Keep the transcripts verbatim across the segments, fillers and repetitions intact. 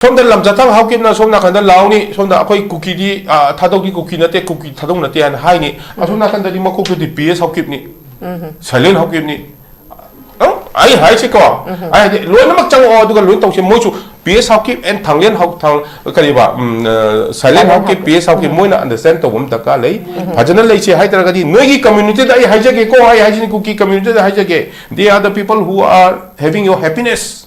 ꯁꯣꯝꯗ ꯂꯝꯖꯥꯊꯥꯡ ꯍꯥꯎꯀꯤꯞꯅ ꯁꯣꯝ ꯅꯥꯀꯟꯗ ꯂꯥꯎꯅꯤ, ꯁꯣꯝꯗ ꯑꯩꯈꯣꯏ ꯀꯨꯀꯤꯗꯤ, ꯑ, ꯊꯥꯗꯧꯗꯤ ꯀꯨꯀꯤ ꯅꯠꯇꯦ, ꯀꯨꯀꯤ ꯊꯥꯗꯧ ꯅꯠꯇꯦ ꯍꯥꯏꯅ ꯍꯥꯏꯅꯤ꯫ ꯑꯁꯣꯝ ꯅꯥꯀꯟꯗꯗꯤ ꯃꯀꯣꯛꯇꯨꯗꯤ ꯄꯤ ꯑꯦꯁ ꯍꯥꯎꯀꯤꯞꯅꯤ, ꯁꯥꯏꯂꯦꯟ ꯍꯥꯎꯀꯤꯞꯅꯤ꯫ ꯑ, ꯑꯩ ꯍꯥꯏꯁꯤꯀꯣ, ꯑꯩ ꯍꯥꯏꯗꯤ ꯂꯣꯏꯅꯃꯛ ꯆꯪꯉꯛꯑꯣ, ꯑꯗꯨꯒ ꯂꯣꯏ ꯇꯧꯁꯤ꯫ ꯃꯣꯏꯁꯨ ꯄꯤ ꯑꯦꯁ ꯍꯥꯎꯀꯤꯞ and ꯊꯥꯡꯂꯦꯟ ꯍꯥꯎ-, ꯊꯥꯡ-, ꯀꯔꯤꯕ, ꯎꯝ, ꯑ, silent silent Haokip, Haokip. P S Haokip, ꯃꯣꯏꯅ ꯑꯟꯗꯔꯁꯇꯦꯟ ꯇꯧꯕ ꯑꯃ ꯗꯔꯀꯥꯔ ꯂꯩ꯫ ꯐꯖꯅ ꯂꯩꯁꯦ ꯍꯥꯏ ꯇꯥꯔꯒꯗꯤ ꯅꯣꯏꯒꯤ ꯀꯝꯃ꯭ꯌꯨꯅꯤꯇꯤꯗ ꯑꯩ ꯍꯥꯏꯖꯒꯦꯀꯣ, ꯑꯩ ꯍꯥꯏꯁꯤꯅꯤ, ꯀꯨꯀꯤ ꯀꯝꯃ꯭ꯌꯨꯅꯤꯇꯤꯗ ꯍꯥꯏꯖꯒꯦ, they are the people who are having your happiness꯫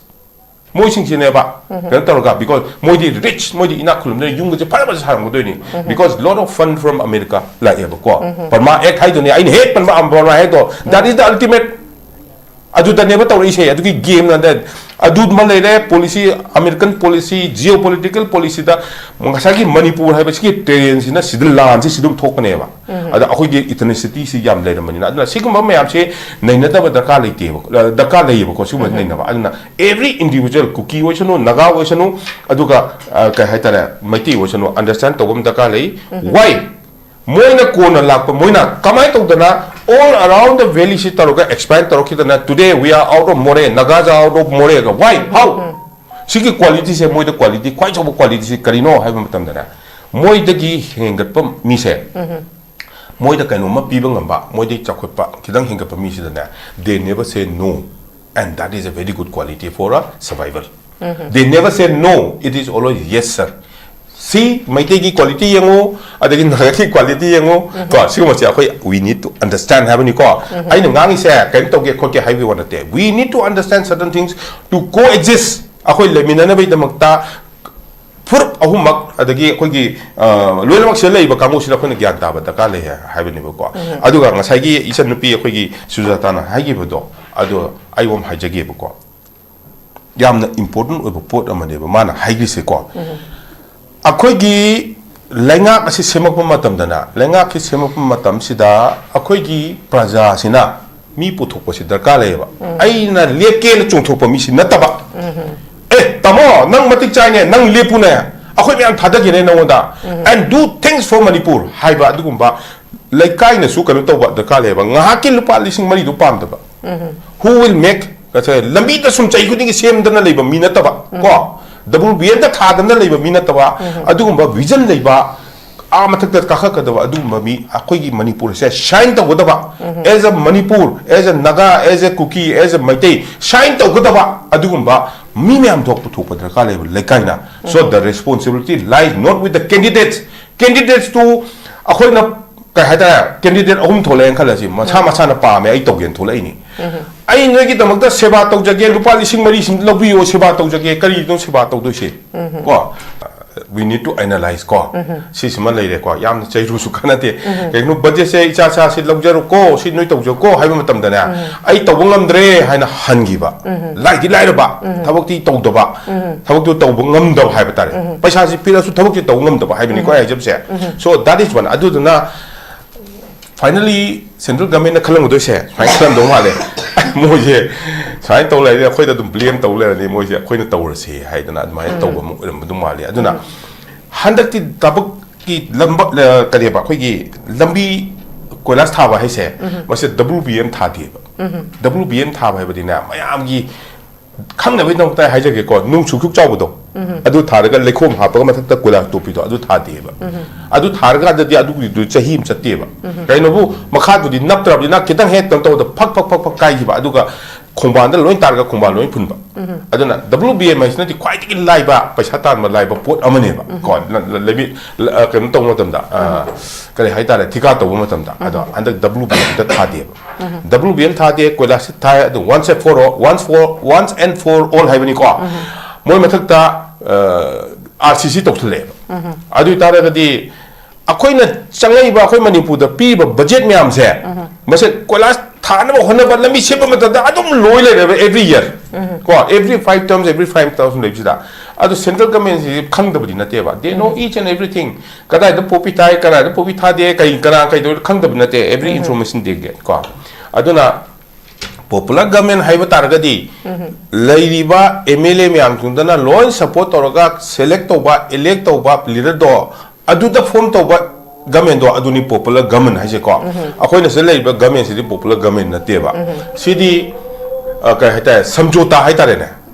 ꯃꯣꯏꯁꯤꯡꯁꯤꯅꯦꯕ ꯀꯩꯅꯣ ꯇꯧꯔꯒ, because ꯃꯣꯏꯗꯤ rich, ꯃꯣꯏꯗꯤ ꯏꯅꯥꯛ ꯈꯨꯜꯂꯝꯗꯣꯏꯅꯤ, ꯌꯨꯝꯒꯁꯦ ꯐꯖ ꯐꯖ ꯁꯥꯔꯝꯒꯗꯣꯏꯅꯤ, because lot of fund from America ꯂꯥꯛꯑꯦꯕꯀꯣ꯫ ꯄꯔꯃꯥ ꯑꯦꯛ ꯍꯥꯏꯗꯨꯅꯦ, ꯑꯩꯅ ꯍꯦꯛ ꯄꯟꯕ ꯄꯔꯃꯥ ꯑꯦꯛꯇꯣ, that is the ultimate꯫ ꯑꯗꯨꯗꯅꯦꯕ ꯇꯧꯔꯛꯏꯁꯦ, ꯑꯗꯨꯒꯤ ꯒꯦꯝꯅ꯫ ꯑꯗꯨꯃ ꯂꯩꯔꯦ, policy, American policy, geopolitical ꯄꯣꯂꯤꯁꯤꯗ ꯉꯁꯥꯏꯒꯤ ꯃꯅꯤꯄꯨꯔ ꯍꯥꯏꯕꯁꯤꯒꯤ ꯇꯦꯔꯦꯟꯁꯤꯅ ꯁꯤꯗ ꯂꯥꯟꯁꯤ ꯁꯤꯗ ꯑꯗꯨꯝ ꯊꯣꯛꯄꯅꯦꯕ꯫ ꯑꯗ ꯑꯩꯈꯣꯏꯒꯤ ꯏꯊꯅꯤꯁꯤꯇꯤꯁꯤ ꯌꯥꯝ ꯂꯩꯔꯝꯕꯅꯤꯅ, ꯑꯗꯨꯅ ꯁꯤꯒꯨꯝꯕ ꯃꯌꯥꯝꯁꯦ ꯅꯩꯅꯗꯕ ꯗꯔꯀꯥꯔ ꯂꯩꯇꯦꯕ, ꯑ, ꯗꯔꯀꯥꯔ ꯂꯩꯌꯦꯕꯀꯣ, ꯁꯤꯒꯨꯝꯕ ꯅꯩꯅꯕ꯫ ꯑꯗꯨꯅ every individual, ꯀꯨꯀꯤ ꯑꯣꯏꯁꯅꯨ, ꯅꯥꯒꯥ ꯑꯣꯏꯁꯅꯨ, ꯑꯗꯨꯒ, ꯑ, ꯀꯩ ꯍꯥꯏꯇꯥꯔꯦ, ꯃꯩꯇꯩ ꯑꯣꯏꯁꯅꯨ, ꯑꯟꯗꯔꯁꯇꯦꯟ ꯇꯧꯕ ꯑꯃ ꯗꯔꯀꯥꯔ ꯂꯩ꯫ Why? ꯃꯣꯏꯅ ꯀꯣꯟꯅ ꯂꯥꯛꯄ, ꯃꯣꯏꯅ ꯀꯃꯥꯏꯅ ꯇꯧꯗꯅ all around the valley ꯁꯤ ꯇꯧꯔꯒ expand ꯇꯧꯔꯛꯈꯤꯗꯅ, today we are out of Moreh, Nagas are out of Moreh, why? How? ꯁꯤꯒꯤ quality ꯁꯦ, ꯃꯣꯏꯗ quality, ꯈ꯭ꯋꯥꯏ ꯆꯥꯎꯕ quality ꯁꯤ ꯀꯔꯤꯅꯣ ꯍꯥꯏꯕ ꯃꯇꯝꯗꯅꯦ, ꯃꯣꯏꯗꯒꯤ ꯍꯦꯟꯒꯠꯄ ꯃꯤꯁꯦ, ꯃꯣꯏꯗ ꯀꯩꯅꯣꯝꯃ ꯄꯤꯕ ꯉꯝꯕ, ꯃꯣꯏꯗꯒꯤ ꯆꯥꯎꯈꯠꯄ ꯈꯤꯇꯪ ꯍꯦꯟꯒꯠꯄ ꯃꯤꯁꯤꯗꯅꯦ, they never say no, and that is a very good quality for a survival. They never say no, it is always yes sir. ꯁꯤ ꯃꯩꯇꯩꯒꯤ quality ꯌꯦꯡꯉꯨ, ꯑꯗꯒꯤ ꯅꯥꯒꯥꯒꯤ quality ꯌꯦꯡꯉꯨ, ꯀꯣ, ꯁꯤꯒꯨꯝꯕꯁꯦ ꯑꯩꯈꯣꯏ we need to understand ꯍꯥꯏꯕꯅꯤꯀꯣ꯫ ꯑꯩꯅ ꯉꯥꯡꯉꯤꯁꯦ ꯀꯩꯅꯣ ꯇꯧꯒꯦ ꯈꯣꯠꯀꯦ ꯍꯥꯏꯕꯒꯤ ꯋꯥ ꯅꯠꯇꯦ, we need to understand certain things to coexist꯫ ꯑꯩꯈꯣꯏ ꯂꯩꯃꯤꯟꯅꯅꯕꯒꯤꯗꯃꯛꯇ ꯐꯨꯔꯨꯞ ꯑꯍꯨꯝꯃꯛ, ꯑꯗꯒꯤ ꯑꯩꯈꯣꯏꯒꯤ, ꯑ, ꯂꯣꯏꯅꯃꯛ ꯁꯤꯗ ꯂꯩꯔꯤꯕ ꯀꯥꯡꯕꯨꯁꯤꯗ ꯑꯩꯈꯣꯏꯅ ꯒ꯭ꯌꯥꯟ ꯇꯥꯕ ꯗꯔꯀꯥꯔ ꯂꯩ ꯍꯥꯏꯕꯅꯦꯕꯀꯣ꯫ ꯑꯗꯨꯒ ꯉꯁꯥꯏꯒꯤ ꯏꯆꯟꯅꯨꯄꯤ ꯑꯩꯈꯣꯏꯒꯤ ꯁꯨꯖꯥꯇꯥꯅ ꯍꯥꯏꯈꯤꯕꯗꯣ, ꯑꯗꯣ ꯑꯩ ꯑꯃ ꯍꯥꯏꯖꯒꯦꯕꯀꯣ꯫ ꯌꯥꯝꯅ important ꯑꯣꯏꯕ ꯄꯣꯠ ꯑꯃꯅꯦꯕ ꯃꯥꯅ ꯍꯥꯏꯈ꯭ꯔꯤꯁꯦꯀꯣ꯫ ꯑꯩꯈꯣꯏꯒꯤ ꯂꯩꯉꯥꯛ ꯑꯁꯤ ꯁꯦꯝꯃꯛꯄ ꯃꯇꯝꯗꯅ, ꯂꯩꯉꯥꯛꯁꯤ ꯁꯦꯝꯃꯛꯄ ꯃꯇꯝꯁꯤꯗ ꯑꯩꯈꯣꯏꯒꯤ ꯄ꯭ꯔꯖꯥꯁꯤꯅ ꯃꯤ ꯄꯨꯊꯣꯛꯄꯁꯤ ꯗꯔꯀꯥꯔ ꯂꯩꯌꯦꯕ꯫ ꯑꯩꯅ ꯂꯦꯞꯀꯦꯅ ꯆꯣꯡꯊꯣꯛꯄ ꯃꯤꯁꯤ ꯅꯠꯇꯕ, "ꯑꯦ, ꯇꯥꯃꯣ, ꯅꯪ ꯃꯇꯤꯛ ꯆꯥꯏꯅꯦ, ꯅꯪ ꯂꯦꯞꯄꯨꯅꯦ, ꯑꯩꯈꯣꯏ ꯃꯌꯥꯝ ꯊꯥꯗꯒꯦꯅꯦ ꯅꯪꯉꯣꯟꯗ, and do things for Manipur" ꯍꯥꯏꯕ ꯑꯗꯨꯒꯨꯝꯕ ꯂꯩꯀꯥꯏꯅꯁꯨ ꯀꯩꯅꯣ ꯇꯧꯕ ꯗꯔꯀꯥꯔ ꯂꯩꯌꯦꯕ꯫ ꯉꯥꯏꯍꯥꯛꯀꯤ ꯂꯨꯄꯥ ꯂꯤꯁꯤꯡ ꯃꯔꯤꯗꯨ ꯄꯥꯝꯗꯕ꯫ Who will make, ꯉꯁꯥꯏ ꯂꯝꯕꯤꯗ ꯁꯨꯝ ꯆꯍꯤ ꯈꯨꯗꯤꯡꯒꯤ ꯁꯦꯝꯗꯅ ꯂꯩꯕ ꯃꯤ ꯅꯠꯇꯕ, ꯀꯣ? ꯗꯕꯜꯌꯨ ꯕꯤ ꯑꯦꯝꯗ ꯊꯥꯗꯅ ꯂꯩꯕ ꯃꯤ ꯅꯠꯇꯕ, ꯑꯗꯨꯒꯨꯝꯕ ꯚꯤꯖꯟ ꯂꯩꯕ, ꯑꯥ ꯃꯊꯛꯇ ꯀꯥꯈꯠꯀꯗꯕ ꯑꯗꯨꯒꯨꯝꯕ ꯃꯤ ꯑꯩꯈꯣꯏꯒꯤ ꯃꯅꯤꯄꯨꯔꯁꯦ ꯁꯥꯏꯟ ꯇꯧꯒꯗꯕ, as a Manipur, as a Naga, as a Kuki, as a Meitei sign ꯇꯧꯒꯗꯕ ꯑꯗꯨꯒꯨꯝꯕ ꯃꯤ ꯃꯌꯥꯝ ꯊꯣꯛ ꯄꯨꯊꯣꯛꯄ ꯗꯔꯀꯥꯔ ꯂꯩꯕ ꯂꯩꯀꯥꯏꯅ꯫ So the responsibility lies not with the candidates. Candidates two ꯑꯩꯈꯣꯏꯅ ꯀꯩ ꯍꯥꯏꯇꯥꯔꯦ, ꯀꯦꯟꯗꯤꯗꯦꯠ ꯑꯍꯨꯝ ꯊꯣꯛꯂꯛꯑꯦꯅ ꯈꯜꯂꯁꯤ, ꯃꯁꯥ ꯃꯁꯥꯅ ꯄꯥꯝꯃꯦ, ꯑꯩ ꯇꯧꯒꯦꯅ ꯊꯣꯛꯂꯛꯏꯅꯤ꯫ ꯑꯩ ꯅꯣꯏꯒꯤꯗꯃꯛꯇ ꯁꯦꯕꯥ ꯇꯧꯖꯒꯦ, ꯂꯨꯄꯥ ꯂꯤꯁꯤꯡ ꯃꯔꯤꯁꯤꯝ ꯂꯧꯕꯤꯌꯣ, ꯁꯦꯕꯥ ꯇꯧꯖꯒꯦ꯫ ꯀꯔꯤꯅꯣ ꯁꯦꯕꯥ ꯇꯧꯗꯣꯏꯁꯦ? ꯀꯣ, we need to analyze ꯀꯣ꯫ ꯁꯤꯁꯤꯃ ꯂꯩꯔꯦꯀꯣ, ꯌꯥꯝꯅ ꯆꯩꯔꯨꯁꯨ ꯀꯥꯟꯅꯗꯦ꯫ ꯀꯩꯒꯤꯅꯣ, ꯕꯖꯦꯠꯁꯦ ꯏꯆꯥ ꯆꯥꯁꯤ ꯂꯧꯖꯔꯣꯀꯣ, ꯁꯤ ꯅꯣꯏ ꯇꯧꯖꯧꯀꯣ ꯍꯥꯏꯕ ꯃꯇꯝꯗꯅꯦ, ꯑꯩ ꯇꯧꯕ ꯉꯝꯗ꯭ꯔꯦ ꯍꯥꯏꯅ ꯍꯟꯈꯤꯕ꯫ ꯂꯥꯏꯗꯤ ꯂꯥꯏꯔꯕ, ꯊꯕꯛꯇꯤ ꯇꯧꯗꯕ, ꯊꯕꯛꯇꯨ ꯇꯧꯕ ꯉꯝꯗꯕ ꯍꯥꯏꯕ ꯇꯥꯔꯦ꯫ ꯄꯩꯁꯥꯁꯤ ꯄꯤꯔꯛꯑꯁꯨ ꯊꯕꯛꯁꯤ ꯇꯧꯕ ꯉꯝꯗꯕ ꯍꯥꯏꯕꯅꯤꯀꯣ ꯑꯩ ꯍꯥꯏꯖꯕꯁꯦ꯫ So that is one. ꯑꯗꯨꯗꯨꯅ finally central government ꯅ ꯈꯜꯂꯝꯒꯗꯣꯏꯁꯦ ꯁꯨꯃꯥꯏꯅ ꯈꯜꯂꯝꯗꯧ ꯃꯥꯜꯂꯦ꯫ ꯃꯣꯏꯁꯦ ꯁꯨꯃꯥꯏꯅ ꯇꯧ ꯂꯩꯔꯗꯤ, ꯑꯩꯈꯣꯏꯗ ꯑꯗꯨꯝ blame ꯇꯧ ꯂꯩꯔꯗꯤ, ꯃꯣꯏꯁꯦ ꯑꯩꯈꯣꯏꯅ ꯇꯧꯔꯁꯦ ꯍꯥꯏꯗꯅ ꯑꯗꯨꯃꯥꯏꯅ ꯇꯧꯕ ꯑꯃ ꯑꯣꯏꯔꯝꯕꯗꯧ ꯃꯥꯜꯂꯦ꯫ ꯑꯗꯨꯅ ꯍꯟꯗꯛꯇꯤ ꯊꯕꯛꯀꯤ ꯂꯝꯕ-, ꯂ-, ꯀꯔꯤꯕ, ꯑꯩꯈꯣꯏꯒꯤ ꯂꯝꯕꯤ ꯀꯣꯏꯂꯥꯁ ꯊꯥꯕ ꯍꯥꯏꯁꯦ, ꯃꯁꯤ ꯗꯕꯜꯌꯨ ꯕꯤ ꯑꯦꯝ ꯊꯥꯗꯦꯕ꯫ ꯗꯕꯜꯌꯨ ꯕꯤ ꯑꯦꯝ ꯊꯥꯕ ꯍꯥꯏꯕꯗꯤꯅꯦ, ꯃꯌꯥꯝꯒꯤ ꯈꯪꯅꯕꯒꯤꯗꯃꯛꯇ ꯍꯥꯏꯖꯒꯦꯀꯣ, ꯅꯨꯡ ꯁꯨꯛ ꯁꯨꯛ ꯆꯥꯎꯕꯗꯣ, ꯑꯗꯨ ꯊꯥꯔꯒ ꯂꯩꯈꯣꯝ ꯍꯥꯞꯄꯒ ꯃꯊꯛꯇ ꯀꯣꯏꯂꯥꯁ ꯇꯣꯞꯄꯤꯗꯣ, ꯑꯗꯨ ꯊꯥꯗꯦꯕ꯫ ꯑꯗꯨ ꯊꯥꯔꯀꯥꯟꯗꯗꯤ ꯑꯗꯨꯒꯤꯗꯨ ꯆꯍꯤ ꯑꯃ ꯆꯠꯇꯦꯕ꯫ ꯀꯩꯅꯣꯕꯨ, ꯃꯈꯥꯗꯨꯗꯤ ꯅꯞꯇ꯭ꯔꯕꯅꯤꯅ ꯈꯤꯇꯪ ꯍꯦꯛ ꯀꯩꯅꯣ ꯇꯧꯕꯗ ꯐꯛ ꯐꯛ ꯐꯛ ꯐꯛ ꯀꯥꯏꯈꯤꯕ, ꯑꯗꯨꯒ ꯈꯣꯡꯕꯥꯟꯗ ꯂꯣꯏ ꯇꯥꯔꯒ ꯈꯣꯡꯕꯥꯟ ꯂꯣꯏ ꯐꯨꯟꯕ꯫ ꯑꯗꯨꯅ ꯗꯕꯜꯌꯨ ꯕꯤ ꯑꯦꯝ ꯍꯥꯏꯁꯤꯅꯗꯤ ꯈ꯭ꯋꯥꯏꯗꯒꯤ ꯂꯥꯏꯕ, ꯄꯩꯁꯥ ꯇꯥꯟꯕ ꯂꯥꯏꯕ ꯄꯣꯠ ꯑꯃꯅꯦꯕ꯫ ꯀꯣ, ꯂ-, ꯂ-, ꯂꯩꯕꯤ-, ꯂ-, ꯑ, ꯀꯩꯅꯣ ꯇꯧꯕ ꯃꯇꯝꯗ, ꯑ, ꯀꯔꯤ ꯍꯥꯏꯇꯥꯔꯦ, ꯊꯤꯀꯥ ꯇꯧꯕ ꯃꯇꯝꯗ꯫ ꯑꯗꯣ ꯍꯟꯗꯛ ꯗꯕꯜꯌꯨ ꯕꯤ ꯑꯦꯝꯗ ꯊꯥꯗꯦꯕ꯫ ꯗꯕꯜꯌꯨ ꯕꯤ ꯑꯦꯝ ꯊꯥꯗꯦ, ꯀꯣꯏꯂꯥꯁ ꯊꯥꯏ, ꯑꯗꯨ once and for all, once for, once and for all ꯍꯥꯏꯕꯅꯤꯀꯣ꯫ ꯃꯣꯏ ꯃꯊꯛꯇ, ꯑ, ꯑꯥꯔ ꯁꯤ ꯁꯤ ꯇꯧꯁꯜꯂꯛꯑꯦꯕ꯫ ꯑꯗꯨ ꯑꯣꯏꯇꯥꯔꯒꯗꯤ ꯑꯩꯈꯣꯏꯅ ꯆꯪꯉꯛꯏꯕ, ꯑꯩꯈꯣꯏ ꯃꯅꯤꯄꯨꯔꯗ ꯄꯤꯔꯤꯕ ꯕꯖꯦꯠ ꯃꯌꯥꯝꯁꯦ, ꯃꯁꯦ ꯀꯣꯏꯂꯥꯁ ꯊꯥꯅꯕ ꯍꯣꯠꯅꯕ, ꯂꯝꯕꯤ ꯁꯦꯝꯕ ꯃꯇꯝꯗ ꯑꯗꯨꯝ ꯂꯣꯏ ꯂꯩꯔꯦꯕ, every year꯫ ꯀꯣ, every five terms, every five terms ꯂꯩꯕꯁꯤꯗ꯫ ꯑꯗꯨ central government ꯁꯤ ꯈꯪꯗꯕꯗꯤ ꯅꯠꯇꯦꯕ, they know each and everything꯫ ꯀꯗꯥꯏꯗ ꯄꯣꯄꯤ ꯊꯥꯏ, ꯀꯗꯥꯏꯗ ꯄꯣꯄꯤ ꯊꯥꯗꯦ, ꯀꯩ, ꯀꯅꯥ ꯀꯩꯗꯧꯔꯤ, ꯈꯪꯗꯕ ꯅꯠꯇꯦ, every information they get꯫ ꯀꯣ, ꯑꯗꯨꯅ popular government ꯍꯥꯏꯕ ꯇꯥꯔꯒꯗꯤ, ꯂꯩꯔꯤꯕ ꯑꯦꯝ ꯑꯦꯜ ꯑꯦ ꯃꯌꯥꯝꯁꯤꯡꯗꯨꯅ ꯂꯣꯏ support ꯇꯧꯔꯒ select ꯇꯧꯕ, elect ꯇꯧꯕ leader ꯗꯣ, ꯑꯗꯨꯗ form ꯇꯧꯕ government ꯗꯣ, ꯑꯗꯨꯅꯤ popular government ꯍꯥꯏꯁꯦꯀꯣ꯫ ꯑꯩꯈꯣꯏꯅ ꯁꯤꯗ ꯂꯩꯔꯤꯕ government ꯁꯤꯗꯤ popular government ꯅꯠꯇꯦꯕ꯫ ꯁꯤꯗꯤ, ꯑ, ꯀꯩ ꯍꯥꯏꯇꯥꯔꯦ, ꯁꯝꯖꯣꯇꯥ ꯍꯥꯏꯇꯥꯔꯦꯅꯦ꯫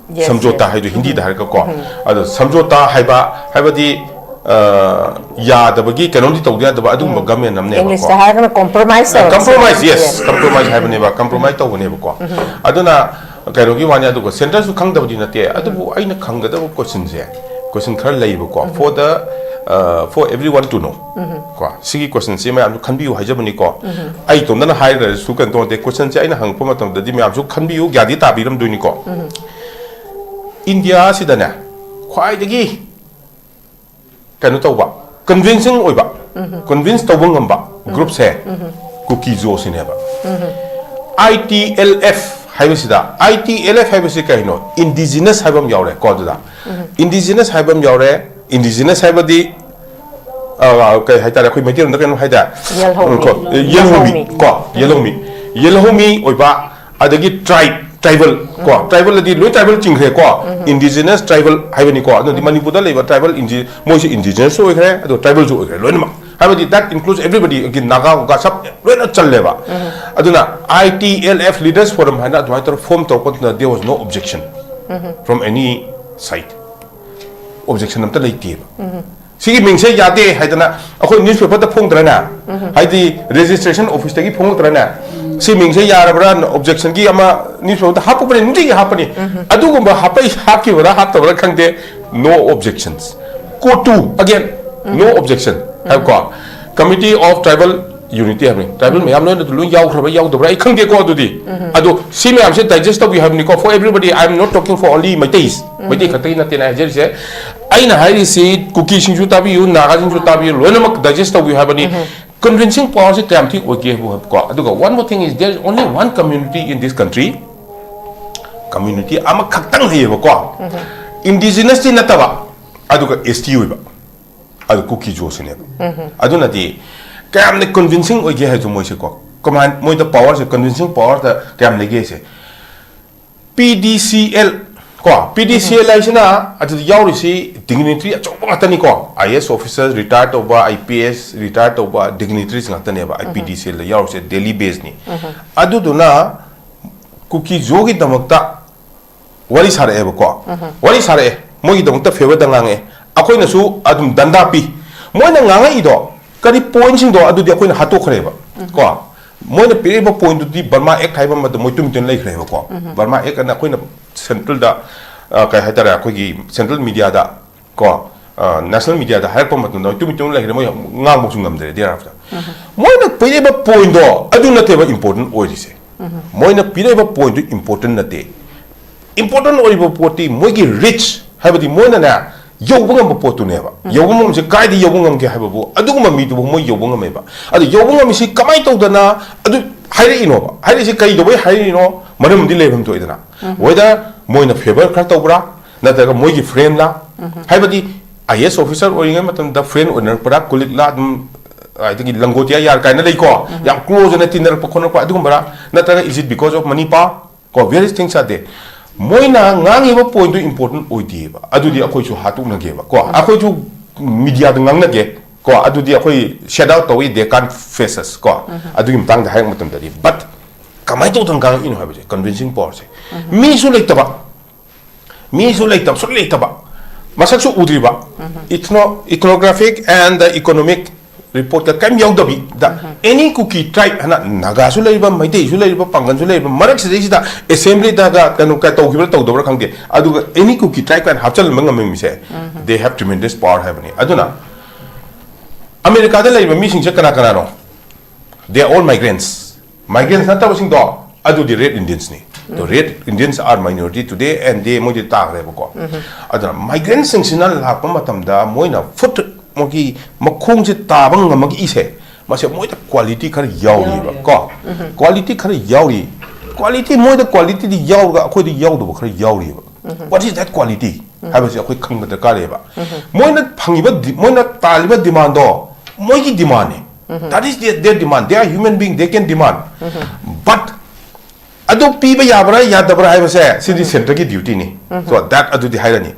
ꯁꯝꯖꯣꯇꯥ ꯍꯥꯏꯗꯣ ꯍꯤꯟꯗꯤꯗ ꯍꯥꯏꯔꯒꯀꯣ꯫ ꯑꯗꯣ ꯁꯝꯖꯣꯇꯥ ꯍꯥꯏꯕ ꯍꯥꯏꯕꯗꯤ, ꯑ, ꯌꯥꯗꯕꯒꯤ ꯀꯩꯅꯣꯝꯗꯤ ꯇꯧꯗ ꯌꯥꯗꯕ ꯑꯗꯨꯒꯨꯝꯕ ꯒꯃꯦꯟ ꯑꯃꯅꯦꯕꯀꯣ꯫ ꯏꯪꯂꯤꯁꯇ ꯍꯥꯏꯔꯒꯅ ꯀꯣꯝꯄ꯭ꯔꯣꯃꯥꯏꯁ ꯇꯧꯔꯁꯦ꯫ ꯀꯝꯄ꯭ꯔꯣꯃꯥꯏꯁ, ꯌꯦꯁ, ꯀꯝꯄ꯭ꯔꯣꯃꯥꯏꯁ ꯍꯥꯏꯕꯅꯦꯕ, ꯀꯝꯄ꯭ꯔꯣꯃꯥꯏꯁ ꯇꯧꯕꯅꯦꯕꯀꯣ꯫ ꯑꯗꯨꯅ ꯀꯩꯅꯣꯒꯤ ꯋꯥꯅꯤ, ꯑꯗꯨꯒ ꯁꯦꯟꯇꯔꯁꯨ ꯈꯪꯗꯕꯗꯤ ꯅꯠꯇꯦ, ꯑꯗꯨꯕꯨ ꯑꯩꯅ ꯈꯪꯒꯗꯕ ꯀꯣꯏꯁꯟꯁꯦ, ꯀꯣꯏꯁꯟ ꯈꯔ ꯂꯩꯕꯀꯣ꯫ For the, uh, for everyone to know. ꯀꯣ, ꯁꯤꯒꯤ ꯀꯣꯏꯁꯟꯁꯤ ꯃꯌꯥꯝꯁꯨ ꯈꯟꯕꯤꯌꯨ ꯍꯥꯏꯖꯕꯅꯤꯀꯣ꯫ ꯑꯩ ꯏꯇꯣꯝꯇꯅ ꯍꯥꯏꯔꯒꯁꯨ ꯀꯩꯅꯣ ꯇꯧꯗꯦ, ꯀꯣꯏꯁꯟꯁꯦ ꯑꯩꯅ ꯍꯪꯉꯛꯄ ꯃꯇꯝꯗꯗꯤ ꯃꯌꯥꯝꯁꯨ ꯈꯟꯕꯤꯌꯨ, ꯒ꯭ꯌꯥꯟꯗꯤ ꯇꯥꯕꯤꯔꯝꯗꯣꯏꯅꯤꯀꯣ꯫ ꯏꯟꯗꯤꯌꯥꯁꯤꯗꯅꯦ ꯈ꯭ꯋꯥꯏꯗꯒꯤ ꯀꯩꯅꯣ ꯇꯧꯕ, ꯀꯟꯚꯤꯟꯁꯤꯡ ꯑꯣꯏꯕ, ꯀꯟꯚꯤꯟꯁ ꯇꯧꯕ ꯉꯝꯕ ꯒ꯭ꯔꯨꯞꯁꯦ ꯀꯨꯀꯤꯖꯣꯁꯤꯅꯦꯕ꯫ ꯑꯥꯏ ꯇꯤ ꯑꯦꯜ ꯑꯦꯐ ꯍꯥꯏꯕꯁꯤꯗ, ꯑꯥꯏ ꯇꯤ ꯑꯦꯜ ꯑꯦꯐ ꯍꯥꯏꯕꯁꯤ ꯀꯩꯅꯣ? ꯏꯟꯗꯤꯖꯤꯅꯁ ꯍꯥꯏꯕ ꯑꯃ ꯌꯥꯎꯔꯦꯀꯣ꯫ ꯑꯗꯨꯗ ꯏꯟꯗꯤꯖꯤꯅꯁ ꯍꯥꯏꯕ ꯑꯃ ꯌꯥꯎꯔꯦ꯫ ꯏꯟꯗꯤꯖꯤꯅꯁ ꯍꯥꯏꯕꯗꯤ, ꯑ, ꯀꯩ ꯍꯥꯏꯇꯥꯔꯦ, ꯑꯩꯈꯣꯏ ꯃꯩꯇꯩꯂꯣꯟꯗ ꯀꯩꯅꯣ ꯍꯥꯏꯇꯥꯔꯦ? ꯌꯦꯜꯍꯧꯃꯤ꯫ ꯀꯣ, ꯌꯦꯜꯍꯧꯃꯤ꯫ ꯀꯣ, ꯌꯦꯜꯍꯧꯃꯤ꯫ ꯌꯦꯜꯍꯧꯃꯤ ꯑꯣꯏꯕ, ꯑꯗꯒꯤ ꯇ꯭ꯔꯥꯏꯕ, ꯇ꯭ꯔꯥꯏꯕꯦꯜ ꯀꯣ, ꯇ꯭ꯔꯥꯏꯕꯦꯜ ꯑꯗꯤ ꯂꯣꯏ ꯇ꯭ꯔꯥꯏꯕꯦꯜ ꯆꯤꯡꯈ꯭ꯔꯦꯀꯣ꯫ ꯏꯟꯗꯤꯖꯤꯅꯁ ꯇ꯭ꯔꯥꯏꯕꯦꯜ ꯍꯥꯏꯕꯅꯤꯀꯣ꯫ ꯑꯗꯨꯗꯤ ꯃꯅꯤꯄꯨꯔꯗ ꯂꯩꯕ ꯇ꯭ꯔꯥꯏꯕꯦꯜ ꯏꯟꯗꯤ-, ꯃꯣꯏꯁꯨ ꯏꯟꯗꯤꯖꯤꯅꯁꯁꯨ ꯑꯣꯏꯈ꯭ꯔꯦ, ꯑꯗꯣ ꯇ꯭ꯔꯥꯏꯕꯦꯜꯁꯨ ꯑꯣꯏꯈ꯭ꯔꯦ ꯂꯣꯏꯅꯃꯛ꯫ ꯍꯥꯏꯕꯗꯤ that includes everybody, ꯑꯗꯒꯤ ꯅꯥꯒꯥ, ꯒꯥ ꯁꯕ ꯂꯣꯏꯅ ꯆꯜꯂꯦꯕ꯫ ꯑꯗꯨꯅ I T L F Leaders Forum ꯍꯥꯏꯅ ꯑꯗꯨꯃꯥꯏꯅ ꯇꯧꯔꯒ ꯐꯣꯔꯝ ꯇꯧꯔꯛꯄ ꯃꯇꯝꯗ there was no objection from any side. Objection ꯑꯝꯇ ꯂꯩꯇꯦꯕ꯫ ꯁꯤꯒꯤ ꯃꯤꯡꯁꯦ ꯌꯥꯗꯦ ꯍꯥꯏꯗꯅ ꯑꯩꯈꯣꯏ ꯅ꯭ꯌꯨꯁꯄꯦꯄꯔꯗ ꯐꯣꯡꯗ꯭ꯔꯅꯦ? ꯍꯥꯏꯗꯤ ꯔꯦꯖꯤꯁꯇ꯭ꯔꯦꯁꯟ ꯑꯣꯐꯤꯁꯇꯒꯤ ꯐꯣꯡꯂꯛꯇ꯭ꯔꯅꯦ? ꯁꯤ ꯃꯤꯡꯁꯦ ꯌꯥꯔꯕ꯭ꯔꯥ? ꯑꯣꯕꯖꯦꯛꯁꯟꯒꯤ ꯑꯃ ꯅ꯭ꯌꯨꯁꯄꯦꯄꯔꯗ ꯍꯥꯞꯄꯛꯄꯅꯦ, ꯅꯨꯡꯇꯤꯒꯤ ꯍꯥꯞꯄꯅꯤ꯫ ꯑꯗꯨꯒꯨꯝꯕ ꯍꯥꯞꯄꯩ, ꯍꯥꯞꯈꯤꯕ꯭ꯔꯥ ꯍꯥꯞꯇꯕ꯭ꯔꯥ ꯈꯪꯗꯦ, no objections꯫ ꯀꯣꯇꯨ, again, no objection ꯍꯥꯏꯕꯀꯣ꯫ Committee of Tribal Unity ꯍꯥꯏꯕꯅꯤ, ꯇ꯭ꯔꯥꯏꯕꯦꯜ ꯃꯌꯥꯝ ꯂꯣꯏꯅ ꯂꯣꯏ ꯌꯥꯎꯈ꯭ꯔꯕ꯭ꯔꯥ ꯌꯥꯎꯗꯕ꯭ꯔꯥ ꯑꯩ ꯈꯪꯗꯦꯀꯣ꯫ ꯑꯗꯨꯗꯤ ꯑꯗꯣ ꯁꯤ ꯃꯌꯥꯝꯁꯦ ꯗꯥꯏꯖꯦꯁ ꯇꯧꯕꯤ ꯍꯥꯏꯕꯅꯤꯀꯣ꯫ For everybody, I am not talking for only Meitei, Meitei ꯈꯛꯇꯒꯤ ꯅꯠꯇꯦꯅ ꯍꯥꯏꯖꯔꯤꯁꯦ꯫ ꯑꯩꯅ ꯍꯥꯏꯔꯤꯁꯤ ꯀꯨꯀꯤꯁꯤꯡꯁꯨ ꯇꯥꯕꯤꯌꯨ, ꯅꯥꯒꯥꯁꯤꯡꯁꯨ ꯇꯥꯕꯤꯌꯨ, ꯂꯣꯏꯅꯃꯛ ꯗꯥꯏꯖꯦꯁ ꯇꯧꯕꯤꯌꯨ ꯍꯥꯏꯕꯅꯤ꯫ ꯀꯟꯚꯤꯟꯁꯤꯡ ꯄꯥꯋꯔꯁꯤ ꯀꯌꯥꯝ ꯊꯤ ꯑꯣꯏꯒꯦ ꯍꯥꯏꯕꯀꯣ꯫ ꯑꯗꯨꯒ one more thing is, there is only one community in this country, community ꯑꯃꯈꯛꯇꯪ ꯂꯩꯌꯦꯕꯀꯣ, ꯏꯟꯗꯤꯖꯤꯅꯁꯇꯤ ꯅꯠꯇꯕ, ꯑꯗꯨꯒ ꯑꯦꯁ ꯇꯤ ꯑꯣꯏꯕ, ꯑꯗꯨ ꯀꯨꯀꯤꯖꯣꯁꯤꯅꯦꯕ꯫ ꯑꯗꯨꯅꯗꯤ ꯀꯌꯥꯝꯅ ꯀꯟꯚꯤꯟꯁꯤꯡ ꯑꯣꯏꯒꯦ ꯍꯥꯏꯕꯗꯣ ꯃꯣꯏꯁꯦꯀꯣ, ꯀꯃꯥꯏꯅ ꯃꯣꯏꯗ ꯄꯥꯋꯔꯁꯦ, ꯀꯟꯚꯤꯟꯁꯤꯡ ꯄꯥꯋꯔꯗ ꯀꯌꯥꯝ ꯂꯩꯒꯦ ꯁꯦ꯫ ꯄꯤ ꯗꯤ ꯁꯤ ꯑꯦꯜ ꯀꯣ, ꯄꯤ ꯗꯤ ꯁꯤ ꯑꯦꯜ ꯍꯥꯏꯁꯤꯅ ꯑꯗꯨꯗ ꯌꯥꯎꯔꯤꯁꯤ ꯗꯤꯒꯅꯤꯇ꯭ꯔꯤ ꯑꯆꯧꯕ ꯉꯥꯛꯇꯅꯤꯀꯣ꯫ I A S officer retire ꯇꯧꯕ, ꯑꯥꯏ ꯄꯤ ꯑꯦꯁ ꯔꯤꯇꯥꯌꯔ ꯇꯧꯕ ꯗꯤꯒꯅꯤꯇ꯭ꯔꯤꯁ ꯉꯥꯛꯇꯅꯦꯕ ꯑꯥꯏ ꯄꯤ ꯗꯤ ꯁꯤ ꯑꯦꯜꯗ ꯌꯥꯎꯔꯤꯁꯦ, ꯗꯦꯂꯤ ꯕꯦꯁꯅꯤ꯫ ꯑꯗꯨꯗꯨꯅ ꯀꯨꯀꯤꯖꯣꯒꯤꯗꯃꯛꯇ ꯋꯥꯔꯤ ꯁꯥꯔꯛꯑꯦꯕꯀꯣ꯫ ꯋꯥꯔꯤ ꯁꯥꯔꯛꯑꯦ, ꯃꯣꯏꯒꯤꯗꯃꯛꯇ ꯐꯦꯕꯔꯗ ꯉꯥꯡꯉꯛꯑꯦ꯫ ꯑꯩꯈꯣꯏꯅꯁꯨ ꯑꯗꯨꯝ ꯗꯟꯗꯥ ꯄꯤ꯫ ꯃꯣꯏꯅ ꯉꯥꯡꯉꯛꯏꯗꯣ ꯀꯔꯤ ꯄꯣꯏꯟꯁꯤꯡꯗꯣ ꯑꯗꯨꯗꯤ ꯑꯩꯈꯣꯏꯅ ꯍꯥꯠꯇꯣꯛꯈ꯭ꯔꯦꯕ꯫ ꯀꯣ, ꯃꯣꯏꯅ ꯄꯤꯔꯛꯏꯕ ꯄꯣꯏꯟꯗꯨꯗꯤ ꯕꯔꯃꯥ ꯑꯦꯛ ꯍꯥꯏꯕ ꯑꯃꯗ ꯃꯣꯏ ꯇꯨꯃꯤꯟ ꯇꯨꯃꯤꯟ ꯂꯩꯈ꯭ꯔꯦꯕꯀꯣ꯫ ꯕꯔꯃꯥ ꯑꯦꯛ ꯑꯅ ꯑꯩꯈꯣꯏꯅ ꯁꯦꯟꯇ꯭ꯔꯦꯜꯗ, ꯑ, ꯀꯩ ꯍꯥꯏꯇꯥꯔꯦ, ꯑꯩꯈꯣꯏꯒꯤ ꯁꯦꯟꯇ꯭ꯔꯦꯜ ꯃꯤꯗꯤꯌꯥꯗ ꯀꯣ, ꯅꯦꯁꯅꯦꯜ ꯃꯤꯗꯤꯌꯥꯗ ꯍꯥꯏꯔꯛꯄ ꯃꯇꯝꯗ ꯃꯣꯏ ꯇꯨꯃꯤꯟ ꯇꯨꯃꯤꯟ ꯂꯩꯈ꯭ꯔꯦ, ꯃꯣꯏ ꯉꯥꯡꯕꯁꯨ ꯉꯝꯗ꯭ꯔꯦ ꯗꯤꯌꯥꯔ ꯑꯥꯔ ꯑꯦꯐꯇ꯫ ꯃꯣꯏꯅ ꯄꯤꯔꯛꯏꯕ ꯄꯣꯏꯟꯗꯣ ꯑꯗꯨ ꯅꯠꯇꯦꯕ ꯏꯝꯄꯣꯔꯇꯦꯟ ꯑꯣꯏꯔꯤꯁꯦ꯫ ꯃꯣꯏꯅ ꯄꯤꯔꯛꯏꯕ ꯄꯣꯏꯟꯗꯨ ꯏꯝꯄꯣꯔꯇꯦꯟ ꯅꯠꯇꯦ꯫ ꯏꯝꯄꯣꯔꯇꯦꯟ ꯑꯣꯏꯔꯤꯕ ꯄꯣꯠꯇꯤ ꯃꯣꯏꯒꯤ ꯔꯤꯆ, ꯍꯥꯏꯕꯗꯤ ꯃꯣꯏꯅꯅꯦ ꯌꯧꯕ ꯉꯝꯕ ꯄꯣꯠꯇꯨꯅꯦꯕ꯫ ꯌꯧꯕ ꯉꯝꯕꯁꯦ ꯀꯥꯏꯗ ꯌꯧꯕ ꯉꯝꯒꯦ ꯍꯥꯏꯕꯕꯨ ꯑꯗꯨꯒꯨꯝꯕ ꯃꯤꯗꯨꯕꯨ ꯃꯣꯏ ꯌꯧꯕ ꯉꯝꯃꯦꯕ꯫ ꯑꯗꯨ ꯌꯧꯕ ꯉꯝꯃꯤꯁꯤ ꯀꯃꯥꯏꯅ ꯇꯧꯗꯅ ꯑꯗꯨ ꯍꯥꯏꯔꯛꯏꯅꯣꯕ? ꯍꯥꯏꯔꯛꯏꯁꯤ ꯀꯩꯗꯧꯕꯩ ꯍꯥꯏꯔꯛꯏꯅꯣ? ꯃꯔꯝꯗꯤ ꯂꯩꯐꯝ ꯊꯣꯛꯏꯗꯅ꯫ ꯋꯦꯗꯔ ꯃꯣꯏꯅ ꯐꯦꯕꯔ ꯈꯔ ꯇꯧꯕ꯭ꯔꯥ, ꯅꯠꯇ꯭ꯔꯒ ꯃꯣꯏꯒꯤ ꯐ꯭ꯔꯦꯟꯂꯥ? ꯍꯥꯏꯕꯗꯤ ꯑꯥꯏ ꯑꯦ ꯑꯦꯁ ꯑꯣꯐꯤꯁꯥꯔ ꯑꯣꯏꯔꯤꯉꯩ ꯃꯇꯝꯗ ꯐ꯭ꯔꯦꯟ ꯑꯣꯏꯅꯔꯛꯄ꯭ꯔꯥ, ꯀꯨꯂꯤꯛꯂꯥ, ꯑꯗꯨꯝ ꯑꯗꯒꯤ ꯂꯪꯒꯣꯇꯤꯌꯥ ꯌꯥꯔ ꯀꯥꯏꯅ ꯂꯩꯀꯣ, ꯌꯥꯝ ꯀ꯭ꯂꯣꯖ ꯑꯣꯏꯅ ꯇꯤꯟꯅꯔꯛꯄ ꯈꯣꯠꯅꯔꯛꯄ ꯑꯗꯨꯒꯨꯝꯕꯔꯥ? ꯅꯠꯇ꯭ꯔꯒ is it because of money power? ꯀꯣ, various things are there꯫ ꯃꯣꯏꯅ ꯉꯥꯡꯉꯤꯕ ꯄꯣꯏꯟꯗꯨ ꯏꯝꯄꯣꯔꯇꯦꯟ ꯑꯣꯏꯗꯦꯕ꯫ ꯑꯗꯨꯗꯤ ꯑꯩꯈꯣꯏꯁꯨ ꯍꯥꯠꯇꯣꯛꯅꯒꯦꯕ ꯀꯣ, ꯑꯩꯈꯣꯏꯁꯨ ꯃꯤꯗꯤꯌꯥꯗ ꯉꯥꯡꯅꯒꯦ ꯀꯣ꯫ ꯑꯗꯨꯗꯤ ꯑꯩꯈꯣꯏ ꯁꯦꯠ ꯑꯥꯎꯠ ꯇꯧꯏ, they can't face us ꯀꯣ꯫ ꯑꯗꯨꯒꯤ ꯃꯇꯥꯡꯗ ꯍꯥꯏꯔꯛꯄ ꯃꯇꯝꯗꯗꯤ꯫ ꯕꯠ ꯀꯃꯥꯏꯅ ꯇꯧꯗꯅ ꯉꯥꯡꯉꯛꯏꯅꯣ ꯍꯥꯏꯕꯁꯦ, ꯀꯟꯚꯤꯟꯁꯤꯡ ꯄꯥꯋꯔꯁꯦ꯫ ꯃꯤꯁꯨ ꯂꯩꯇꯕ, ꯃꯤꯁꯨ ꯂꯩꯇꯕ, ꯁꯨꯛꯂꯩ ꯂꯩꯇꯕ, ꯃꯁꯛꯁꯨ ꯎꯗ꯭ꯔꯤꯕ, ethno ethnographic and economic reportꯀ ꯀꯔꯤꯝ ꯌꯥꯎꯗꯕꯤꯗ, any Kuki tribe ꯍꯥꯏꯅ ꯅꯥꯒꯥꯁꯨ ꯂꯩꯔꯤꯕ, ꯃꯩꯇꯩꯁꯨ ꯂꯩꯔꯤꯕ, ꯄꯥꯡꯒꯜꯁꯨ ꯂꯩꯔꯤꯕ ꯃꯔꯛꯁꯤꯗꯩꯁꯤꯗ ꯑꯦꯁꯦꯝꯕ꯭ꯂꯤꯗꯒ ꯀꯩꯅꯣ ꯀ ꯇꯧꯈꯤꯕ꯭ꯔꯥ ꯇꯧꯗꯕ꯭ꯔꯥ ꯈꯪꯗꯦ, ꯑꯗꯨꯒ any Kuki tribe ꯀꯥꯏꯅ ꯍꯥꯞꯆꯤꯜꯂꯝꯕ ꯉꯝꯃꯤꯁꯦ, they have tremendous power ꯍꯥꯏꯕꯅꯤ꯫ ꯑꯗꯨꯅ ꯑꯃꯦꯔꯤꯀꯥꯗ ꯂꯩꯔꯤꯕ ꯃꯤꯁꯤꯡꯁꯦ ꯀꯅꯥ ꯀꯅꯥꯅꯣ? They are all migrants꯫ Migrants ꯅꯠꯇꯕꯁꯤꯡꯗꯣ ꯑꯗꯨꯗꯤ Red Indiansꯅꯤ꯫ The Red Indians are minority today and they, ꯃꯣꯏꯗꯤ ꯇꯥꯈ꯭ꯔꯦꯕꯀꯣ꯫ ꯑꯗꯨꯅ migrantꯁꯤꯡꯁꯤꯅ ꯂꯥꯛꯄ ꯃꯇꯝꯗ ꯃꯣꯏꯅ ꯐꯨꯠ, ꯃꯣꯏꯒꯤ ꯃꯈꯣꯡꯁꯦ ꯇꯥꯕ ꯉꯝꯃꯛꯏꯁꯦ, ꯃꯁꯦ ꯃꯣꯏꯗ ꯀ꯭ꯋꯥꯂꯤꯇꯤ ꯈꯔ ꯌꯥꯎꯔꯤꯕ ꯀꯣ꯫ ꯀ꯭ꯋꯥꯂꯤꯇꯤ ꯈꯔ ꯌꯥꯎꯔꯤ꯫ ꯀ꯭ꯋꯥꯂꯤꯇꯤ, ꯃꯣꯏꯗ ꯀ꯭ꯋꯥꯂꯤꯇꯤꯗꯤ ꯌꯥꯎꯔꯒ ꯑꯩꯈꯣꯏꯗ ꯌꯥꯎꯗꯕ ꯈꯔ ꯌꯥꯎꯔꯤꯕ꯫ What is that quality ꯍꯥꯏꯕꯁꯤ ꯑꯩꯈꯣꯏ ꯈꯪꯕ ꯗꯔꯀꯥꯔ ꯂꯩꯌꯦꯕ꯫ ꯃꯣꯏꯅ ꯐꯪꯉꯤꯕ ꯗꯤ-, ꯃꯣꯏꯅ ꯇꯥꯜꯂꯤꯕ demandꯗꯣ ꯃꯣꯏꯒꯤ demandꯅꯤ꯫ That is their, their demand. They are human being, they can demand. But ꯑꯗꯨ ꯄꯤꯕ ꯌꯥꯕ꯭ꯔꯥ ꯌꯥꯗꯕ꯭ꯔꯥ ꯍꯥꯏꯕꯁꯦ ꯁꯤꯗꯤ centreꯒꯤ dutyꯅꯤ꯫ So that ꯑꯗꯨꯗꯤ ꯍꯥꯏꯔꯅꯤ꯫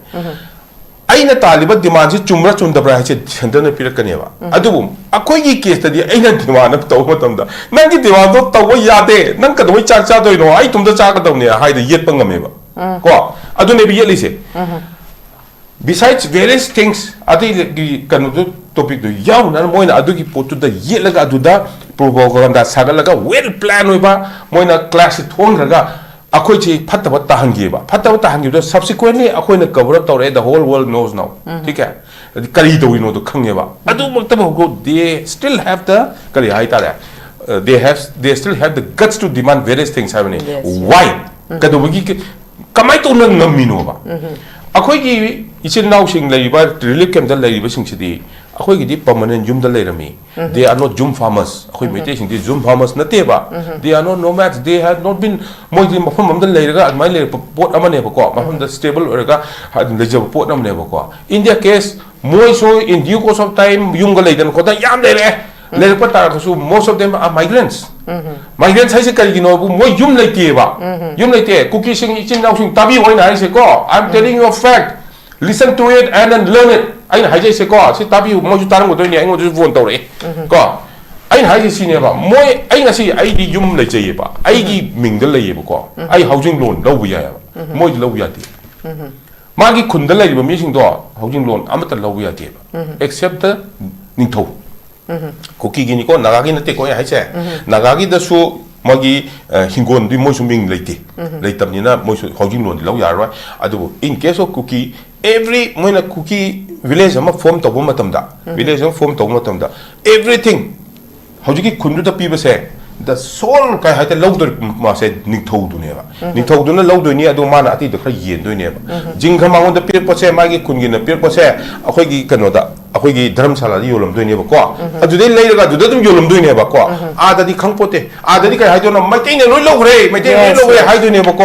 ꯑꯩꯅ ꯇꯥꯜꯂꯤꯕ demandꯁꯤ ꯆꯨꯝꯕ꯭ꯔꯥ ꯆꯨꯝꯗꯕ꯭ꯔꯥ ꯍꯥꯏꯁꯦ centreꯅ ꯄꯤꯔꯛꯀꯅꯦꯕ꯫ ꯑꯗꯨꯕꯨ ꯑꯩꯈꯣꯏꯒꯤ caseꯇꯗꯤ ꯑꯩꯅ demand ꯑꯃ ꯇꯧꯕ ꯃꯇꯝꯗ, "ꯅꯪꯒꯤ demandꯗꯣ ꯇꯧꯕ ꯌꯥꯗꯦ, ꯅꯪ ꯀꯩꯗꯧꯕꯩ ꯆꯥꯛ ꯆꯥꯗꯣꯏꯅꯣ, ꯑꯩ ꯏꯇꯣꯝꯇ ꯆꯥꯒꯗꯧꯅꯦ" ꯍꯥꯏꯗ ꯌꯦꯠꯄ ꯉꯝꯃꯦꯕ꯫ ꯀꯣ, ꯑꯗꯨꯅꯦꯕ ꯌꯦꯠꯂꯤꯁꯦ꯫ Besides various things, ꯑꯇꯩꯒꯤ ꯀꯩꯅꯣꯗꯨ, ꯇꯣꯄꯤꯛꯇꯨ ꯌꯥꯎꯅ ꯃꯣꯏꯅ ꯑꯗꯨꯒꯤ ꯄꯣꯠꯇꯨꯗ ꯌꯦꯠꯂꯒ ꯑꯗꯨꯗ ꯄ꯭ꯔꯣꯄꯥꯒꯥꯟꯗꯥ ꯁꯥꯒꯠꯂꯒ ꯋꯦꯜ ꯄ꯭ꯂꯥꯟ ꯑꯣꯏꯕ ꯃꯣꯏꯅ ꯀ꯭ꯂꯥꯁꯁꯤ ꯊꯣꯡꯈ꯭ꯔꯒ ꯑꯩꯈꯣꯏꯁꯤ ꯐꯠꯇꯕ ꯇꯥꯍꯟꯈꯤꯕ꯫ ꯐꯠꯇꯕ ꯇꯥꯍꯟꯈꯤꯕꯗꯣ subsequently ꯑꯩꯈꯣꯏꯅ cover up ꯇꯧꯔꯛꯑꯦ, the whole world knows now꯫ ꯊꯤꯀꯦ? ꯀꯔꯤ ꯇꯧꯔꯤꯅꯣꯗꯣ ꯈꯪꯉꯦꯕ꯫ ꯑꯗꯨꯃꯛꯇ ꯐꯥꯎꯕ they still have the, ꯀꯔꯤ ꯍꯥꯏꯇꯥꯔꯦ, they have, they still have the guts to demand various things ꯍꯥꯏꯕꯅꯤ꯫ Yes, yes. Why? ꯀꯩꯗꯧꯕꯒꯤ? ꯀꯃꯥꯏꯅ ꯇꯧꯅ ꯉꯝꯃꯤꯅꯣꯕ? ꯑꯩꯈꯣꯏꯒꯤ ꯏꯆꯤꯟ ꯏꯅꯥꯎꯁꯤꯡ ꯂꯩꯔꯤꯕ ꯔꯤꯂꯤꯐ ꯀꯦꯝꯞꯇ ꯂꯩꯔꯤꯕꯁꯤꯡꯁꯤꯗꯤ ꯑꯩꯈꯣꯏꯒꯤꯗꯤ ꯄꯔꯃꯅꯦꯟ ꯌꯨꯝꯗ ꯂꯩꯔꯝꯃꯤ꯫ They are not ꯌꯨꯝ ꯐꯥꯔꯃꯔꯁ꯫ ꯑꯩꯈꯣꯏ ꯃꯩꯇꯩꯁꯤꯡꯗꯤ ꯌꯨꯝ ꯐꯥꯔꯃꯔꯁ ꯅꯠꯇꯦꯕ꯫ They are not nomads, they have not been, ꯃꯣꯏꯗꯤ ꯃꯐꯝ ꯑꯃꯗ ꯂꯩꯔꯒ ꯑꯗꯨꯃꯥꯏꯅ ꯂꯩꯔꯛꯄ ꯄꯣꯠ ꯑꯃꯅꯦꯕꯀꯣ, ꯃꯐꯝꯗ ꯁ꯭ꯇꯦꯕꯜ ꯑꯣꯏꯔꯒ ꯑꯗꯨꯝ ꯂꯩꯖꯕ ꯄꯣꯠ ꯑꯃꯅꯦꯕꯀꯣ꯫ In their case, ꯃꯣꯏꯁꯨ in due course of time ꯌꯨꯝꯒ ꯂꯩꯗꯅ ꯈꯣꯠꯇꯅ ꯌꯥꯝ ꯂꯩꯔꯛꯑꯦ꯫ ꯂꯩꯔꯛꯄ ꯇꯥꯔꯒꯁꯨ most of them are migrants꯫ Migrants ꯍꯥꯏꯁꯦ ꯀꯔꯤꯒꯤꯅꯣꯕꯨ ꯃꯣꯏ ꯌꯨꯝ ꯂꯩꯇꯦꯕ꯫ ꯌꯨꯝ ꯂꯩꯇꯦ꯫ ꯀꯨꯀꯤꯁꯤꯡ ꯏꯆꯤꯟ ꯏꯅꯥꯎꯁꯤꯡ ꯇꯥꯕꯤꯌꯨ ꯑꯩꯅ ꯍꯥꯏꯁꯦꯀꯣ, I'm telling you a fact, listen to it and then learn it꯫ ꯑꯩꯅ ꯍꯥꯏꯖꯩꯁꯦꯀꯣ, ꯁꯤ ꯇꯥꯕꯤꯌꯨ꯫ ꯃꯣꯏꯁꯨ ꯇꯥꯔꯝꯒꯗꯣꯏꯅꯦ, ꯑꯩꯉꯣꯟꯗꯁꯨ ꯐꯣꯟ ꯇꯧꯔꯛꯑꯦ ꯀꯣ꯫ ꯑꯩꯅ ꯍꯥꯏꯁꯦ ꯁꯤꯅꯦꯕ, ꯃꯣꯏ, ꯑꯩ ꯉꯁꯤ ꯑꯩꯗꯤ ꯌꯨꯝ ꯂꯩꯖꯩꯌꯦꯕ, ꯑꯩꯒꯤ ꯃꯤꯡꯗ ꯂꯩꯌꯦꯕꯀꯣ, ꯑꯩ ꯍꯥꯎꯁꯤꯡ ꯂꯣꯟ ꯂꯧꯕ ꯌꯥꯏꯌꯦꯕ, ꯃꯣꯏꯗꯤ ꯂꯧꯕ ꯌꯥꯗꯦ꯫ ꯃꯥꯒꯤ ꯈꯨꯟꯗ ꯂꯩꯔꯤꯕ ꯃꯤꯁꯤꯡꯗꯣ ꯍꯥꯎꯁꯤꯡ ꯂꯣꯟ ꯑꯃꯠꯇ ꯂꯧꯕ ꯌꯥꯗꯦꯕ, except the ꯅꯤꯡꯊꯧ꯫ ꯀꯨꯀꯤꯒꯤꯅꯤꯀꯣ, ꯅꯥꯒꯥꯒꯤ ꯅꯠꯇꯦꯀꯣ ꯑꯩ ꯍꯥꯏꯁꯦ꯫ ꯅꯥꯒꯥꯒꯤꯗꯁꯨ ꯃꯥꯒꯤ, ꯑ, ꯍꯤꯡꯒꯣꯜꯗꯤ ꯃꯣꯏꯁꯨ ꯃꯤꯡ ꯂꯩꯇꯦ꯫ ꯂꯩꯇꯕꯅꯤꯅ ꯃꯣꯏꯁꯨ ꯍꯥꯎꯁꯤꯡ ꯂꯣꯟꯗꯤ ꯂꯧ ꯌꯥꯔꯔꯣꯏ꯫ ꯑꯗꯨꯕꯨ in case of Kuki, every, ꯃꯣꯏꯅ ꯀꯨꯀꯤ village ꯑꯃ form ꯇꯧꯕ ꯃꯇꯝꯗ, village ꯑꯃ form ꯇꯧꯕ ꯃꯇꯝꯗ, everything, ꯍꯧꯖꯤꯛꯀꯤ ꯈꯨꯟꯗꯨꯗ ꯄꯤꯕꯁꯦ, the sole ꯀꯩ ꯍꯥꯏꯇꯥꯔꯦ, ꯂꯧꯗꯣꯏ ꯃꯥꯁꯦ ꯅꯤꯡꯊꯧꯗꯨꯅꯦꯕ꯫ ꯅꯤꯡꯊꯧꯗꯨꯅ ꯂꯧꯗꯣꯏꯅꯤ, ꯑꯗꯣ ꯃꯥꯅ ꯑꯇꯩꯗ ꯈꯔ ꯌꯦꯟꯗꯣꯏꯅꯦꯕ꯫ ꯖꯤꯡꯒ ꯃꯉꯣꯟꯗ ꯄꯤꯔꯛꯄꯁꯦ, ꯃꯥꯒꯤ ꯈꯨꯟꯒꯤꯅ ꯄꯤꯔꯛꯄꯁꯦ, ꯑꯩꯈꯣꯏꯒꯤ ꯀꯩꯅꯣꯗ, ꯑꯩꯈꯣꯏꯒꯤ ꯙꯔꯝꯁꯥꯂꯥꯗ ꯌꯣꯜꯂꯝꯗꯣꯏꯅꯦꯕꯀꯣ꯫ ꯑꯗꯨꯗꯩ ꯂꯩꯔꯒ ꯑꯗꯨꯗ ꯑꯗꯨꯝ ꯌꯣꯜꯂꯝꯗꯣꯏꯅꯦꯕꯀꯣ꯫ ꯑꯥꯗꯗꯤ ꯈꯪꯄꯣꯠꯇꯦ꯫ ꯑꯥꯗꯗꯤ ꯀꯩ ꯍꯥꯏꯗꯣꯏꯅꯣ? "ꯃꯩꯇꯩꯅ ꯂꯣꯏ ꯂꯧꯈ꯭ꯔꯦ, ꯃꯩꯇꯩꯅ ꯂꯣꯏ ꯂꯧꯈ꯭ꯔꯦ" ꯍꯥꯏꯗꯣꯏꯅꯦꯕꯀꯣ꯫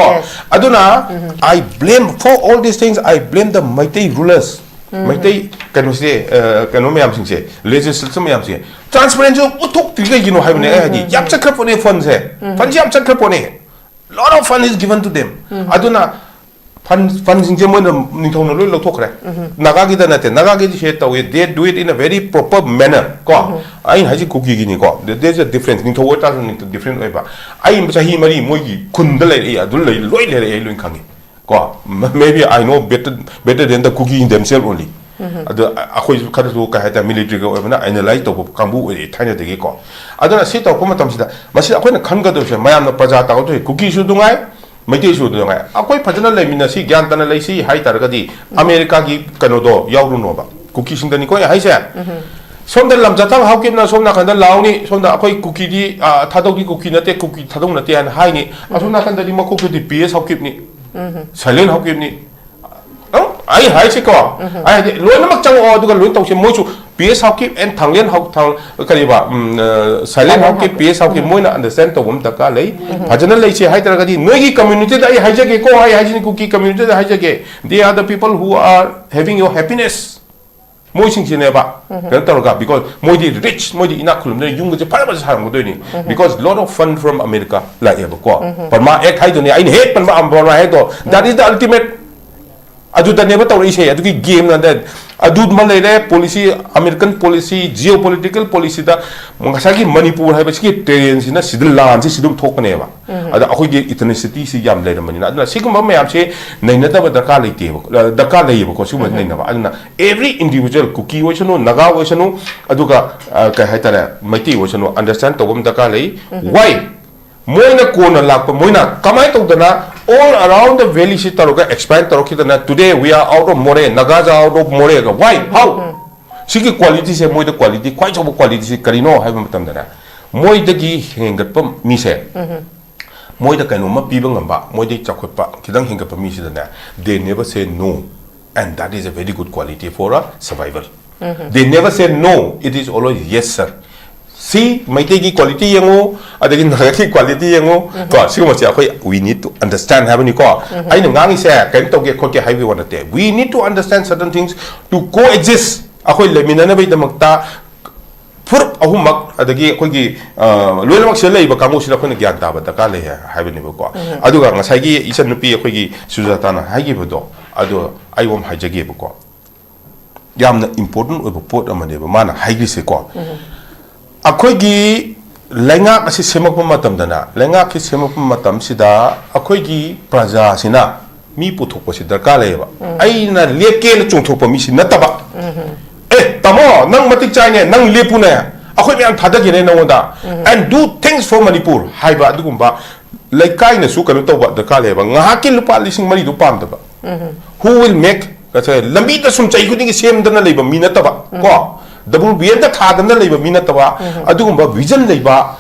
ꯑꯗꯨꯅ I blame for all these things, I blame the Meitei rulers꯫ Meitei ꯀꯩꯅꯣꯁꯦ, ꯑ, ꯀꯩꯅꯣ ꯃꯌꯥꯝꯁꯤꯡꯁꯦ, legislature ꯃꯌꯥꯝꯁꯦ, transparency ꯎꯠꯊꯣꯛꯇ꯭ꯔꯤ ꯀꯩꯒꯤꯅꯣ ꯍꯥꯏꯕꯅꯦ ꯑꯩ ꯍꯥꯏꯗꯤ꯫ ꯌꯥꯝ ꯆꯠꯈ꯭ꯔ ꯄꯣꯠꯅꯦ ꯐꯟꯁꯦ꯫ ꯐꯟꯁꯦ ꯌꯥꯝ ꯆꯠꯈ꯭ꯔ ꯄꯣꯠꯅꯦ꯫ Lot of fund is given to them꯫ ꯑꯗꯨꯅ ꯐꯟ, ꯐꯟꯁꯤꯡꯁꯦ ꯃꯣꯏꯅ ꯅꯤꯡꯊꯧꯅ ꯂꯣꯏ ꯂꯧꯊꯣꯛꯈ꯭ꯔꯦ꯫ ꯅꯥꯒꯥꯒꯤꯗ ꯅꯠꯇꯦ, ꯅꯥꯒꯥꯒꯤꯗꯤ ꯁꯦ ꯇꯧꯋꯦ, they do it in a very proper manner ꯀꯣ꯫ ꯑꯩꯅ ꯍꯥꯏꯁꯤ ꯀꯨꯀꯤꯒꯤꯅꯤꯀꯣ꯫ There is a difference꯫ ꯅꯤꯡꯊꯧ ꯑꯣꯏꯇꯥꯔꯁꯨ ꯅꯤꯡꯊꯧ different ꯑꯣꯏꯕ꯫ ꯑꯩ ꯆꯍꯤ ꯃꯔꯤ ꯃꯣꯏꯒꯤ ꯈꯨꯟꯗ ꯂꯩꯔꯛꯏ, ꯑꯗꯨ ꯂꯩ, ꯂꯣꯏ ꯂꯩꯔꯛꯏ, ꯑꯩ ꯂꯣꯏ ꯈꯪꯉꯤ꯫ ꯀꯣ, maybe I know better, better than the Kuki in themselves only. ꯑꯗꯣ ꯑꯩꯈꯣꯏꯁꯨ ꯈꯔꯁꯨ, ꯀꯩ ꯍꯥꯏꯇꯥꯔꯦ, ꯃꯤꯂꯤꯇꯔꯤꯒ ꯑꯣꯏꯕꯅ ꯑꯦꯅꯥꯂꯥꯏꯁ ꯇꯧꯕ ꯀꯥꯡꯕꯨ ꯑꯣꯏꯔꯛꯑꯦ ꯊꯥꯏꯅꯗꯒꯤꯀꯣ. ꯑꯗꯨꯅ ꯁꯤ ꯇꯧꯔꯛꯄ ꯃꯇꯝꯁꯤꯗ ꯃꯁꯤ ꯑꯩꯈꯣꯏꯅ ꯈꯟꯒꯗꯧꯔꯤꯁꯦ, ꯃꯌꯥꯝꯅ ꯄ꯭ꯔꯖꯥ ꯇꯥꯒꯗꯧꯔꯤꯁꯦ, ꯀꯨꯀꯤꯁꯨ ꯅꯨꯡꯉꯥꯏ, ꯃꯩꯇꯩꯁꯨ ꯅꯨꯡꯉꯥꯏ, ꯑꯩꯈꯣꯏ ꯐꯖꯅ ꯂꯩꯃꯤꯟꯅꯁꯤ, ꯒ꯭ꯌꯥꯟ ꯇꯥꯅ ꯂꯩꯁꯤ ꯍꯥꯏ ꯇꯥꯔꯒꯗꯤ ꯑꯃꯦꯔꯤꯀꯥꯒꯤ ꯀꯩꯅꯣꯗꯣ ꯌꯥꯎꯔꯨꯅꯣꯕ, ꯀꯨꯀꯤꯁꯤꯡꯗꯅꯤꯀꯣ ꯑꯩ ꯍꯥꯏꯁꯦ. ꯁꯣꯝꯗ ꯂꯝꯆꯠꯊꯥꯡ ꯍꯥꯎꯀꯤꯞꯅ ꯁꯣꯝ ꯅꯥꯀꯟꯗ ꯂꯥꯎꯅꯤ, ꯁꯣꯝꯗ ꯑꯩꯈꯣꯏ ꯀꯨꯀꯤꯗꯤ, ꯑ, ꯊꯥꯗꯧꯗꯤ ꯀꯨꯀꯤ ꯅꯠꯇꯦ, ꯀꯨꯀꯤ ꯊꯥꯗꯧ ꯅꯠꯇꯦ ꯍꯥꯏꯅ ꯍꯥꯏꯅꯤ. ꯑꯁꯣꯝ ꯅꯥꯀꯟꯗꯗꯤ ꯃꯀꯣꯛꯇꯗꯤ ꯄꯤ ꯑꯦꯁ ꯍꯥꯎꯀꯤꯞꯅꯤ, ꯁꯥꯏꯂꯦꯟ ꯍꯥꯎꯀꯤꯞꯅꯤ. ꯑ, ꯑꯩ ꯍꯥꯏꯁꯤꯀꯣ, ꯑꯩ ꯍꯥꯏꯗꯤ ꯂꯣꯏꯅꯃꯛ ꯆꯪꯉꯛꯑꯣ ꯑꯗꯨꯒ ꯂꯣꯏ ꯇꯧꯁꯤ. ꯃꯣꯏꯁꯨ ꯄꯤ ꯑꯦꯁ ꯍꯥꯎꯀꯤꯞ and ꯊꯥꯡꯂꯦꯟ ꯍꯥꯎ-, ꯊꯥꯡ-, ꯀꯔꯤꯕ, ꯎꯝ, ꯑ, silent silent Haokip, Haokip. P S Haokip ꯃꯣꯏꯅ ꯑꯟꯗꯔꯁ꯭ꯇꯦꯟ ꯇꯧꯕ ꯑꯃ ꯗꯔꯀꯥꯔ ꯂꯩ. ꯐꯖꯅ ꯂꯩꯁꯤ ꯍꯥꯏ ꯇꯥꯔꯒꯗꯤ ꯅꯣꯏꯒꯤ ꯀꯝꯃ꯭ꯌꯨꯅꯤꯇꯤꯗ ꯑꯩ ꯍꯥꯏꯖꯒꯦꯀꯣ, ꯑꯩ ꯍꯥꯏꯁꯤꯅꯤ, ꯀꯨꯀꯤ ꯀꯝꯃ꯭ꯌꯨꯅꯤꯇꯤꯗ ꯍꯥꯏꯖꯒꯦ, they are the people who are having your happiness. ꯃꯣꯏꯁꯤꯡꯁꯤꯅꯦꯕ ꯀꯩꯅꯣ ꯇꯧꯔꯒ, because ꯃꯣꯏꯗꯤ ꯔꯤꯆ, ꯃꯣꯏꯗꯤ ꯏꯅꯥꯛ ꯈꯨꯜꯂꯝꯗꯣꯏꯅꯤ, ꯌꯨꯝꯒꯁꯦ ꯐꯖ ꯐꯖ ꯁꯥꯔꯝꯒꯗꯣꯏꯅꯤ. Because lot of fund from America ꯂꯥꯛꯑꯦꯕꯀꯣ. ꯄꯔꯃꯥ ꯑꯦꯛ ꯍꯥꯏꯗꯨꯅꯦ, ꯑꯩꯅ ꯍꯦꯛ ꯄꯟꯕ ꯄꯔꯃꯥ ꯑꯦꯛꯇꯣ, that is the ultimate. ꯑꯗꯨꯗꯅꯦꯕ ꯇꯧꯔꯛꯏꯁꯦ, ꯑꯗꯨꯒꯤ ꯒꯦꯝꯅ. ꯑꯗꯨꯃ ꯂꯩꯔꯦ, policy, American policy, geopolitical ꯄꯣꯂꯤꯁꯤꯗ ꯉꯁꯥꯏꯒꯤ ꯃꯅꯤꯄꯨꯔ ꯍꯥꯏꯕꯁꯤꯒꯤ ꯇꯦꯔꯦꯟꯁꯤꯅ ꯁꯤꯗ ꯂꯥꯟꯁꯤ ꯁꯤꯗ ꯑꯗꯨꯝ ꯊꯣꯛꯄꯅꯦꯕ. ꯑꯗ ꯑꯩꯈꯣꯏꯒꯤ ꯏꯊꯅꯤꯁꯤꯇꯤꯁꯤ ꯌꯥꯝ ꯂꯩꯔꯝꯕꯅꯤꯅ, ꯑꯗꯨꯅ ꯁꯤꯒꯨꯝꯕ ꯃꯌꯥꯝꯁꯦ ꯅꯩꯅꯗꯕ ꯗꯔꯀꯥꯔ ꯂꯩꯇꯦꯕ, ꯑ, ꯗꯔꯀꯥꯔ ꯂꯩꯌꯦꯕꯀꯣ, ꯁꯤꯒꯨꯝꯕ ꯅꯩꯅꯕ. ꯑꯗꯨꯅ every individual, ꯀꯨꯀꯤ ꯑꯣꯏꯁꯅꯨ, ꯅꯥꯒꯥ ꯑꯣꯏꯁꯅꯨ, ꯑꯗꯨꯒ, ꯑ, ꯀꯩ ꯍꯥꯏꯇꯥꯔꯦ, ꯃꯩꯇꯩ ꯑꯣꯏꯁꯅꯨ, ꯑꯟꯗꯔꯁ꯭ꯇꯦꯟ ꯇꯧꯕ ꯑꯃ ꯗꯔꯀꯥꯔ ꯂꯩ. Why? ꯃꯣꯏꯅ ꯀꯣꯟꯅ ꯂꯥꯛꯄ, ꯃꯣꯏꯅ ꯀꯃꯥꯏꯅ ꯇꯧꯗꯅ all around the valley ꯁꯤ ꯇꯧꯔꯒ expand ꯇꯧꯔꯛꯈꯤꯗꯅ, today we are out of Moreh, Nagas are out of Moreh. Why? How? ꯁꯤꯒꯤ ꯀ꯭ꯋꯥꯂꯤꯇꯤꯁꯦ, ꯃꯣꯏꯗ ꯀ꯭ꯋꯥꯂꯤꯇꯤ, ꯈ꯭ꯋꯥꯏ ꯆꯥꯎꯕ ꯀ꯭ꯋꯥꯂꯤꯇꯤꯁꯤ ꯀꯔꯤꯅꯣ ꯍꯥꯏꯕ ꯃꯇꯝꯗꯅꯦ, ꯃꯣꯏꯗꯒꯤ ꯍꯦꯟꯒꯠꯄ ꯃꯤꯁꯦ, ꯃꯣꯏꯗ ꯀꯩꯅꯣꯝꯃ ꯄꯤꯕ ꯉꯝꯕ, ꯃꯣꯏꯗꯒꯤ ꯆꯥꯎꯈꯠꯄ ꯈꯤꯇꯪ ꯍꯦꯟꯒꯠꯄ ꯃꯤꯁꯤꯗꯅꯦ, they never say no, and that is a very good quality for a survival. They never say no, it is always yes sir. ꯁꯤ ꯃꯩꯇꯩꯒꯤ ꯀ꯭ꯋꯥꯂꯤꯇꯤ ꯌꯦꯡꯉꯨ, ꯑꯗꯒꯤ ꯅꯥꯒꯥꯒꯤ ꯀ꯭ꯋꯥꯂꯤꯇꯤ ꯌꯦꯡꯉꯨ, ꯀꯣ, ꯁꯤꯒꯨꯝꯕꯁꯦ ꯑꯩꯈꯣꯏ we need to understand ꯍꯥꯏꯕꯅꯤꯀꯣ. ꯑꯩꯅ ꯉꯥꯡꯉꯤꯁꯦ ꯀꯔꯤꯝ ꯇꯧꯒꯦ ꯈꯣꯠꯀꯦ ꯍꯥꯏꯕꯒꯤ ꯋꯥ ꯅꯠꯇꯦ. We need to understand certain things to coexist. ꯑꯩꯈꯣꯏ ꯂꯩꯃꯤꯟꯅꯅꯕꯒꯤꯗꯃꯛꯇ ꯐꯨꯔꯨꯞ ꯑꯍꯨꯝꯃꯛ, ꯑꯗꯒꯤ ꯑꯩꯈꯣꯏꯒꯤ, ꯑ, ꯂꯣꯏꯅꯃꯛ ꯁꯤꯗ ꯂꯩꯔꯤꯕ ꯀꯥꯡꯕꯨꯁꯤꯗ ꯑꯩꯈꯣꯏꯅ ꯒ꯭ꯌꯥꯟ ꯇꯥꯕ ꯗꯔꯀꯥꯔ ꯂꯩ ꯍꯥꯏꯕꯅꯦꯕꯀꯣ. ꯑꯗꯨꯒ ꯉꯁꯥꯏꯒꯤ ꯏꯆꯟꯅꯨꯄꯤ ꯑꯩꯈꯣꯏꯒꯤ ꯁꯨꯖꯥꯇꯥꯅ ꯍꯥꯏꯈꯤꯕꯗꯣ, ꯑꯗꯣ ꯑꯩ ꯑꯃ ꯍꯥꯏꯖꯒꯦꯕꯀꯣ. ꯌꯥꯝꯅ important ꯑꯣꯏꯕ ꯄꯣꯠ ꯑꯃꯅꯦꯕ ꯃꯥꯅ ꯍꯥꯏꯈ꯭ꯔꯤꯁꯦꯀꯣ. ꯑꯩꯈꯣꯏꯒꯤ ꯂꯩꯉꯥꯛ ꯑꯁꯤ ꯁꯦꯝꯃꯛꯄ ꯃꯇꯝꯗꯅ, ꯂꯩꯉꯥꯛꯁꯤ ꯁꯦꯝꯃꯛꯄ ꯃꯇꯝꯁꯤꯗ ꯑꯩꯈꯣꯏꯒꯤ ꯄ꯭ꯔꯖꯥꯁꯤꯅ ꯃꯤ ꯄꯨꯊꯣꯛꯄꯁꯤ ꯗꯔꯀꯥꯔ ꯂꯩꯌꯦꯕ꯫ ꯑꯩꯅ ꯂꯦꯞꯀꯦꯅ ꯆꯣꯡꯊꯣꯛꯄ ꯃꯤꯁꯤ ꯅꯠꯇꯕ, "ꯑꯦ, ꯇꯥꯃꯣ, ꯅꯪ ꯃꯇꯤꯛ ꯆꯥꯏꯅꯦ, ꯅꯪ ꯂꯦꯞꯄꯨꯅꯦ, ꯑꯩꯈꯣꯏ ꯃꯌꯥꯝ ꯊꯥꯗꯒꯦꯅꯦ ꯅꯉꯣꯟꯗ, and do things for Manipur" ꯍꯥꯏꯕ ꯑꯗꯨꯒꯨꯝꯕ ꯂꯩꯀꯥꯏꯅꯁꯨ ꯀꯩꯅꯣ ꯇꯧꯕ ꯗꯔꯀꯥꯔ ꯂꯩꯌꯦꯕ꯫ ꯉꯥꯏꯍꯥꯛꯀꯤ ꯂꯨꯄꯥ ꯂꯤꯁꯤꯡ ꯃꯔꯤꯗꯨ ꯄꯥꯝꯗꯕ꯫ Who will make, ꯉꯁꯥꯏ ꯂꯝꯕꯤꯗ ꯁꯨꯝ ꯆꯍꯤ ꯈꯨꯗꯤꯡꯒꯤ ꯁꯦꯝꯗꯅ ꯂꯩꯕ ꯃꯤ ꯅꯠꯇꯕ, ꯀꯣ, ꯗꯕꯜ ꯕꯤꯌꯦꯟꯗ ꯊꯥꯗꯅ ꯂꯩꯕ ꯃꯤ ꯅꯠꯇꯕ, ꯑꯗꯨꯒꯨꯝꯕ ꯚꯤꯖꯟ ꯂꯩꯕ,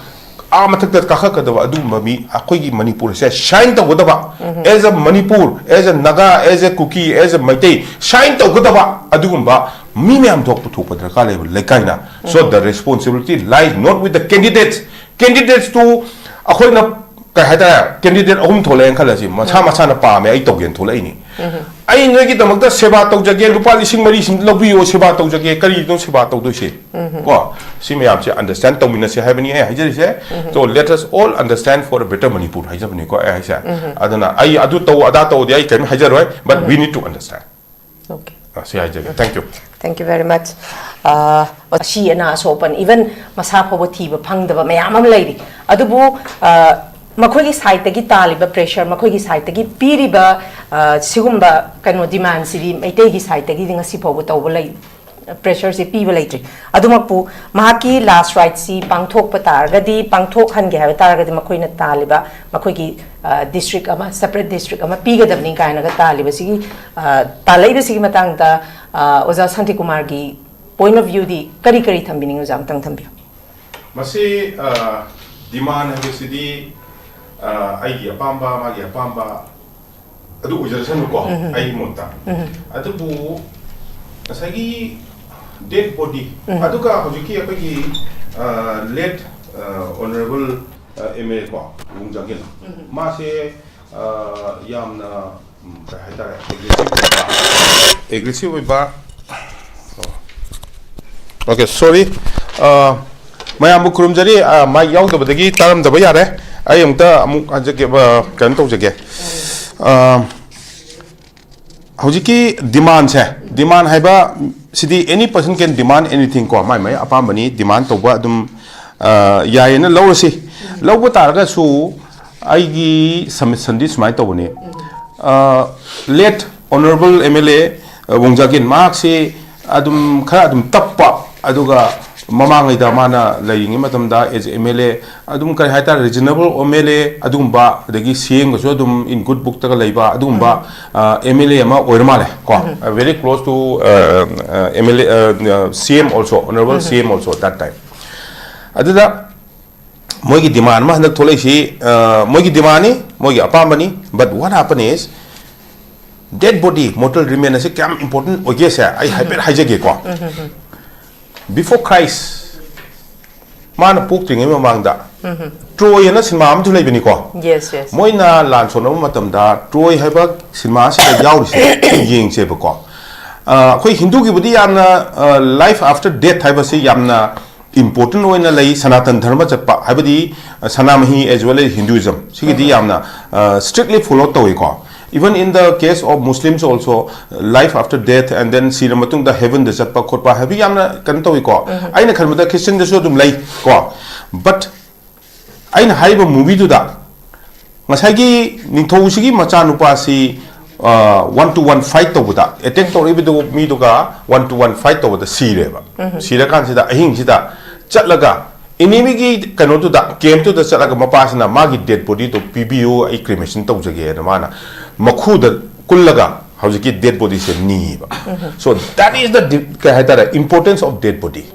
ꯑꯥ ꯃꯊꯛꯇ ꯀꯥꯈꯠꯀꯗꯕ ꯑꯗꯨꯒꯨꯝꯕ ꯃꯤ, ꯑꯩꯈꯣꯏꯒꯤ ꯃꯅꯤꯄꯨꯔꯁꯦ ꯁꯥꯏꯟ ꯇꯧꯒꯗꯕ, as a Manipur, as a Naga, as a Kuki, as a Meitei, sign ꯇꯧꯒꯗꯕ ꯑꯗꯨꯒꯨꯝꯕ ꯃꯤ ꯃꯌꯥꯝ ꯊꯣꯛ ꯄꯨꯊꯣꯛꯄ ꯗꯔꯀꯥꯔ ꯂꯩꯕ ꯂꯩꯀꯥꯏꯅ꯫ So the responsibility lies not with the candidates. Candidates two ꯑꯩꯈꯣꯏꯅ, ꯀꯩ ꯍꯥꯏꯇꯥꯔꯦ, ꯀꯦꯟꯗꯤꯗꯦꯠ ꯑꯍꯨꯝ ꯊꯣꯛꯂꯛꯑꯦꯅ ꯈꯜꯂꯁꯤ, ꯃꯁꯥ ꯃꯁꯥꯅ ꯄꯥꯝꯃꯦ, ꯑꯩ ꯇꯧꯒꯦꯅ ꯊꯣꯛꯂꯛꯏꯅꯤ꯫ "ꯑꯩ ꯅꯣꯏꯒꯤꯗꯃꯛꯇ ꯁꯦꯕꯥ ꯇꯧꯖꯒꯦ, ꯂꯨꯄꯥ ꯂꯤꯁꯤꯡ ꯃꯔꯤ ꯁꯤꯝ ꯂꯧꯕꯤꯌꯣ, ꯁꯦꯕꯥ ꯇꯧꯖꯒꯦ", ꯀꯔꯤꯅꯣ ꯁꯦꯕꯥ ꯇꯧꯗꯣꯏꯁꯦ? ꯀꯣ, ꯁꯤ ꯃꯌꯥꯝꯁꯦ ꯑꯟꯗꯔꯁ꯭ꯇꯦꯟ ꯇꯧꯃꯤꯟꯅꯁꯦ ꯍꯥꯏꯕꯅꯤ ꯑꯩ ꯍꯥꯏꯖꯔꯤꯁꯦ꯫ So let us all understand for a better Manipur ꯍꯥꯏꯖꯕꯅꯤꯀꯣ ꯑꯩ ꯍꯥꯏꯁꯦ꯫ ꯑꯗꯨꯅ ꯑꯩ ꯑꯗꯨ ꯇꯧ ꯑꯗꯥ ꯇꯧꯗꯤ ꯑꯩ ꯀꯔꯤꯝ ꯍꯥꯏꯖꯔꯣꯏ, but we need to understand꯫ Okay. ꯑ, ꯁꯤ ꯍꯥꯏꯖꯒꯦ꯫ Thank you. Thank you very much. ꯑꯁꯤ ꯑꯅꯥ ꯑꯁꯣꯛꯄꯟ, even ꯃꯁꯥ ꯐꯥꯎꯕ ꯊꯤꯕ ꯐꯪꯗꯕ ꯃꯌꯥꯝ ꯑꯃ ꯂꯩꯔꯤ꯫ ꯑꯗꯨꯕꯨ ꯑ, ꯃꯈꯣꯏꯒꯤ ꯁꯥꯏꯠꯇꯒꯤ ꯇꯥꯜꯂꯤꯕ ꯄ꯭ꯔꯦꯁꯔ, ꯃꯈꯣꯏꯒꯤ ꯁꯥꯏꯠꯇꯒꯤ ꯄꯤꯔꯤꯕ ꯑ, ꯁꯤꯒꯨꯝꯕ ꯀꯩꯅꯣ ꯗꯤꯃꯥꯟꯁꯤꯗꯤ ꯃꯩꯇꯩꯒꯤ ꯁꯥꯏꯠꯇꯒꯤꯗꯤ ꯉꯁꯤ ꯐꯥꯎꯕ ꯇꯧꯕ ꯂꯩ, ꯄ꯭ꯔꯦꯁꯔꯁꯦ ꯄꯤꯕ ꯂꯩꯇ꯭ꯔꯤ꯫ ꯑꯗꯨꯃꯛꯄꯨ ꯃꯍꯥꯛꯀꯤ ꯂꯥꯁ ꯔꯥꯏꯠꯁꯤ ꯄꯥꯡꯊꯣꯛꯄ ꯇꯥꯔꯒꯗꯤ, ꯄꯥꯡꯊꯣꯛꯍꯟꯒꯦ ꯍꯥꯏꯕ ꯇꯥꯔꯒꯗꯤ ꯃꯈꯣꯏꯅ ꯇꯥꯜꯂꯤꯕ ꯃꯈꯣꯏꯒꯤ ꯗꯤꯁꯇ꯭ꯔꯤꯛ ꯑꯃ, ꯁꯦꯄꯔꯦꯠ ꯗꯤꯁꯇ꯭ꯔꯤꯛ ꯑꯃ ꯄꯤꯒꯗꯕꯅꯤ ꯀꯥꯏꯅꯒ ꯇꯥꯜꯂꯤꯕꯁꯤꯒꯤ, ꯑ, ꯇꯥꯜꯂꯛꯏꯕꯁꯤꯒꯤ ꯃꯇꯥꯡꯗ ꯑ, ꯑꯣꯖꯥ ꯁꯥꯟꯇꯤꯀꯨꯃꯥꯔꯒꯤ ꯄꯣꯏꯟ ꯑꯣꯐ ꯚ꯭ꯌꯨꯗꯤ ꯀꯔꯤ ꯀꯔꯤ ꯊꯝꯕꯤꯅꯤꯡꯉꯤ? ꯑꯣꯖꯥ ꯑꯃꯇꯪ ꯊꯝꯕꯤꯌꯨ꯫ ꯃꯁꯤ, ꯑ, ꯗꯤꯃꯥꯟ ꯍꯥꯏꯕꯁꯤꯗꯤ, ꯑ, ꯑꯩꯒꯤ ꯑꯄꯥꯝꯕ, ꯃꯥꯒꯤ ꯑꯄꯥꯝꯕ ꯑꯗꯨ ꯑꯣꯏꯖꯔꯁꯅꯨꯀꯣ, ꯑꯩꯒꯤ ꯃꯣꯠꯇ꯫ ꯑꯗꯨꯕꯨ ꯉꯁꯥꯏꯒꯤ ꯗꯦꯠ ꯕꯣꯗꯤ, ꯑꯗꯨꯒ ꯍꯧꯖꯤꯛꯀꯤ ꯑꯩꯈꯣꯏꯒꯤ, ꯑ, ꯂꯦꯠ, ꯑ, ꯑꯣꯅꯔꯦꯕꯜ, ꯑ, ꯑꯦꯝ ꯑꯦꯜ ꯀꯣ, ꯋꯨꯡ ꯖꯥꯡꯒꯤꯟ, ꯃꯥꯁꯦ, ꯑ, ꯌꯥꯝꯅ, ꯎꯝ, ꯀꯩ ꯍꯥꯏꯇꯥꯔꯦ, ꯑꯦꯒ꯭ꯔꯦꯁꯤꯞ ꯑꯣꯏꯕ, ꯑꯦꯒ꯭ꯔꯦꯁꯤꯞ ꯑꯣꯏꯕ꯫ ꯑꯣꯀꯦ, ꯁꯣꯔꯤ꯫ ꯑ, ꯃꯌꯥꯝꯕꯨ ꯈꯨꯔꯨꯝꯖꯔꯤ꯫ ꯑ, ꯃꯥꯏꯛ ꯌꯥꯎꯗꯕꯗꯒꯤ ꯇꯥꯔꯝꯗꯕ ꯌꯥꯔꯦ꯫ ꯑꯩ ꯑꯃꯨꯛꯇ ꯑꯃꯨꯛ ꯍꯟꯖꯒꯦ, ꯑ, ꯀꯩꯅꯣ ꯇꯧꯖꯒꯦ꯫ ꯑ, ꯍꯧꯖꯤꯛꯀꯤ ꯗꯤꯃꯥꯟꯁꯦ, ꯗꯤꯃꯥꯟ ꯍꯥꯏꯕ ꯁꯤꯗꯤ any person can demand anything ꯀꯣ, ꯃꯥꯏ ꯃꯥꯏ ꯑꯄꯥꯝꯕꯅꯤ, ꯗꯤꯃꯥꯟ ꯇꯧꯕ ꯑꯗꯨꯝ, ꯑ, ꯌꯥꯏꯌꯦꯅ ꯂꯧꯔꯁꯤ꯫ ꯂꯧꯕ ꯇꯥꯔꯒꯁꯨ ꯑꯩꯒꯤ ꯁꯕꯃꯤꯁꯟꯗꯤ ꯁꯨꯃꯥꯏꯅ ꯇꯧꯕꯅꯤ꯫ Late Honorable M L A Wungjakin, ꯃꯍꯥꯛꯁꯤ ꯑꯗꯨꯝ ꯈꯔ ꯑꯗꯨꯝ ꯇꯞꯄ, ꯑꯗꯨꯒ ꯃꯃꯥꯡꯉꯩꯗ ꯃꯥꯅ ꯂꯩꯔꯤꯉꯩ ꯃꯇꯝꯗ as M L A ꯑꯗꯨꯝ, ꯀꯔꯤ ꯍꯥꯏꯇꯥꯔꯦ, reasonable M L A ꯑꯗꯨꯒꯨꯝꯕ, ꯑꯗꯒꯤ C M ꯒꯁꯨ ꯑꯗꯨꯝ in good book ꯇꯒ ꯂꯩꯕ ꯑꯗꯨꯒꯨꯝꯕ M L A ꯑꯃ ꯑꯣꯏꯔ ꯃꯥꯜꯂꯦ ꯀꯣ. Very close to M L A, C M also, Honorable C M also that time. ꯑꯗꯨꯗ ꯃꯣꯏꯒꯤ demand ꯑꯃ ꯍꯟꯗꯛ ꯊꯣꯛꯂꯛꯏꯁꯤ, ꯃꯣꯏꯒꯤ demandꯅꯤ, ꯃꯣꯏꯒꯤ ꯑꯄꯥꯝꯕꯅꯤ. But what happen is, dead body, mortal remain ꯑꯁꯤ ꯀꯌꯥꯝ important ꯑꯣꯏꯒꯦꯁꯦ ꯑꯩ ꯍꯥꯏꯐꯦꯠ ꯍꯥꯏꯖꯒꯦꯀꯣ. Before Christ, ꯃꯥꯅ ꯄꯣꯛꯇ꯭ꯔꯤꯉꯩ ꯃꯃꯥꯡꯗ ꯇ꯭ꯔꯣꯏ ꯑꯅ ꯁꯤꯅꯦꯃꯥ ꯑꯃꯁꯨ ꯂꯩꯕꯅꯤꯀꯣ. Yes, yes. ꯃꯣꯏꯅ ꯂꯥꯟ ꯁꯣꯛꯅꯕ ꯃꯇꯝꯗ ꯇ꯭ꯔꯣꯏ ꯍꯥꯏꯕ ꯁꯤꯅꯦꯃꯥ ꯑꯁꯤꯗ ꯌꯥꯎꯔꯤꯁꯦ ꯌꯦꯡꯁꯦꯕꯀꯣ. ꯑꯩꯈꯣꯏ ꯍꯤꯟꯗꯨꯒꯤꯕꯨꯗꯤ ꯌꯥꯝꯅ life after death ꯍꯥꯏꯕꯁꯤ ꯌꯥꯝꯅ important ꯑꯣꯏꯅ ꯂꯩ. ꯁꯅꯥꯇꯟ ꯙꯔꯃ ꯆꯠꯄ ꯍꯥꯏꯕꯗꯤ ꯁꯅꯥꯃꯍꯤ as well as Hinduism, ꯁꯤꯒꯤꯗꯤ ꯌꯥꯝꯅ strictly follow ꯇꯧꯏꯀꯣ. Even in the case of Muslims also, life after death and then sir ꯃꯇꯨꯡꯗ heavenꯗ ꯆꯠꯄ ꯈꯣꯠꯄ ꯍꯥꯏꯕ ꯌꯥꯝꯅ ꯀꯩꯅꯣ ꯇꯧꯏꯀꯣ. ꯑꯩꯅ ꯈꯟꯕꯗ Christianꯗꯁꯨ ꯑꯗꯨꯝ ꯂꯩ ꯀꯣ. But ꯑꯩꯅ ꯍꯥꯏꯔꯤꯕ movieꯗꯨꯗ ꯉꯁꯥꯏꯒꯤ ꯅꯤꯡꯊꯧꯁꯤꯒꯤ ꯃꯆꯥꯅꯨꯄꯥꯁꯤ one to one fight ꯇꯧꯕꯗ, attack ꯇꯧꯔꯛꯏꯕꯗꯨ ꯃꯤꯗꯨꯒ one to one fight ꯇꯧꯕꯗ ꯁꯤꯔꯦꯕ. ꯁꯤꯔꯀꯥꯟꯁꯤꯗ ꯑꯍꯤꯡꯁꯤꯗ ꯆꯠꯂꯒ enemyꯒꯤ ꯀꯩꯅꯣꯗꯨꯗ, campꯇꯨꯗ ꯆꯠꯂꯒ ꯃꯄꯥꯁꯤꯅ ꯃꯥꯒꯤ dead bodyꯗꯣ ꯄꯤꯕꯤꯌꯨ, ꯑꯩ cremation ꯇꯧꯖꯒꯦꯅ ꯃꯥꯅ ꯃꯈꯨꯗ ꯀꯨꯜꯂꯒ ꯍꯧꯖꯤꯛꯀꯤ dead bodyꯁꯦ ꯅꯤꯕ. So that is the, ꯀꯩ ꯍꯥꯏꯇꯥꯔꯦ, importance of dead body.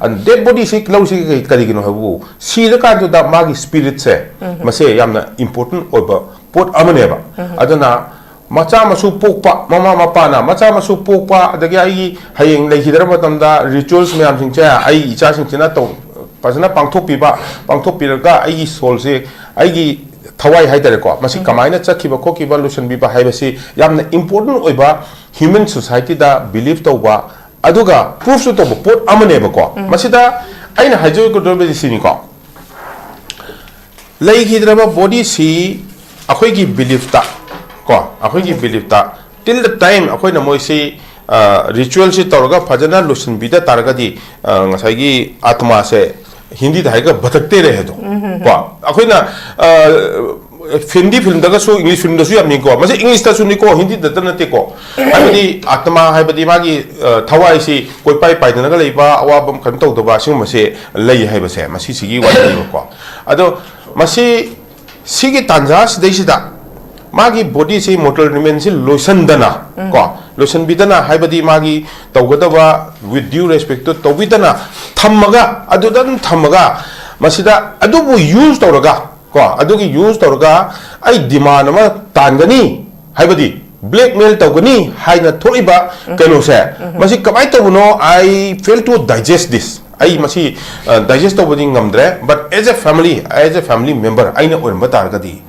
And dead bodyꯁꯤ ꯂꯧꯁꯤ ꯀꯔꯤꯒꯤꯅꯣ ꯍꯥꯏꯕꯕꯨ, ꯁꯤꯔꯀꯥꯟꯗꯨꯗ ꯃꯥꯒꯤ spiritꯁꯦ, ꯃꯁꯦ ꯌꯥꯝꯅ important ꯑꯣꯏꯕ ꯄꯣꯠ ꯑꯃꯅꯦꯕ. ꯑꯗꯨꯅ ꯃꯆꯥ ꯃꯁꯨ ꯄꯣꯛꯄ, ꯃꯃꯥ ꯃꯄꯥꯅ ꯃꯆꯥ ꯃꯁꯨ ꯄꯣꯛꯄ, ꯑꯗꯒꯤ ꯑꯩꯒꯤ ꯍꯌꯦꯡ ꯂꯩꯈꯤꯗ꯭ꯔ ꯃꯇꯝꯗ rituals ꯃꯌꯥꯝꯁꯤꯡꯁꯦ ꯑꯩ ꯏꯆꯥꯁꯤꯡꯁꯤꯅ ꯇꯧ-, ꯐꯖꯅ ꯄꯥꯡꯊꯣꯛꯄꯤꯕ, ꯄꯥꯡꯊꯣꯛꯄꯤꯔꯒ ꯑꯩꯒꯤ soulꯁꯦ, ꯑꯩꯒꯤ ꯊꯋꯥꯏ ꯍꯥꯏꯇꯥꯔꯦꯀꯣ, ꯃꯁꯤ ꯀꯃꯥꯏꯅ ꯆꯠꯈꯤꯕ ꯈꯣꯠꯈꯤꯕ ꯂꯣꯏꯁꯤꯟꯕꯤꯕ ꯍꯥꯏꯕꯁꯤ ꯌꯥꯝꯅ important ꯑꯣꯏꯕ, human societyꯗ believe ꯇꯧꯕ, ꯑꯗꯨꯒ proofꯁꯨ ꯇꯧꯕ ꯄꯣꯠ ꯑꯃꯅꯦꯕꯀꯣ. ꯃꯁꯤꯗ ꯑꯩꯅ ꯍꯥꯏꯖꯒꯗꯧꯔꯤꯕꯁꯤ ꯁꯤꯅꯤꯀꯣ, ꯂꯩꯈꯤꯗ꯭ꯔꯕ bodyꯁꯤ ꯑꯩꯈꯣꯏꯒꯤ beliefꯇ ꯀꯣ, ꯑꯩꯈꯣꯏꯒꯤ beliefꯇ till the time ꯑꯩꯈꯣꯏꯅ ꯃꯣꯏꯁꯤ ritualꯁꯤ ꯇꯧꯔꯒ ꯐꯖꯅ ꯂꯣꯏꯁꯤꯟꯕꯤꯗ ꯇꯥꯔꯒꯗꯤ, ꯉꯁꯥꯏꯒꯤ ꯑꯥꯇꯃꯥꯁꯦ, ꯍꯤꯟꯗꯤꯗ ꯍꯥꯏꯔꯒ ꯚꯇꯛꯇꯦ ꯔꯦꯍꯦꯗꯣ ꯀꯣ, ꯑꯩꯈꯣꯏꯅ ꯍꯤꯟꯗꯤ ꯐꯤꯂꯝꯗꯒꯁꯨ, ꯏꯪꯂꯤꯁ ꯐꯤꯂꯝꯗꯁꯨ ꯌꯥꯝ ꯌꯦꯡꯀꯣ꯫ ꯃꯁꯤ ꯏꯪꯂꯤꯁꯇꯁꯨꯅꯤꯀꯣ, ꯍꯤꯟꯗꯤꯗꯇ ꯅꯠꯇꯦꯀꯣ꯫ ꯍꯥꯏꯕꯗꯤ ꯑꯥꯇꯃꯥ ꯍꯥꯏꯕꯗꯤ ꯃꯥꯒꯤ, ꯑ, ꯊꯋꯥꯏꯁꯤ ꯀꯣꯏꯄꯥꯏ ꯄꯥꯏꯗꯅꯒ ꯂꯩꯕ, ꯑꯋꯥꯕ ꯀꯩꯅꯣ ꯇꯧꯗꯕ, ꯁꯤꯒꯨꯝꯕꯁꯦ ꯂꯩ ꯍꯥꯏꯕꯁꯦ ꯃꯁꯤꯁꯤꯒꯤ ꯋꯥꯔꯤꯅꯦꯕꯀꯣ꯫ ꯑꯗꯣ ꯃꯁꯤ, ꯁꯤꯒꯤ ꯇꯥꯟꯖꯥ ꯁꯤꯗꯩꯁꯤꯗ ꯃꯥꯒꯤ ꯕꯣꯗꯤꯁꯤ, ꯃꯣꯔꯇꯦꯜ ꯔꯤꯃꯦꯟꯁꯤ ꯂꯣꯏꯁꯟꯗꯅ ꯀꯣ, ꯂꯣꯏꯁꯟꯕꯤꯗꯅ, ꯍꯥꯏꯕꯗꯤ ꯃꯥꯒꯤ ꯇꯧꯒꯗꯕ with due respect ꯇꯣ ꯇꯧꯕꯤꯗꯅ ꯊꯝꯃꯒ, ꯑꯗꯨꯗ ꯑꯗꯨꯝ ꯊꯝꯃꯒ, ꯃꯁꯤꯗ ꯑꯗꯨꯕꯨ ꯌꯨꯁ ꯇꯧꯔꯒ ꯀꯣ, ꯑꯗꯨꯒꯤ ꯌꯨꯁ ꯇꯧꯔꯒ ꯑꯩ ꯗꯤꯃꯥꯟ ꯑꯃ ꯇꯥꯟꯒꯅꯤ, ꯍꯥꯏꯕꯗꯤ ꯕ꯭ꯂꯦꯛꯃꯦꯜ ꯇꯧꯒꯅꯤ ꯍꯥꯏꯅ ꯊꯣꯛꯏꯕ ꯀꯩꯅꯣꯁꯦ, ꯃꯁꯤ ꯀꯃꯥꯏꯅ ꯇꯧꯕꯅꯣ? I fail to digest this. ꯑꯩ ꯃꯁꯤ ꯗꯥꯏꯖꯦꯁ ꯇꯧꯕꯗꯤ ꯉꯝꯗ꯭ꯔꯦ, but as a family, as a family member ꯑꯩꯅ ꯑꯣꯏꯔꯝꯕ ꯇꯥꯔꯒꯗꯤ,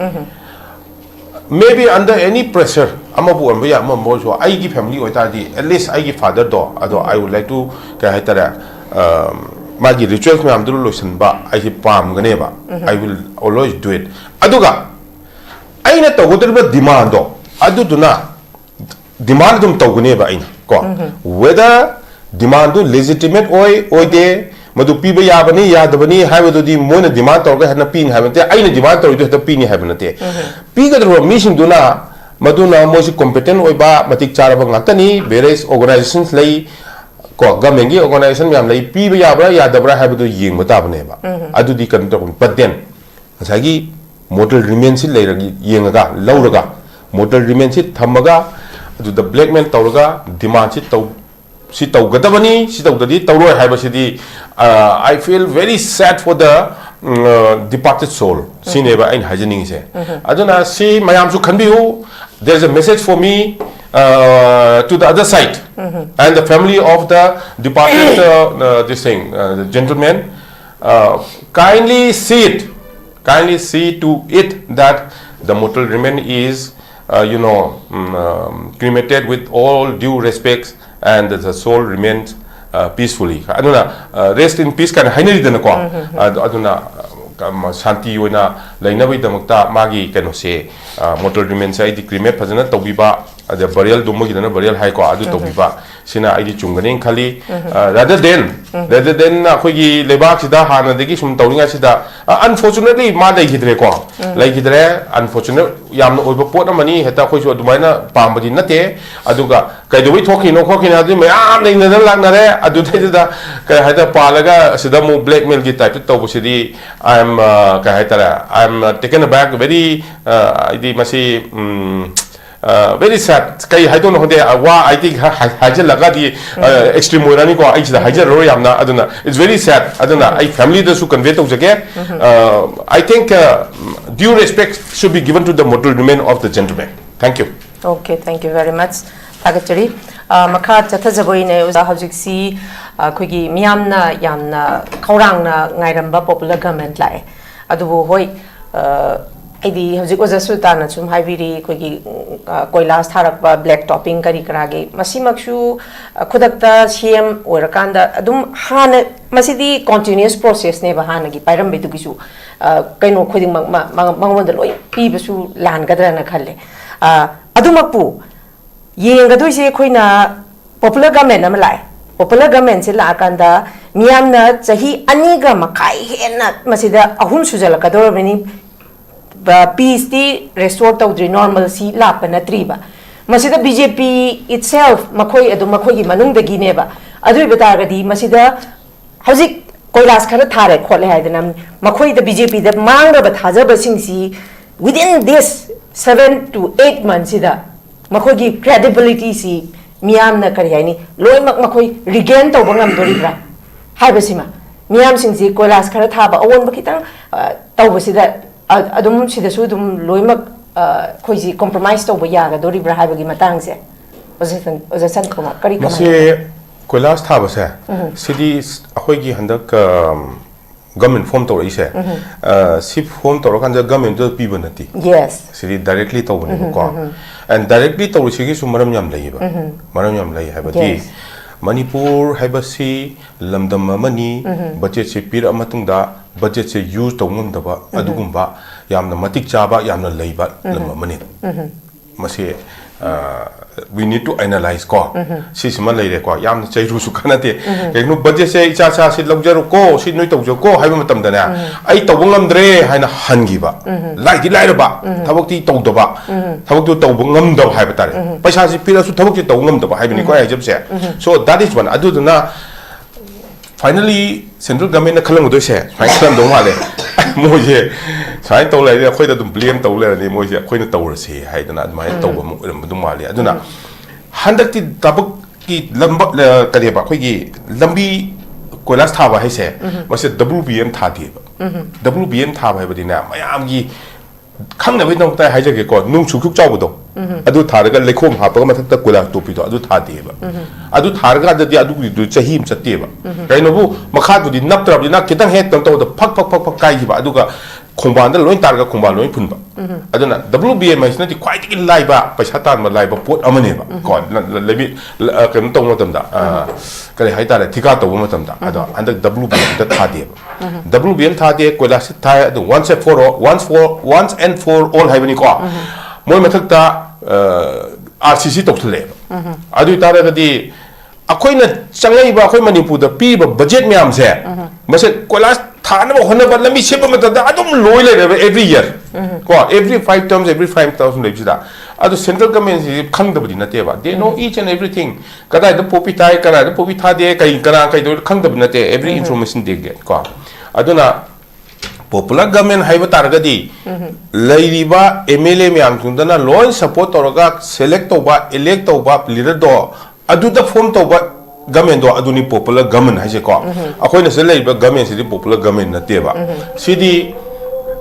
maybe under any pressure, ꯑꯃꯕꯨ ꯑꯣꯏꯔꯝꯕ ꯌꯥꯏ, ꯑꯃꯕꯨ ꯑꯣꯏꯔꯁꯨ, ꯑꯩꯒꯤ ꯐꯦꯃꯤꯂꯤ ꯑꯣꯏꯇꯥꯔꯗꯤ, at least ꯑꯩꯒꯤ ꯐꯥꯗꯔꯗꯣ, ꯑꯗꯣ I would like to, ꯀꯩ ꯍꯥꯏꯇꯥꯔꯦ, ꯑ, ꯃꯥꯒꯤ ꯔꯤꯆꯨꯋꯦꯜꯁ ꯃꯌꯥꯝꯗꯨ ꯂꯣꯏꯁꯤꯟꯕ ꯑꯩꯁꯦ ꯄꯥꯝꯒꯅꯦꯕ꯫ I will always do it. ꯑꯗꯨꯒ ꯑꯩꯅ ꯇꯧꯒꯗꯧꯔꯤꯕ ꯗꯤꯃꯥꯟꯗꯣ, ꯑꯗꯨꯗꯨꯅ ꯗꯤꯃꯥꯟ ꯑꯗꯨꯝ ꯇꯧꯒꯅꯦꯕ ꯑꯩꯅ ꯀꯣ꯫ Whether ꯗꯤꯃꯥꯟꯗꯨ ꯂꯦꯖꯤꯇꯤꯃꯦꯠ ꯑꯣꯏ ꯑꯣꯏꯗꯦ, ꯃꯗꯨ ꯄꯤꯕ ꯌꯥꯕꯅꯤ ꯌꯥꯗꯕꯅꯤ ꯍꯥꯏꯕꯗꯨꯗꯤ ꯃꯣꯏꯅ ꯗꯤꯃꯥꯟ ꯇꯧꯔꯒ ꯍꯦꯟꯅ ꯄꯤꯅꯤ ꯍꯥꯏꯕ ꯅꯠꯇꯦ, ꯑꯩꯅ ꯗꯤꯃꯥꯟ ꯇꯧꯔꯤꯗꯨ ꯍꯦꯛꯇ ꯄꯤꯅꯤ ꯍꯥꯏꯕ ꯅꯠꯇꯦ꯫ Pigadarwa ꯃꯤꯁꯤꯡꯗꯨꯅ, ꯃꯗꯨꯅ ꯃꯣꯏꯁꯤ ꯀꯣꯝꯄꯤꯇꯦꯟ ꯑꯣꯏꯕ, ꯃꯇꯤꯛ ꯆꯥꯔꯕ ꯉꯥꯛꯇꯅꯤ, various organizations ꯂꯩ ꯀꯣ, ꯒꯃꯦꯟꯒꯤ ꯑꯣꯔꯒꯅꯥꯏꯖꯦꯁꯟ ꯃꯌꯥꯝ ꯂꯩ, ꯄꯤꯕ ꯌꯥꯕ꯭ꯔꯥ ꯌꯥꯗꯕ꯭ꯔꯥ ꯍꯥꯏꯕꯗꯨ ꯌꯦꯡꯕ ꯇꯥꯕꯅꯦꯕ꯫ ꯑꯗꯨꯗꯤ ꯀꯩꯅꯣ ꯇꯧꯕꯅꯤ꯫ But then ꯉꯁꯥꯏꯒꯤ ꯃꯣꯔꯇꯦꯜ ꯔꯤꯃꯦꯟꯁꯤ ꯂꯩꯔꯒ, ꯌꯦꯡꯉꯒ, ꯂꯧꯔꯒ, ꯃꯣꯔꯇꯦꯜ ꯔꯤꯃꯦꯟꯁꯤ ꯊꯝꯃꯒ, ꯑꯗꯨꯗ ꯕ꯭ꯂꯦꯛꯃꯦꯜ ꯇꯧꯔꯒ, ꯗꯤꯃꯥꯟꯁꯤ ꯇꯧ-, ꯁꯤ ꯇꯧꯒꯗꯕꯅꯤ, ꯁꯤ ꯇꯧꯗꯗꯤ ꯇꯧꯔꯣꯏ ꯍꯥꯏꯕꯁꯤꯗꯤ, uh, I feel very sad for the, mm, uh, departed soul. ꯁꯤꯅꯦꯕ ꯑꯩꯅ ꯍꯥꯏꯖꯅꯤꯡꯉꯤꯁꯦ꯫ ꯑꯗꯨꯅ ꯁꯤ ꯃꯌꯥꯝꯁꯨ ꯈꯟꯕꯤꯌꯨ. There is a message for me, uh, to the other side and the family of the departed, uh, uh, this thing, uh, the gentleman. Uh, kindly see it, kindly see to it that the mortal remain is, uh, you know, mm, um, cremated with all due respects and the soul remains, uh, peacefully. ꯑꯗꯨꯅ, uh, rest in peace ꯀꯥꯏꯅ ꯍꯥꯏꯅꯔꯤꯗꯅꯀꯣ꯫ ꯑꯗꯨ-, ꯑꯗꯨꯅ, uh, ꯀ-, ꯃ-, ꯁꯥꯟꯇꯤ ꯑꯣꯏꯅ ꯂꯩꯅꯕꯒꯤꯗꯃꯛꯇ ꯃꯥꯒꯤ ꯀꯩꯅꯣꯁꯦ, uh, mortal remainꯁꯦ ꯑꯩꯗꯤ cremate ꯐꯖꯅ ꯇꯧꯕꯤꯕ, ꯑꯗ burialꯗꯣ ꯃꯣꯏꯒꯤꯗꯅ burial ꯍꯥꯏꯀꯣ, ꯑꯗꯨ ꯇꯧꯕꯤꯕ꯫ ꯁꯤꯅ ꯑꯩꯗꯤ ꯆꯨꯝꯒꯅꯤꯅ ꯈꯜꯂꯤ꯫ ꯔꯥꯗꯔ ꯗꯦꯟ ꯔꯥꯗꯔ ꯗꯦꯟ ꯑꯩꯈꯣꯏꯒꯤ ꯂꯩꯕꯥꯛꯁꯤꯗ ꯍꯥꯟꯅꯗꯒꯤ ꯁꯨꯝ ꯇꯧꯔꯤꯉꯩꯁꯤꯗ, ꯑꯟꯐꯣꯔꯆꯨꯅꯦꯠꯂꯤ ꯃꯥ ꯂꯩꯈꯤꯗ꯭ꯔꯦꯀꯣ꯫ ꯂꯩꯈꯤꯗ꯭ꯔꯦ꯫ ꯑꯟꯐꯣꯔꯆꯨꯅꯦꯠ ꯌꯥꯝꯅ ꯑꯣꯏꯕ ꯄꯣꯠ ꯑꯃꯅꯤ꯫ ꯍꯦꯛꯇ ꯑꯩꯈꯣꯏꯁꯨ ꯑꯗꯨꯃꯥꯏꯅ ꯄꯥꯝꯕꯗꯤ ꯅꯠꯇꯦ꯫ ꯑꯗꯨꯒ ꯀꯩꯗꯧꯕꯩ ꯊꯣꯛꯈꯤꯅꯣ ꯈꯣꯠꯈꯤꯅꯣ ꯑꯗꯨ ꯃꯌꯥꯝ ꯂꯩꯅꯗꯅ ꯂꯥꯛꯅꯔꯦ꯫ ꯑꯗꯨꯗꯩꯗꯨꯗ ꯀꯩ ꯍꯥꯏꯇꯥꯔꯦ, ꯄꯥꯜꯂꯒ ꯑꯁꯤꯗ ꯑꯃꯨꯛ ꯕ꯭ꯂꯦꯛꯃꯦꯜꯒꯤ ꯇꯥꯏꯞꯇ ꯇꯧꯕꯁꯤꯗꯤ, I am, uh, ꯀꯩ ꯍꯥꯏꯇꯥꯔꯦ, I am, uh, taken aback, very, uh, ꯍꯥꯏꯗꯤ ꯃꯁꯤ, ꯎꯝ, ꯚꯦꯔꯤ ꯁꯦꯠ꯫ ꯀꯩ ꯍꯥꯏꯗꯣꯏꯅꯣ ꯈꯪꯗꯦ꯫ ꯑ, ꯋꯥ ꯑꯩꯗꯤ ꯍꯥꯏ- ꯍꯥꯏꯖꯤꯜꯂꯒꯗꯤ ꯑꯦꯛꯁꯇ꯭ꯔꯤꯝ ꯑꯣꯏꯔꯅꯤꯀꯣ꯫ ꯑꯩ ꯁꯤꯗ ꯍꯥꯏꯖꯔꯔꯣꯏ ꯌꯥꯝꯅ꯫ ꯑꯗꯨꯅ it's very sad꯫ ꯑꯗꯨꯅ ꯑꯩ ꯐꯦꯃꯤꯂꯤꯗꯁꯨ ꯀꯟꯚꯦ ꯇꯧꯖꯒꯦ꯫ I think, uh, due respect should be given to the mortal remain of the gentleman. Thank you. Okay, thank you very much. ꯊꯥꯒꯠꯆꯔꯤ꯫ ꯑ, ꯃꯈꯥ ꯆꯠꯊꯖꯕ ꯑꯣꯏꯅ ꯑꯣꯖꯥ, ꯍꯧꯖꯤꯛꯁꯤ, ꯑ, ꯑꯩꯈꯣꯏꯒꯤ ꯃꯤꯌꯥꯝꯅ ꯌꯥꯝꯅ ꯈꯧꯔꯥꯡꯅ ꯉꯥꯏꯔꯝꯕ popular government ꯂꯥꯛꯑꯦ꯫ ꯑꯗꯨꯕꯨ ꯍꯣꯏ, ꯑ, ꯑꯩꯗꯤ ꯍꯧꯖꯤꯛ ꯑꯣꯖꯥ ꯁꯨꯜꯇꯥꯟꯅ ꯁꯨꯝ ꯍꯥꯏꯕꯤꯔꯤ, ꯑꯩꯈꯣꯏꯒꯤ, ꯎꯝ, ꯑ, ꯀꯣꯏꯂꯥꯁ ꯊꯥꯔꯛꯄ, ꯕ꯭ꯂꯦꯛ ꯇꯣꯞꯄꯤꯡ ꯀꯔꯤ ꯀꯔꯥꯒꯤ, ꯃꯁꯤꯃꯛꯁꯨ, ꯑ, ꯈꯨꯗꯛꯇ ꯁꯤ ꯑꯦꯝ ꯑꯣꯏꯔꯀꯥꯟꯗ ꯑꯗꯨꯝ ꯍꯥꯟꯅ, ꯃꯁꯤꯗꯤ continuous processꯅꯦꯕ, ꯍꯥꯟꯅꯒꯤ ꯄꯥꯏꯔꯝꯕꯩꯗꯨꯒꯤꯁꯨ, ꯑ, ꯀꯩꯅꯣ ꯈꯨꯗꯤꯡꯃꯛ ꯃ- ꯃ- ꯃꯉꯣꯟꯗ ꯂꯣꯏ ꯄꯤꯕꯁꯨ ꯂꯥꯟꯒꯗ꯭ꯔꯅ ꯈꯜꯂꯦ꯫ ꯑ, ꯑꯗꯨꯃꯛꯄꯨ ꯌꯦꯡꯒꯗꯣꯏꯁꯦ ꯑꯩꯈꯣꯏꯅ꯫ Popular government ꯑꯃ ꯂꯥꯛꯑꯦ꯫ Popular governmentꯁꯦ ꯂꯥꯛꯑꯀꯥꯟꯗ ꯃꯤꯌꯥꯝꯅ ꯆꯍꯤ ꯑꯅꯤꯒ ꯃꯈꯥꯏ ꯍꯦꯟꯅ, ꯃꯁꯤꯗ ꯑꯍꯨꯝ ꯁꯨꯖꯜꯂꯛꯀꯗꯧꯔꯕꯅꯤ꯫ ꯄꯤꯁꯇꯤ ꯔꯦꯁꯇꯣꯔ ꯇꯧꯗ꯭ꯔꯤ, ꯅꯣꯔꯃꯦꯜꯁꯤ ꯂꯥꯛꯄ ꯅꯠꯇ꯭ꯔꯤꯕ꯫ ꯃꯁꯤꯗ ꯕꯤ ꯖꯦ ꯄꯤ itself, ꯃꯈꯣꯏ ꯑꯗꯨꯝ ꯃꯈꯣꯏꯒꯤ ꯃꯅꯨꯡꯗꯒꯤꯅꯦꯕ꯫ ꯑꯗꯨ ꯑꯣꯏꯕ ꯇꯥꯔꯒꯗꯤ ꯃꯁꯤꯗ ꯍꯧꯖꯤꯛ ꯀꯣꯏꯂꯥꯁ ꯈꯔ ꯊꯥꯔꯦ ꯈꯣꯠꯂꯦ ꯍꯥꯏꯗꯅ ꯃꯈꯣꯏꯗ ꯕꯤ ꯖꯦ ꯄꯤꯗ ꯃꯥꯡꯂꯕ ꯊꯥꯖꯕꯁꯤꯡꯁꯤ within this seven to eight monthsꯁꯤꯗ ꯃꯈꯣꯏꯒꯤ ꯀ꯭ꯔꯦꯗꯤꯕꯤꯂꯤꯇꯤꯁꯤ ꯃꯤꯌꯥꯝꯅ, ꯀꯔꯤ ꯍꯥꯏꯅꯤ, ꯂꯣꯏꯅꯃꯛ ꯃꯈꯣꯏ ꯔꯤꯒꯦꯟ ꯇꯧꯕ ꯉꯝꯗꯣꯔꯤꯕ꯭ꯔꯥ ꯍꯥꯏꯕꯁꯤꯃ, ꯃꯤꯌꯥꯝꯁꯤꯡꯁꯤ ꯀꯣꯏꯂꯥꯁ ꯈꯔ ꯊꯥꯕ, ꯑꯑꯣꯟꯕ ꯈꯤꯇꯪ, ꯑ, ꯇꯧꯕꯁꯤꯗ, ꯑ, ꯑꯗꯨꯝ ꯁꯤꯗꯁꯨ ꯑꯗꯨꯝ ꯂꯣꯏꯅꯃꯛ, ꯑ, ꯑꯩꯈꯣꯏꯁꯤ ꯀꯣꯝꯄ꯭ꯔꯣꯃꯥꯏꯁ ꯇꯧꯕ ꯌꯥꯒꯗꯣꯔꯤꯕ꯭ꯔꯥ ꯍꯥꯏꯕꯒꯤ ꯃꯇꯥꯡꯁꯦ꯫ ꯑꯣꯖꯥ ꯁꯟ- ꯑꯣꯖꯥ ꯁꯟꯀꯨꯃꯥꯔ, ꯀꯔꯤ ꯀꯃꯥꯏꯅ ꯃꯁꯤ ꯀꯣꯏꯂꯥꯁ ꯊꯥꯕꯁꯦ, ꯁꯤꯗꯤ ꯑꯩꯈꯣꯏꯒꯤ ꯍꯟꯗꯛ ꯒꯃꯦꯟ ꯐꯣꯝ ꯇꯧꯔꯛꯏꯁꯦ, ꯑ, ꯁꯤ ꯐꯣꯝ ꯇꯧꯔꯀꯥꯟꯗ ꯒꯃꯦꯟꯗꯨꯗ ꯄꯤꯕ ꯅꯠꯇꯦ꯫ ꯌꯦꯁ꯫ ꯁꯤꯗꯤ ꯗꯥꯏꯔꯦꯛꯂꯤ ꯇꯧꯕꯅꯦꯕꯀꯣ꯫ ꯑꯦꯟ ꯗꯥꯏꯔꯦꯛꯂꯤ ꯇꯧꯔꯤꯁꯤꯒꯤꯁꯨ ꯃꯔꯝ ꯌꯥꯝ ꯂꯩꯌꯦꯕ꯫ ꯃꯔꯝ ꯌꯥꯝ ꯂꯩ ꯍꯥꯏꯕꯗꯤ, ꯌꯦꯁ꯫ ꯃꯅꯤꯄꯨꯔ ꯍꯥꯏꯕꯁꯤ ꯂꯝꯗꯝ ꯑꯃꯅꯤ꯫ ꯕꯖꯦꯠꯁꯤ ꯄꯤꯔꯛꯑ ꯃꯇꯨꯡꯗ ꯕꯖꯦꯠꯁꯦ ꯌꯨꯁ ꯇꯧ ꯉꯝꯗꯕ ꯑꯗꯨꯒꯨꯝꯕ ꯌꯥꯝꯅ ꯃꯇꯤꯛ ꯆꯥꯕ, ꯌꯥꯝꯅ ꯂꯩꯕ ꯂꯝ ꯑꯃꯅꯤ꯫ ꯃꯁꯤ, ꯑ, we need to analyze ꯀꯣ, ꯁꯤꯁꯤꯃ ꯂꯩꯔꯦꯀꯣ꯫ ꯌꯥꯝꯅ ꯆꯩꯔꯨꯁꯨ ꯀꯥꯟꯅꯗꯦ꯫ ꯀꯩꯒꯤꯅꯣ, ꯕꯖꯦꯠꯁꯦ ꯏꯆꯥ ꯆꯥꯁꯤ ꯂꯧꯖꯔꯣꯀꯣ, ꯁꯤ ꯅꯣꯏ ꯇꯧꯖꯧꯀꯣ ꯍꯥꯏꯕ ꯃꯇꯝꯗꯅꯦ, ꯑꯩ ꯇꯧꯕ ꯉꯝꯗ꯭ꯔꯦ ꯍꯥꯏꯅ ꯍꯟꯈꯤꯕ, ꯂꯥꯏꯗꯤ ꯂꯥꯏꯔꯕ, ꯊꯕꯛꯇꯤ ꯇꯧꯗꯕ, ꯊꯕꯛꯇꯨ ꯇꯧꯕ ꯉꯝꯗꯕ ꯍꯥꯏꯕ ꯇꯥꯔꯦ꯫ ꯄꯩꯁꯥꯁꯤ ꯄꯤꯔꯛꯑꯁꯨ ꯊꯕꯛꯁꯤ ꯇꯧꯕ ꯉꯝꯗꯕ ꯍꯥꯏꯕꯅꯤꯀꯣ ꯑꯩ ꯍꯥꯏꯖꯕꯁꯦ꯫ So that is one. ꯑꯗꯨꯗꯨꯅ finally central government ꯅ ꯈꯜꯂꯝꯒꯗꯣꯏꯁꯦ ꯁꯨꯃꯥꯏꯅ ꯈꯜꯂꯝꯗꯧ ꯃꯥꯜꯂꯦ꯫ ꯃꯣꯏꯁꯦ ꯁꯨꯃꯥꯏꯅ ꯇꯧ ꯂꯩꯔꯗꯤ, ꯑꯩꯈꯣꯏꯗ ꯑꯗꯨꯝ blame ꯇꯧ ꯂꯩꯔꯗꯤ, ꯃꯣꯏꯁꯦ ꯑꯩꯈꯣꯏꯅ ꯇꯧꯔꯁꯦ ꯍꯥꯏꯗꯅ ꯑꯗꯨꯃꯥꯏꯅ ꯇꯧꯕ ꯑꯃ ꯑꯣꯏꯔꯝꯕꯗꯧ ꯃꯥꯜꯂꯦ꯫ ꯑꯗꯨꯅ ꯍꯟꯗꯛꯇꯤ ꯊꯕꯛꯀꯤ ꯂꯝꯕ-, ꯀꯔꯤꯕ, ꯑꯩꯈꯣꯏꯒꯤ ꯂꯝꯕꯤ ꯀꯣꯏꯂꯥꯁ ꯊꯥꯕ ꯍꯥꯏꯁꯦ, ꯃꯁꯤ W B M ꯊꯥꯗꯦꯕ꯫ W B M ꯊꯥꯕ ꯍꯥꯏꯕꯗꯤꯅꯦ, ꯃꯌꯥꯝꯒꯤ ꯈꯪꯅꯕꯒꯤꯗꯃꯛꯇ ꯍꯥꯏꯖꯒꯦꯀꯣ, ꯅꯨꯡ ꯁꯨꯛ ꯁꯨꯛ ꯆꯥꯎꯕꯗꯣ, ꯑꯗꯨ ꯊꯥꯔꯒ ꯂꯩꯈꯣꯝ ꯍꯥꯞꯄꯒ ꯃꯊꯛꯇ ꯀꯣꯏꯂꯥ ꯇꯣꯞꯄꯤꯗꯣ, ꯑꯗꯨ ꯊꯥꯗꯦꯕ꯫ ꯑꯗꯨ ꯊꯥꯔꯀꯥꯟꯗꯗꯤ ꯑꯗꯨꯒꯤꯗꯨ ꯆꯍꯤ ꯑꯃ ꯆꯠꯇꯦꯕ꯫ ꯀꯩꯅꯣꯕꯨ, ꯃꯈꯥꯗꯨꯗꯤ ꯅꯞꯇ꯭ꯔꯕꯅꯤꯅ ꯈꯤꯇꯪ ꯍꯦꯛ ꯀꯩꯅꯣ ꯇꯧꯕꯗ ꯐꯛ ꯐꯛ ꯐꯛ ꯐꯛ ꯀꯥꯏꯈꯤꯕ, ꯑꯗꯨꯒ ꯈꯣꯡꯕꯥꯟꯗ ꯂꯣꯏ ꯇꯥꯔꯒ ꯈꯣꯡꯕꯥꯟ ꯂꯣꯏ ꯐꯨꯟꯕ꯫ ꯑꯗꯨꯅ W B M ꯍꯥꯏꯁꯤꯅꯗꯤ ꯈ꯭ꯋꯥꯏꯗꯒꯤ ꯂꯥꯏꯕ, ꯄꯩꯁꯥ ꯇꯥꯟꯕ ꯂꯥꯏꯕ ꯄꯣꯠ ꯑꯃꯅꯦꯕ꯫ ꯀꯣ, ꯂ-, ꯂ-, ꯂꯩꯕꯤ-, ꯂ-, ꯑ, ꯀꯩꯅꯣ ꯇꯧꯕ ꯃꯇꯝꯗ, ꯑ, ꯀꯔꯤ ꯍꯥꯏꯇꯥꯔꯦ, ꯊꯤꯀꯥ ꯇꯧꯕ ꯃꯇꯝꯗ꯫ ꯑꯗꯣ ꯍꯟꯗꯛ W B M ꯗ ꯊꯥꯗꯦꯕ꯫ W B M ꯊꯥꯗꯦ, ꯀꯣꯏꯂꯥꯁ ꯊꯥꯏ, ꯑꯗꯨ once and for all, once for, once and for all ꯍꯥꯏꯕꯅꯤꯀꯣ꯫ ꯃꯣꯏ ꯃꯊꯛꯇ, ꯑ, R C C ꯇꯧꯁꯜꯂꯛꯑꯦꯕ꯫ ꯑꯗꯨ ꯑꯣꯏꯇꯥꯔꯒꯗꯤ ꯑꯩꯈꯣꯏꯅ ꯆꯪꯉꯛꯏꯕ, ꯑꯩꯈꯣꯏ ꯃꯅꯤꯄꯨꯔꯗ ꯄꯤꯔꯤꯕ ꯕꯖꯦꯠ ꯃꯌꯥꯝꯁꯦ, ꯃꯁꯦ ꯀꯣꯏꯂꯥꯁ ꯊꯥꯅꯕ ꯍꯣꯠꯅꯕ, ꯂꯝꯕꯤ ꯁꯦꯝꯕ ꯃꯇꯝꯗ ꯑꯗꯨꯝ ꯂꯣꯏ ꯂꯩꯔꯦꯕ, every year꯫ ꯀꯣ, every five terms, every five terms ꯂꯩꯕꯁꯤꯗ꯫ ꯑꯗꯨ central government ꯁꯤ ꯈꯪꯗꯕꯗꯤ ꯅꯠꯇꯦꯕ, they know each and everything꯫ ꯀꯗꯥꯏꯗ ꯄꯣꯄꯤ ꯊꯥꯏ, ꯀꯗꯥꯏꯗ ꯄꯣꯄꯤ ꯊꯥꯗꯦ, ꯀꯩ, ꯀꯅꯥ ꯀꯩꯗꯧꯔꯤꯅꯣ ꯈꯪꯗꯕ ꯅꯠꯇꯦ, every information they get ꯀꯣ꯫ ꯑꯗꯨꯅ popular government ꯍꯥꯏꯕ ꯇꯥꯔꯒꯗꯤ, ꯂꯩꯔꯤꯕ M L A ꯃꯌꯥꯝꯁꯤꯡꯗꯨꯅ ꯂꯣꯏ support ꯇꯧꯔꯒ select ꯇꯧꯕ, elect ꯇꯧꯕ leader ꯗꯣ, ꯑꯗꯨꯗ form ꯇꯧꯕ government ꯗꯣ, ꯑꯗꯨꯅꯤ popular government ꯍꯥꯏꯁꯦꯀꯣ꯫ ꯑꯩꯈꯣꯏꯅ ꯁꯤꯗ ꯂꯩꯔꯤꯕ government ꯁꯤꯗꯤ popular government ꯅꯠꯇꯦꯕ꯫ ꯁꯤꯗꯤ,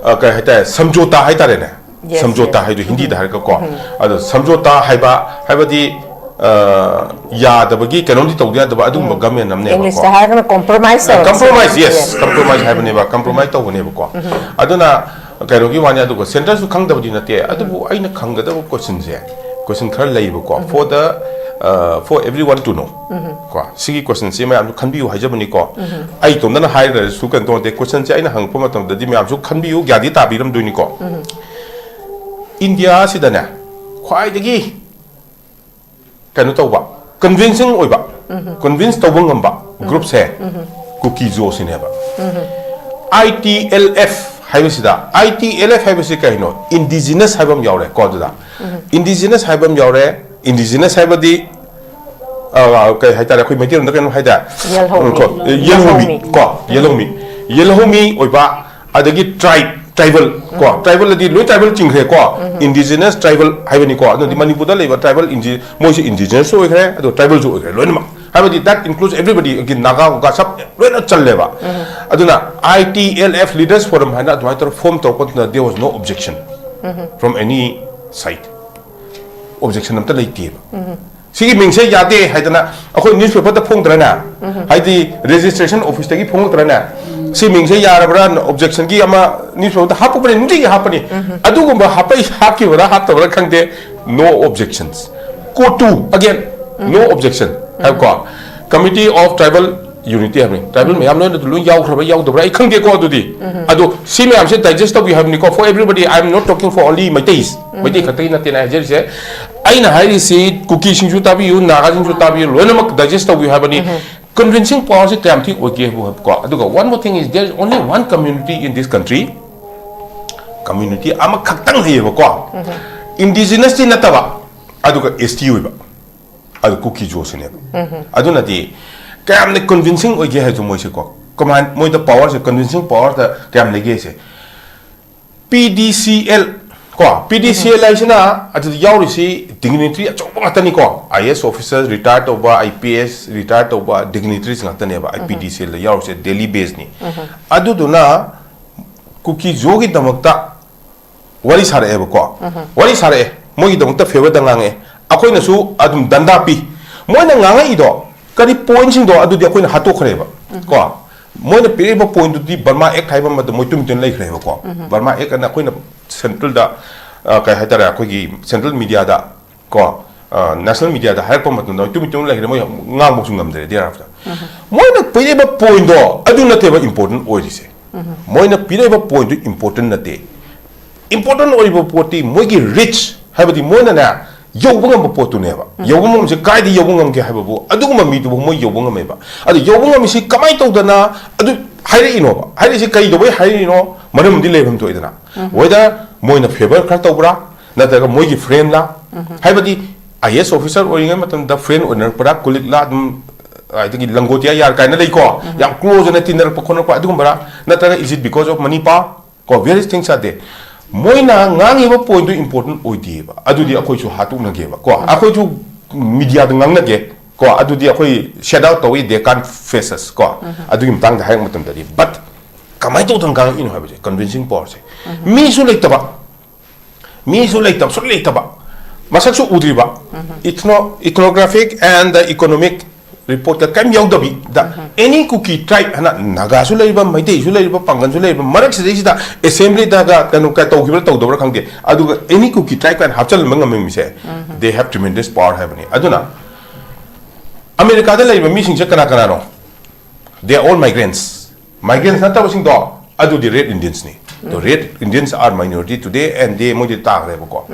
ꯑ, ꯀꯩ ꯍꯥꯏꯇꯥꯔꯦ, ꯁꯝꯖꯣꯇꯥ ꯍꯥꯏꯇꯥꯔꯦꯅꯦ꯫ Yes, ꯁꯝꯖꯣꯇꯥ yes꯫ ꯍꯥꯏꯗꯣ ꯍꯤꯟꯗꯤꯗ ꯍꯥꯏꯔꯒꯀꯣ꯫ ꯑꯗꯣ ꯁꯝꯖꯣꯇꯥ ꯍꯥꯏꯕ, ꯍꯥꯏꯕꯗꯤ, ꯑ, ꯌꯥꯗꯕꯒꯤ ꯀꯩꯅꯣꯝꯗꯤ ꯇꯧꯗ ꯌꯥꯗꯕ ꯑꯗꯨꯒꯨꯝꯕ government ꯑꯃꯅꯦꯕꯀꯣ꯫ English ꯇ ꯍꯥꯏꯔꯒꯅ compromise ꯇꯧꯔꯁꯦ꯫ Compromise, yes, yes꯫ Compromise ꯍꯥꯏꯕꯅꯦꯕ, compromise ꯇꯧꯕꯅꯦꯕꯀꯣ꯫ ꯑꯗꯨꯅ ꯀꯩꯅꯣꯒꯤ ꯋꯥꯅꯤ, ꯑꯗꯨꯒ centre ꯁꯨ ꯈꯪꯗꯕꯗꯤ ꯅꯠꯇꯦ, ꯑꯗꯨꯕꯨ ꯑꯩꯅ ꯈꯪꯒꯗꯕ question ꯁꯦ, question ꯈꯔ ꯂꯩꯕꯀꯣ, for the, uh, for everyone to know꯫ ꯀꯣ, ꯁꯤꯒꯤ question ꯁꯤ ꯃꯌꯥꯝꯁꯨ ꯈꯟꯕꯤꯌꯨ ꯍꯥꯏꯖꯕꯅꯤꯀꯣ꯫ ꯑꯩ ꯏꯇꯣꯝꯇꯅ ꯍꯥꯏꯔꯒꯁꯨ ꯀꯩꯅꯣ ꯇꯧꯗꯦ, question ꯁꯦ ꯑꯩꯅ ꯍꯪꯉꯛꯄ ꯃꯇꯝꯗꯗꯤ ꯃꯌꯥꯝꯁꯨ ꯈꯟꯕꯤꯌꯨ, ꯒ꯭ꯌꯥꯟꯗꯤ ꯇꯥꯕꯤꯔꯝꯗꯣꯏꯅꯤꯀꯣ꯫ ꯏꯟꯗꯤꯌꯥ ꯁꯤꯗꯅꯦ, ꯈ꯭ꯋꯥꯏꯗꯒꯤ ꯀꯩꯅꯣ ꯇꯧꯕ, ꯀꯟꯚꯤꯟꯁꯤꯡ ꯑꯣꯏꯕ, ꯀꯟꯚꯤꯟꯁ ꯇꯧꯕ ꯉꯝꯕ ꯒ꯭ꯔꯨꯞꯁꯦ ꯀꯨꯀꯤ ꯖꯣꯁꯤꯅꯦꯕ꯫ ꯑꯥꯏ ꯇꯤ ꯑꯦꯜ ꯑꯦꯐ ꯍꯥꯏꯕꯁꯤꯗ, ꯑꯥꯏ ꯇꯤ ꯑꯦꯜ ꯑꯦꯐ ꯍꯥꯏꯕꯁꯤ ꯀꯩꯅꯣ? ꯏꯟꯗꯤꯖꯤꯅꯁ ꯍꯥꯏꯕ ꯑꯃ ꯌꯥꯎꯔꯦ ꯀꯣ ꯑꯗꯨꯗ꯫ ꯏꯟꯗꯤꯖꯤꯅꯁ ꯍꯥꯏꯕ ꯑꯃ ꯌꯥꯎꯔꯦ꯫ ꯏꯟꯗꯤꯖꯤꯅꯁ ꯍꯥꯏꯕꯗꯤ, ꯑ, ꯀꯩ ꯍꯥꯏꯇꯥꯔꯦ, ꯑꯩꯈꯣꯏ ꯃꯩꯇꯩꯂꯣꯟꯗ ꯀꯩꯅꯣ ꯍꯥꯏꯇꯥꯔꯦ? ꯌꯦꯜꯍꯧꯃꯤ꯫ ꯎꯝ, ꯀꯣ, ꯑꯦ, ꯌꯦꯜꯍꯧꯃꯤ, ꯌꯦꯜꯍꯧꯃꯤ꯫ ꯀꯣ, ꯌꯦꯜꯍꯧꯃꯤ꯫ ꯌꯦꯜꯍꯧꯃꯤ ꯑꯣꯏꯕ, ꯑꯗꯒꯤ ꯇ꯭ꯔꯥꯏꯕ, ꯇ꯭ꯔꯥꯏꯕꯦꯜ ꯀꯣ, ꯇ꯭ꯔꯥꯏꯕꯦꯜ ꯑꯗꯤ ꯂꯣꯏ ꯇ꯭ꯔꯥꯏꯕꯦꯜ ꯆꯤꯡꯈ꯭ꯔꯦ ꯀꯣ꯫ ꯏꯟꯗꯤꯖꯤꯅꯁ ꯇ꯭ꯔꯥꯏꯕꯦꯜ ꯍꯥꯏꯕꯅꯤꯀꯣ꯫ ꯑꯗꯨꯗꯤ ꯃꯅꯤꯄꯨꯔꯗ ꯂꯩꯕ ꯇ꯭ꯔꯥꯏꯕꯦꯜ ꯏꯟꯗꯤ-, ꯃꯣꯏꯁꯦ ꯏꯟꯗꯤꯖꯤꯅꯁꯁꯨ ꯑꯣꯏꯈ꯭ꯔꯦ, ꯑꯗꯣ ꯇ꯭ꯔꯥꯏꯕꯦꯜꯁꯨ ꯑꯣꯏꯈ꯭ꯔꯦ ꯂꯣꯏꯅꯃꯛ꯫ ꯍꯥꯏꯕꯗꯤ that includes everybody, ꯒꯤ ꯅꯥꯒꯥ, ꯒꯥꯁꯞ ꯂꯣꯏꯅ ꯆꯜꯂꯦꯕ꯫ ꯑꯗꯨꯅ I T L F Leaders Forum ꯍꯥꯏꯅ ꯑꯗꯨꯃꯥꯏꯅ ꯇꯧꯔꯒ ꯐꯣꯔꯝ ꯇꯧꯔꯛꯄ ꯃꯇꯝꯗ there was no objection from any side. Objection ꯑꯝꯇ ꯂꯩꯇꯦꯕ꯫ ꯁꯤꯒꯤ ꯃꯤꯡꯁꯦ ꯌꯥꯗꯦ ꯍꯥꯏꯗꯅ ꯑꯩꯈꯣꯏ ꯅ꯭ꯌꯨꯁꯄꯦꯄꯔꯗ ꯐꯣꯡꯗ꯭ꯔꯅꯦ? ꯍꯥꯏꯗꯤ ꯔꯦꯖꯤꯁꯇ꯭ꯔꯦꯁꯟ ꯑꯣꯐꯤꯁꯇꯒꯤ ꯐꯣꯡꯉꯛꯇ꯭ꯔꯅꯦ? ꯁꯤ ꯃꯤꯡꯁꯦ ꯌꯥꯔꯕ꯭ꯔꯥ? ꯑꯣꯕꯖꯦꯛꯁꯟꯒꯤ ꯑꯃ ꯅ꯭ꯌꯨꯁꯄꯦꯄꯔꯗ ꯍꯥꯞꯄꯕꯅꯤ, ꯅꯨꯡꯇꯤꯒꯤ ꯍꯥꯞꯄꯅꯤ꯫ ꯑꯗꯨꯒꯨꯝꯕ ꯍꯥꯞꯄꯩ, ꯍꯥꯞꯈꯤꯕ꯭ꯔꯥ ꯍꯥꯞꯇꯕ꯭ꯔꯥ ꯈꯪꯗꯦ, no objections꯫ ꯀꯣ ꯇꯨ, again, no objection ꯍꯥꯏꯕꯀꯣ꯫ Committee of Tribal Unity ꯍꯥꯏꯕꯅꯤ꯫ ꯇ꯭ꯔꯥꯏꯕꯦꯜ ꯃꯌꯥꯝ ꯂꯣꯏꯅ ꯂꯣꯏ ꯌꯥꯎꯈ꯭ꯔꯕ꯭ꯔꯥ ꯌꯥꯎꯗꯕ꯭ꯔꯥ ꯑꯩ ꯈꯪꯗꯦꯀꯣ꯫ ꯑꯗꯨꯗꯤ ꯑꯗꯣ ꯁꯤ ꯃꯌꯥꯝꯁꯦ ꯗꯥꯏꯖꯦꯁ ꯇꯧꯕꯤꯌꯨ ꯍꯥꯏꯕꯅꯤꯀꯣ꯫ For everybody, I am not talking for only Meitei, Meitei ꯈꯛꯇꯒꯤ ꯅꯠꯇꯦꯅ ꯍꯥꯏꯖꯔꯤꯁꯦ꯫ ꯑꯩꯅ ꯍꯥꯏꯔꯤꯁꯤ ꯀꯨꯀꯤꯁꯤꯡꯁꯨ ꯇꯥꯕꯤꯌꯨ, ꯅꯥꯒꯥꯁꯤꯡꯁꯨ ꯇꯥꯕꯤꯌꯨ, ꯂꯣꯏꯅꯃꯛ ꯗꯥꯏꯖꯦꯁ ꯇꯧꯕꯤꯌꯨ ꯍꯥꯏꯕꯅꯤ꯫ ꯀꯟꯚꯤꯟꯁꯤꯡ ꯄꯥꯋꯔꯁꯤ ꯀꯌꯥꯝ ꯊꯤ ꯑꯣꯏꯒꯦ ꯍꯥꯏꯕꯀꯣ꯫ ꯑꯗꯨꯒ one more thing is, there is only one community in this country, community ꯑꯃꯈꯛꯇꯪ ꯂꯩꯌꯦꯕꯀꯣ꯫ ꯏꯟꯗꯤꯖꯤꯅꯁꯇꯤ ꯅꯠꯇꯕ, ꯑꯗꯨꯒ ꯑꯦꯁ ꯇꯤ ꯑꯣꯏꯕ, ꯑꯗꯨ ꯀꯨꯀꯤ ꯖꯣꯁꯤꯅꯦꯕ꯫ ꯑꯗꯨꯅꯗꯤ ꯀꯌꯥꯝꯅ ꯀꯟꯚꯤꯟꯁꯤꯡ ꯑꯣꯏꯒꯦ ꯍꯥꯏꯕꯗꯣ ꯃꯣꯏꯁꯦꯀꯣ, ꯀꯃꯥꯏ, ꯃꯣꯏꯗ ꯄꯥꯋꯔꯁꯦ, ꯀꯟꯚꯤꯟꯁꯤꯡ ꯄꯥꯋꯔꯗ ꯀꯌꯥꯝ ꯂꯩꯒꯦ ꯍꯥꯏꯁꯦ꯫ ꯄꯤ ꯗꯤ ꯁꯤ ꯑꯦꯜ ꯀꯣ, ꯄꯤ ꯗꯤ ꯁꯤ ꯑꯦꯜ ꯍꯥꯏꯁꯤꯅ ꯑꯗꯨꯗ ꯌꯥꯎꯔꯤꯁꯤ ꯗꯤꯒꯅꯤꯇ꯭ꯔꯤ ꯑꯆꯧꯕ ꯉꯥꯛꯇꯅꯤꯀꯣ꯫ I A S officer, retire ꯇꯧꯕ, ꯑꯥꯏ ꯄꯤ ꯑꯦꯁ ꯔꯤꯇꯥꯌꯔ ꯇꯧꯕ ꯗꯤꯒꯅꯤꯇ꯭ꯔꯤꯁ ꯉꯥꯛꯇꯅꯦꯕ ꯑꯥꯏ ꯄꯤ ꯗꯤ ꯁꯤ ꯑꯦꯜꯗ ꯌꯥꯎꯔꯤꯁꯦ, ꯗꯦꯜꯂꯤ ꯕꯦꯁꯅꯤ꯫ ꯑꯗꯨꯗꯨꯅ ꯀꯨꯀꯤ ꯖꯣꯒꯤꯗꯃꯛꯇ ꯋꯥꯔꯤ ꯁꯥꯔꯛꯑꯦꯕꯀꯣ꯫ ꯋꯥꯔꯤ ꯁꯥꯔꯛꯑꯦ, ꯃꯣꯏꯒꯤꯗꯃꯛꯇ ꯐꯦꯚꯔꯗ ꯉꯥꯡꯉꯛꯑꯦ꯫ ꯑꯩꯈꯣꯏꯅꯁꯨ ꯑꯗꯨꯝ ꯗꯟꯗꯥ ꯄꯤ꯫ ꯃꯣꯏꯅ ꯉꯥꯡꯉꯛꯏꯗꯣ ꯀꯔꯤ ꯄꯣꯏꯟꯠꯁꯤꯡꯗꯣ ꯑꯗꯨꯗꯤ ꯑꯩꯈꯣꯏꯅ ꯍꯥꯠꯇꯣꯛꯈ꯭ꯔꯦꯕ ꯀꯣ꯫ ꯃꯣꯏꯅ ꯄꯤꯔꯛꯏꯕ ꯄꯣꯏꯟꯠꯇꯨꯗꯤ ꯕꯔꯃꯥ ꯑꯦꯛꯠ ꯍꯥꯏꯕ ꯑꯃꯗ ꯃꯣꯏ ꯇꯨꯃꯤꯟ ꯇꯨꯃꯤꯟ ꯂꯩꯈ꯭ꯔꯦꯕꯀꯣ꯫ ꯕꯔꯃꯥ ꯑꯦꯛꯠ ꯑꯅ ꯑꯩꯈꯣꯏꯅ ꯁꯦꯟꯇ꯭ꯔꯦꯜꯗ, ꯑ, ꯀꯩ ꯍꯥꯏꯇꯥꯔꯦ, ꯑꯩꯈꯣꯏꯒꯤ ꯁꯦꯟꯇ꯭ꯔꯦꯜ ꯃꯤꯗꯤꯌꯥꯗ ꯀꯣ, ꯑ, ꯅꯦꯁꯅꯦꯜ ꯃꯤꯗꯤꯌꯥꯗ ꯍꯥꯏꯔꯛꯄ ꯃꯇꯝꯗ ꯃꯣꯏ ꯇꯨꯃꯤꯟ ꯇꯨꯃꯤꯟ ꯂꯩꯈ꯭ꯔꯦ, ꯃꯣꯏ ꯉꯥꯡꯕꯁꯨ ꯉꯝꯗ꯭ꯔꯦ ꯗꯦꯔꯥꯐꯇ꯫ ꯃꯣꯏꯅ ꯄꯤꯔꯛꯏꯕ ꯄꯣꯏꯟꯠꯗꯣ ꯑꯗꯨ ꯅꯠꯇꯦꯕ ꯏꯝꯄꯣꯔꯇꯦꯟ ꯑꯣꯏꯔꯤꯁꯦ꯫ ꯃꯣꯏꯅ ꯄꯤꯔꯛꯏꯕ ꯄꯣꯏꯟꯠꯗꯨ ꯏꯝꯄꯣꯔꯇꯦꯟ ꯅꯠꯇꯦ꯫ ꯏꯝꯄꯣꯔꯇꯦꯟ ꯑꯣꯏꯔꯤꯕ ꯄꯣꯠꯇꯤ ꯃꯣꯏꯒꯤ ꯔꯤꯆ, ꯍꯥꯏꯕꯗꯤ ꯃꯣꯏꯅꯅꯦ ꯌꯧꯕ ꯉꯝꯕ ꯄꯣꯠꯇꯨꯅꯦꯕ꯫ ꯌꯧꯕ ꯉꯝꯕꯁꯦ ꯀꯥꯏꯗ ꯌꯧꯕ ꯉꯝꯒꯦ ꯍꯥꯏꯕꯕꯨ ꯑꯗꯨꯒꯨꯝꯕ ꯃꯤꯗꯨꯕꯨ ꯃꯣꯏ ꯌꯧꯕ ꯉꯝꯃꯦꯕ꯫ ꯑꯗꯨ ꯌꯧꯕ ꯉꯝꯃꯤꯁꯤ ꯀꯃꯥꯏꯅ ꯇꯧꯗꯅ ꯑꯗꯨ ꯍꯥꯏꯔꯛꯏꯅꯣꯕ? ꯍꯥꯏꯔꯛꯏꯁꯤ ꯀꯩꯗꯧꯕꯩ ꯍꯥꯏꯔꯛꯏꯅꯣ? ꯃꯔꯝ ꯑꯃꯗꯤ ꯂꯩꯐꯝ ꯊꯣꯛꯏꯗꯅ꯫ Whether ꯃꯣꯏꯅ favour ꯈꯔ ꯇꯧꯕ꯭ꯔꯥ, ꯅꯠꯇ꯭ꯔꯒ ꯃꯣꯏꯒꯤ friend ꯂꯥ? ꯍꯥꯏꯕꯗꯤ I A S officer ꯑꯣꯏꯔꯤꯉꯩ ꯃꯇꯝꯗ friend ꯑꯣꯏꯅꯔꯛꯄ꯭ꯔꯥ, colleague ꯂꯥ, ꯑꯗꯨꯝ ꯑꯗꯒꯤ ꯂꯪꯒꯣꯇꯤꯌꯥ ꯌꯥꯔ ꯀꯥꯏꯅ ꯂꯩꯀꯣ, ꯌꯥꯝ close ꯑꯣꯏꯅ ꯇꯤꯟꯅꯔꯛꯄ ꯈꯣꯠꯅꯔꯛꯄ ꯑꯗꯨꯒꯨꯝꯕꯔꯥ, ꯅꯠꯇ꯭ꯔꯒ is it because of money power? ꯀꯣ, various things are there꯫ ꯃꯣꯏꯅ ꯉꯥꯡꯉꯤꯕ point ꯇꯨ important ꯑꯣꯏꯗꯦꯕ꯫ ꯑꯗꯨꯗꯤ ꯑꯩꯈꯣꯏꯁꯨ ꯍꯥꯠꯇꯣꯛꯅꯒꯦꯕ ꯀꯣ, ꯑꯩꯈꯣꯏꯁꯨ media ꯗ ꯉꯥꯡꯅꯒꯦ ꯀꯣ, ꯑꯗꯨꯗꯤ ꯑꯩꯈꯣꯏ shut out ꯇꯧꯏ, they can't face us ꯀꯣ꯫ ꯑꯗꯨꯒꯤ ꯃꯇꯥꯡꯗ ꯍꯥꯏꯔꯛꯄ ꯃꯇꯝꯗꯗꯤ, but ꯀꯃꯥꯏꯅ ꯇꯧꯗꯅ ꯉꯥꯡꯉꯛꯏꯅꯣ ꯍꯥꯏꯕꯁꯦ, convincing power ꯁꯦ꯫ ꯃꯤꯁꯨ ꯂꯩꯇꯕ, ꯃꯤꯁꯨ ꯂꯩꯇꯕ, ꯁꯨꯛꯂꯩ ꯂꯩꯇꯕ, ꯃꯁꯛꯁꯨ ꯎꯗ꯭ꯔꯤꯕ, ethno ethnographic and economic report ꯀ ꯀꯔꯤꯝ ꯌꯥꯎꯗꯕꯤꯗ, any Kuki tribe ꯍꯥꯏꯅ ꯅꯥꯒꯥꯁꯨ ꯂꯩꯔꯤꯕ, ꯃꯩꯇꯩꯁꯨ ꯂꯩꯔꯤꯕ, ꯄꯥꯡꯒꯜꯁꯨ ꯂꯩꯔꯤꯕ, ꯃꯔꯛꯁꯤꯗꯩꯁꯤꯗ assembly ꯗꯒ ꯀꯩꯅꯣ ꯀ ꯇꯧꯈꯤꯕ꯭ꯔꯥ ꯇꯧꯗꯕ꯭ꯔꯥ ꯈꯪꯗꯦ, ꯑꯗꯨꯒ any Kuki tribe ꯀꯥꯏꯅ ꯍꯥꯞꯆꯤꯜꯂꯝꯕ ꯉꯝꯃꯤꯁꯦ, they have tremendous power ꯍꯥꯏꯕꯅꯤ꯫ ꯑꯗꯨꯅ ꯑꯃꯦꯔꯤꯀꯥꯗ ꯂꯩꯔꯤꯕ ꯃꯤꯁꯤꯡꯁꯦ ꯀꯅꯥ ꯀꯅꯥꯅꯣ? They are all migrants꯫ Migrants ꯅꯠꯇꯕꯁꯤꯡꯗꯣ ꯑꯗꯨꯗꯤ Red Indians ꯅꯤ꯫ The Red Indians are minority today and they ꯃꯣꯏꯗꯤ ꯇꯥꯈ꯭ꯔꯦꯕꯀꯣ꯫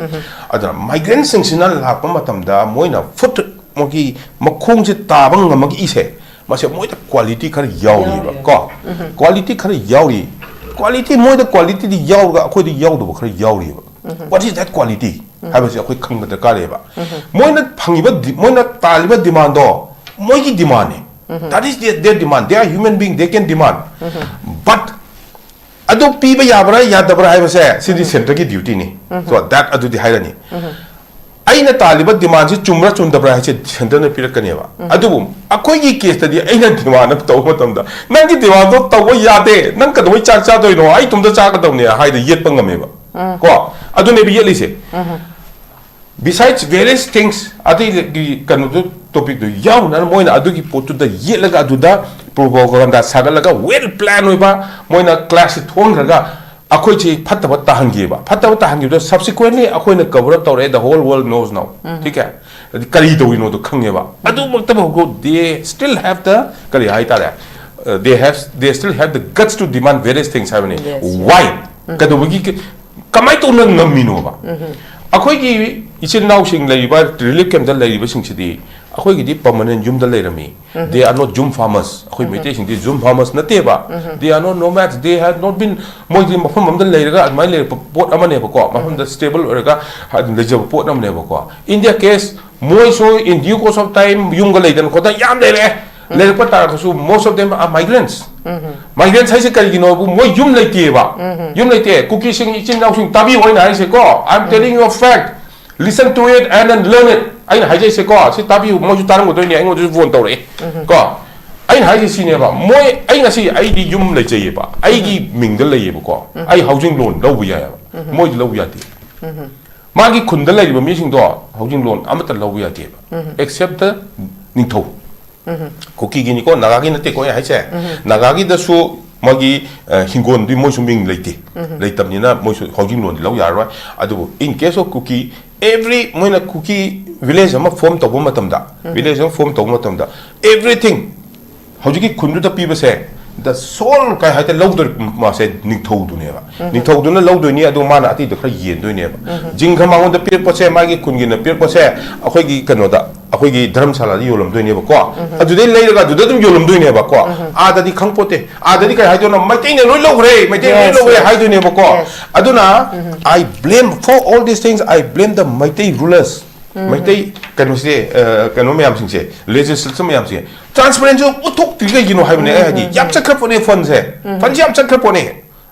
ꯑꯗꯨꯅ migrant ꯁꯤꯡꯁꯤꯅ ꯂꯥꯛꯄ ꯃꯇꯝꯗ ꯃꯣꯏꯅ foot, ꯃꯣꯏꯒꯤ ꯃꯈꯣꯡꯁꯦ ꯇꯥꯕ ꯉꯝꯃꯛꯏꯁꯦ, ꯃꯁꯦ ꯃꯣꯏꯗ quality ꯈꯔ ꯌꯥꯎꯔꯤꯕ ꯀꯣ꯫ Quality ꯈꯔ ꯌꯥꯎꯔꯤ꯫ Quality, ꯃꯣꯏꯗ quality ꯗꯤ ꯌꯥꯎꯔꯒ ꯑꯩꯈꯣꯏꯗ ꯌꯥꯎꯗꯕ ꯈꯔ ꯌꯥꯎꯔꯤꯕ꯫ What is that quality ꯍꯥꯏꯕꯁꯦ ꯑꯩꯈꯣꯏ ꯈꯪꯕ ꯗꯔꯀꯥꯔ ꯂꯩꯌꯦꯕ꯫ ꯃꯣꯏꯅ ꯐꯪꯉꯤꯕ ꯗꯤ-, ꯃꯣꯏꯅ ꯇꯥꯜꯂꯤꯕ demand ꯗꯣ ꯃꯣꯏꯒꯤ demand ꯅꯤ꯫ That is their, their demand, they are human being, they can demand꯫ But ꯑꯗꯨ ꯄꯤꯕ ꯌꯥꯕ꯭ꯔꯥ ꯌꯥꯗꯕ꯭ꯔꯥ ꯍꯥꯏꯕꯁꯦ ꯁꯤꯗꯤ centre ꯒꯤ duty ꯅꯤ꯫ So that ꯑꯗꯨꯗꯤ ꯍꯥꯏꯔꯅꯤ꯫ ꯑꯩꯅ ꯇꯥꯜꯂꯤꯕ demand ꯁꯤ ꯆꯨꯝꯕ꯭ꯔꯥ ꯆꯨꯝꯗꯕ꯭ꯔꯥ ꯍꯥꯏꯁꯦ centre ꯅ ꯄꯤꯔꯛꯀꯅꯦꯕ꯫ ꯑꯗꯨꯕꯨ ꯑꯩꯈꯣꯏꯒꯤ case ꯇꯗꯤ ꯑꯩꯅ demand ꯑꯃ ꯇꯧꯕ ꯃꯇꯝꯗ, "ꯅꯪꯒꯤ demand ꯗꯣ ꯇꯧꯕ ꯌꯥꯗꯦ, ꯅꯪ ꯀꯩꯗꯧꯕꯩ ꯆꯥꯛ ꯆꯥꯗꯣꯏꯅꯣ? ꯑꯩ ꯏꯇꯣꯝꯇ ꯆꯥꯒꯗꯧꯅꯦ" ꯍꯥꯏꯗ ꯌꯦꯠꯄ ꯉꯝꯃꯦꯕ꯫ ꯀꯣ? ꯑꯗꯨꯅꯦꯕ ꯌꯦꯠꯂꯤꯁꯦ꯫ Besides various things, ꯑꯇꯩꯒꯤ ꯀꯩꯅꯣꯗꯨ, topic ꯇꯨ ꯌꯥꯎꯅ ꯃꯣꯏꯅ ꯑꯗꯨꯒꯤ ꯄꯣꯠꯇꯨꯗ ꯌꯦꯠꯂꯒ, ꯑꯗꯨꯗ propaganda ꯁꯥꯒꯠꯂꯒ, well plan ꯑꯣꯏꯕ, ꯃꯣꯏꯅ class ꯁꯤ ꯊꯣꯛꯍꯟꯈ꯭ꯔꯒ ꯑꯩꯈꯣꯏꯁꯤ ꯐꯠꯇꯕ ꯇꯥꯍꯟꯈꯤꯕ꯫ ꯐꯠꯇꯕ ꯇꯥꯍꯟꯈꯤꯕꯗ subsequently ꯑꯩꯈꯣꯏꯅ cover up ꯇꯧꯔꯛꯑꯦ, the whole world knows now꯫ ꯎꯝ꯫ ꯊꯤꯀꯦ? ꯍꯥꯏꯗꯤ ꯀꯔꯤ ꯇꯧꯔꯤꯅꯣꯗꯣ ꯈꯪꯉꯦꯕ꯫ ꯎꯝ꯫ ꯑꯗꯨꯃꯛꯇꯕꯨ they still have the, ꯀꯔꯤ ꯍꯥꯏꯇꯥꯔꯦ? Uh, they have, they still have the guts to demand various things ꯍꯥꯏꯕꯅꯤ꯫ Yes, yes. Why? ꯎꯝ꯫ ꯀꯩꯗꯧꯕꯒꯤ, ꯀꯃꯥꯏꯅ ꯇꯧꯅ ꯉꯝꯃꯤꯅꯣꯕ? ꯎꯝ꯫ ꯑꯩꯈꯣꯏꯒꯤ ꯏꯆꯤꯜ ꯏꯅꯥꯎꯁꯤꯡ ꯂꯩꯔꯤꯕ ꯔꯤꯂꯤꯐ ꯀꯦꯝꯞꯇ ꯂꯩꯔꯤꯕꯁꯤꯡꯁꯤꯗꯤ ꯑꯩꯈꯣꯏꯒꯤꯗꯤ ꯄꯔꯃꯅꯦꯟ ꯌꯨꯝꯗ ꯂꯩꯔꯝꯃꯤ꯫ They are not ꯌꯨꯝ ꯐꯥꯔꯃꯔꯁ꯫ ꯑꯩꯈꯣꯏ ꯃꯩꯇꯩꯁꯤꯡꯗꯤ ꯌꯨꯝ ꯐꯥꯔꯃꯔꯁ ꯅꯠꯇꯦꯕ꯫ They are not nomads, they have not been, ꯃꯣꯏꯗꯤ ꯃꯐꯝ ꯑꯃꯗ ꯂꯩꯔꯒ ꯑꯗꯨꯃꯥꯏꯅ ꯂꯩꯔꯛꯄ ꯄꯣꯠ ꯑꯃꯅꯦꯕꯀꯣ, ꯃꯐꯝꯗ ꯁ꯭ꯇꯦꯕꯜ ꯑꯣꯏꯔꯒ ꯑꯗꯨꯝ ꯂꯩꯖꯕ ꯄꯣꯠ ꯑꯃꯅꯦꯕꯀꯣ꯫ In their case, ꯃꯣꯏꯁꯨ in due course of time ꯌꯨꯝꯒ ꯂꯩꯗꯅ ꯈꯣꯠꯇꯅ ꯌꯥꯝ ꯂꯩꯔꯛꯑꯦ꯫ ꯂꯩꯔꯛꯄ ꯇꯥꯔꯒꯁꯨ most of them are migrants꯫ Migrants ꯍꯥꯏꯁꯦ ꯀꯔꯤꯒꯤꯅꯣꯕꯨ ꯃꯣꯏ ꯌꯨꯝ ꯂꯩꯇꯦꯕ꯫ ꯌꯨꯝ ꯂꯩꯇꯦ꯫ ꯀꯨꯀꯤꯁꯤꯡ ꯏꯆꯤꯟ ꯏꯅꯥꯎꯁꯤꯡ ꯇꯥꯕꯤꯌꯨ ꯑꯩꯅ ꯍꯥꯏꯁꯦꯀꯣ, I am telling you a fact, listen to it and then learn it꯫ ꯑꯩꯅ ꯍꯥꯏꯖꯩꯁꯦꯀꯣ, ꯁꯤ ꯇꯥꯕꯤꯌꯨ꯫ ꯃꯣꯏꯁꯨ ꯇꯥꯔꯝꯒꯗꯣꯏꯅꯦ, ꯑꯩꯉꯣꯟꯗꯁꯨ ꯐꯣꯟ ꯇꯧꯔꯛꯑꯦ ꯀꯣ꯫ ꯑꯩꯅ ꯍꯥꯏꯁꯦ ꯁꯤꯅꯦꯕ, ꯃꯣꯏ, ꯑꯩ ꯉꯁꯤ, ꯑꯩꯗꯤ ꯌꯨꯝ ꯂꯩꯖꯩꯌꯦꯕ, ꯑꯩꯒꯤ ꯃꯤꯡꯗ ꯂꯩꯌꯦꯕꯀꯣ꯫ ꯑꯩ ꯍꯥꯎꯁꯤꯡ ꯂꯣꯟ ꯂꯧꯕ ꯌꯥꯏꯌꯦꯕ, ꯃꯣꯏꯗꯤ ꯂꯧꯕ ꯌꯥꯗꯦ꯫ ꯃꯥꯒꯤ ꯈꯨꯟꯗ ꯂꯩꯔꯤꯕ ꯃꯤꯁꯤꯡꯗꯣ ꯍꯥꯎꯁꯤꯡ ꯂꯣꯟ ꯑꯃꯠꯇ ꯂꯧꯕ ꯌꯥꯗꯦꯕ, except the ꯅꯤꯡꯊꯧ꯫ ꯀꯨꯀꯤꯒꯤꯅꯤꯀꯣ, ꯅꯥꯒꯥꯒꯤ ꯅꯠꯇꯦꯀꯣ ꯑꯩ ꯍꯥꯏꯁꯦ꯫ ꯅꯥꯒꯥꯒꯤꯗꯁꯨ ꯃꯣꯏꯒꯤ, ꯑ, ꯍꯤꯡꯒꯣꯜꯗꯤ ꯃꯣꯏꯁꯨ ꯃꯤꯡ ꯂꯩꯇꯦ꯫ ꯂꯩꯇꯕꯅꯤꯅ ꯃꯣꯏꯁꯨ ꯍꯥꯎꯁꯤꯡ ꯂꯣꯟꯗꯤ ꯂꯧ ꯌꯥꯔꯔꯣꯏ꯫ ꯑꯗꯨꯕꯨ in case of Kuki, every, ꯃꯣꯏꯅ ꯀꯨꯀꯤ ꯚꯤꯂꯦꯖ ꯑꯃ ꯐꯣꯔꯝ ꯇꯧꯕ ꯃꯇꯝꯗ, ꯚꯤꯂꯦꯖ ꯑꯃ ꯐꯣꯔꯝ ꯇꯧꯕ ꯃꯇꯝꯗ, everything, ꯍꯧꯖꯤꯛꯀꯤ ꯈꯨꯟꯗꯨꯗ ꯄꯤꯕꯁꯦ, the sole ꯀꯩ ꯍꯥꯏꯇꯥꯔꯦ, ꯂꯧꯗꯣꯏ ꯃꯥꯁꯦ ꯅꯤꯡꯊꯧꯗꯨꯅꯦꯕ꯫ ꯅꯤꯡꯊꯧꯗꯨꯅ ꯂꯧꯗꯣꯏꯅꯤ, ꯑꯗꯣ ꯃꯥꯅ ꯑꯇꯩꯗ ꯈꯔ ꯌꯦꯟꯗꯣꯏꯅꯦꯕ꯫ ꯖꯤꯡꯒ ꯃꯉꯣꯟꯗ ꯄꯤꯔꯛꯄꯁꯦ, ꯃꯥꯒꯤ ꯈꯨꯟꯒꯤꯅ ꯄꯤꯔꯛꯄꯁꯦ, ꯑꯩꯈꯣꯏꯒꯤ ꯀꯩꯅꯣꯗ, ꯑꯩꯈꯣꯏꯒꯤ ꯙꯔꯝꯁꯥꯂꯥꯗ ꯌꯣꯜꯂꯝꯗꯣꯏꯅꯦꯕꯀꯣ꯫ ꯑꯗꯨꯗꯩ ꯂꯩꯔꯒ ꯑꯗꯨꯗ ꯑꯗꯨꯝ ꯌꯣꯜꯂꯝꯗꯣꯏꯅꯦꯕꯀꯣ꯫ ꯑꯥꯗꯗꯤ ꯈꯪꯄꯣꯠꯇꯦ꯫ ꯑꯥꯗꯗꯤ ꯀꯩ ꯍꯥꯏꯗꯣꯏꯅꯣ? ꯃꯩꯇꯩꯅ ꯂꯣꯏ ꯂꯧꯈ꯭ꯔꯦ, ꯃꯩꯇꯩꯅ ꯂꯣꯏ Yes, ꯂꯧꯈ꯭ꯔꯦ yes. ꯍꯥꯏꯗꯣꯏꯅꯦꯕꯀꯣ꯫ Yes. ꯑꯗꯨꯅ, I blame for all these things, I blame the Meitei rulers. Meitei ꯀꯩꯅꯣꯁꯦ, ꯑ, ꯀꯩꯅꯣ ꯃꯌꯥꯝꯁꯤꯡꯁꯦ, ꯂꯦꯖꯤꯁꯂꯦꯆꯔ ꯃꯌꯥꯝꯁꯦ, ꯇ꯭ꯔꯥꯟꯁꯄꯔꯦꯟꯁꯤ ꯎꯠꯊꯣꯛꯇ꯭ꯔꯤ ꯀꯩꯒꯤꯅꯣ ꯍꯥꯏꯕꯅꯦ ꯑꯩ ꯍꯥꯏꯗꯤ꯫ ꯌꯥꯝ ꯆꯠꯈ꯭ꯔ ꯄꯣꯠꯅꯦ ꯐꯟꯁꯦ꯫ ꯐꯟꯁꯦ ꯌꯥꯝ ꯆꯠꯈ꯭ꯔ ꯄꯣꯠꯅꯦ꯫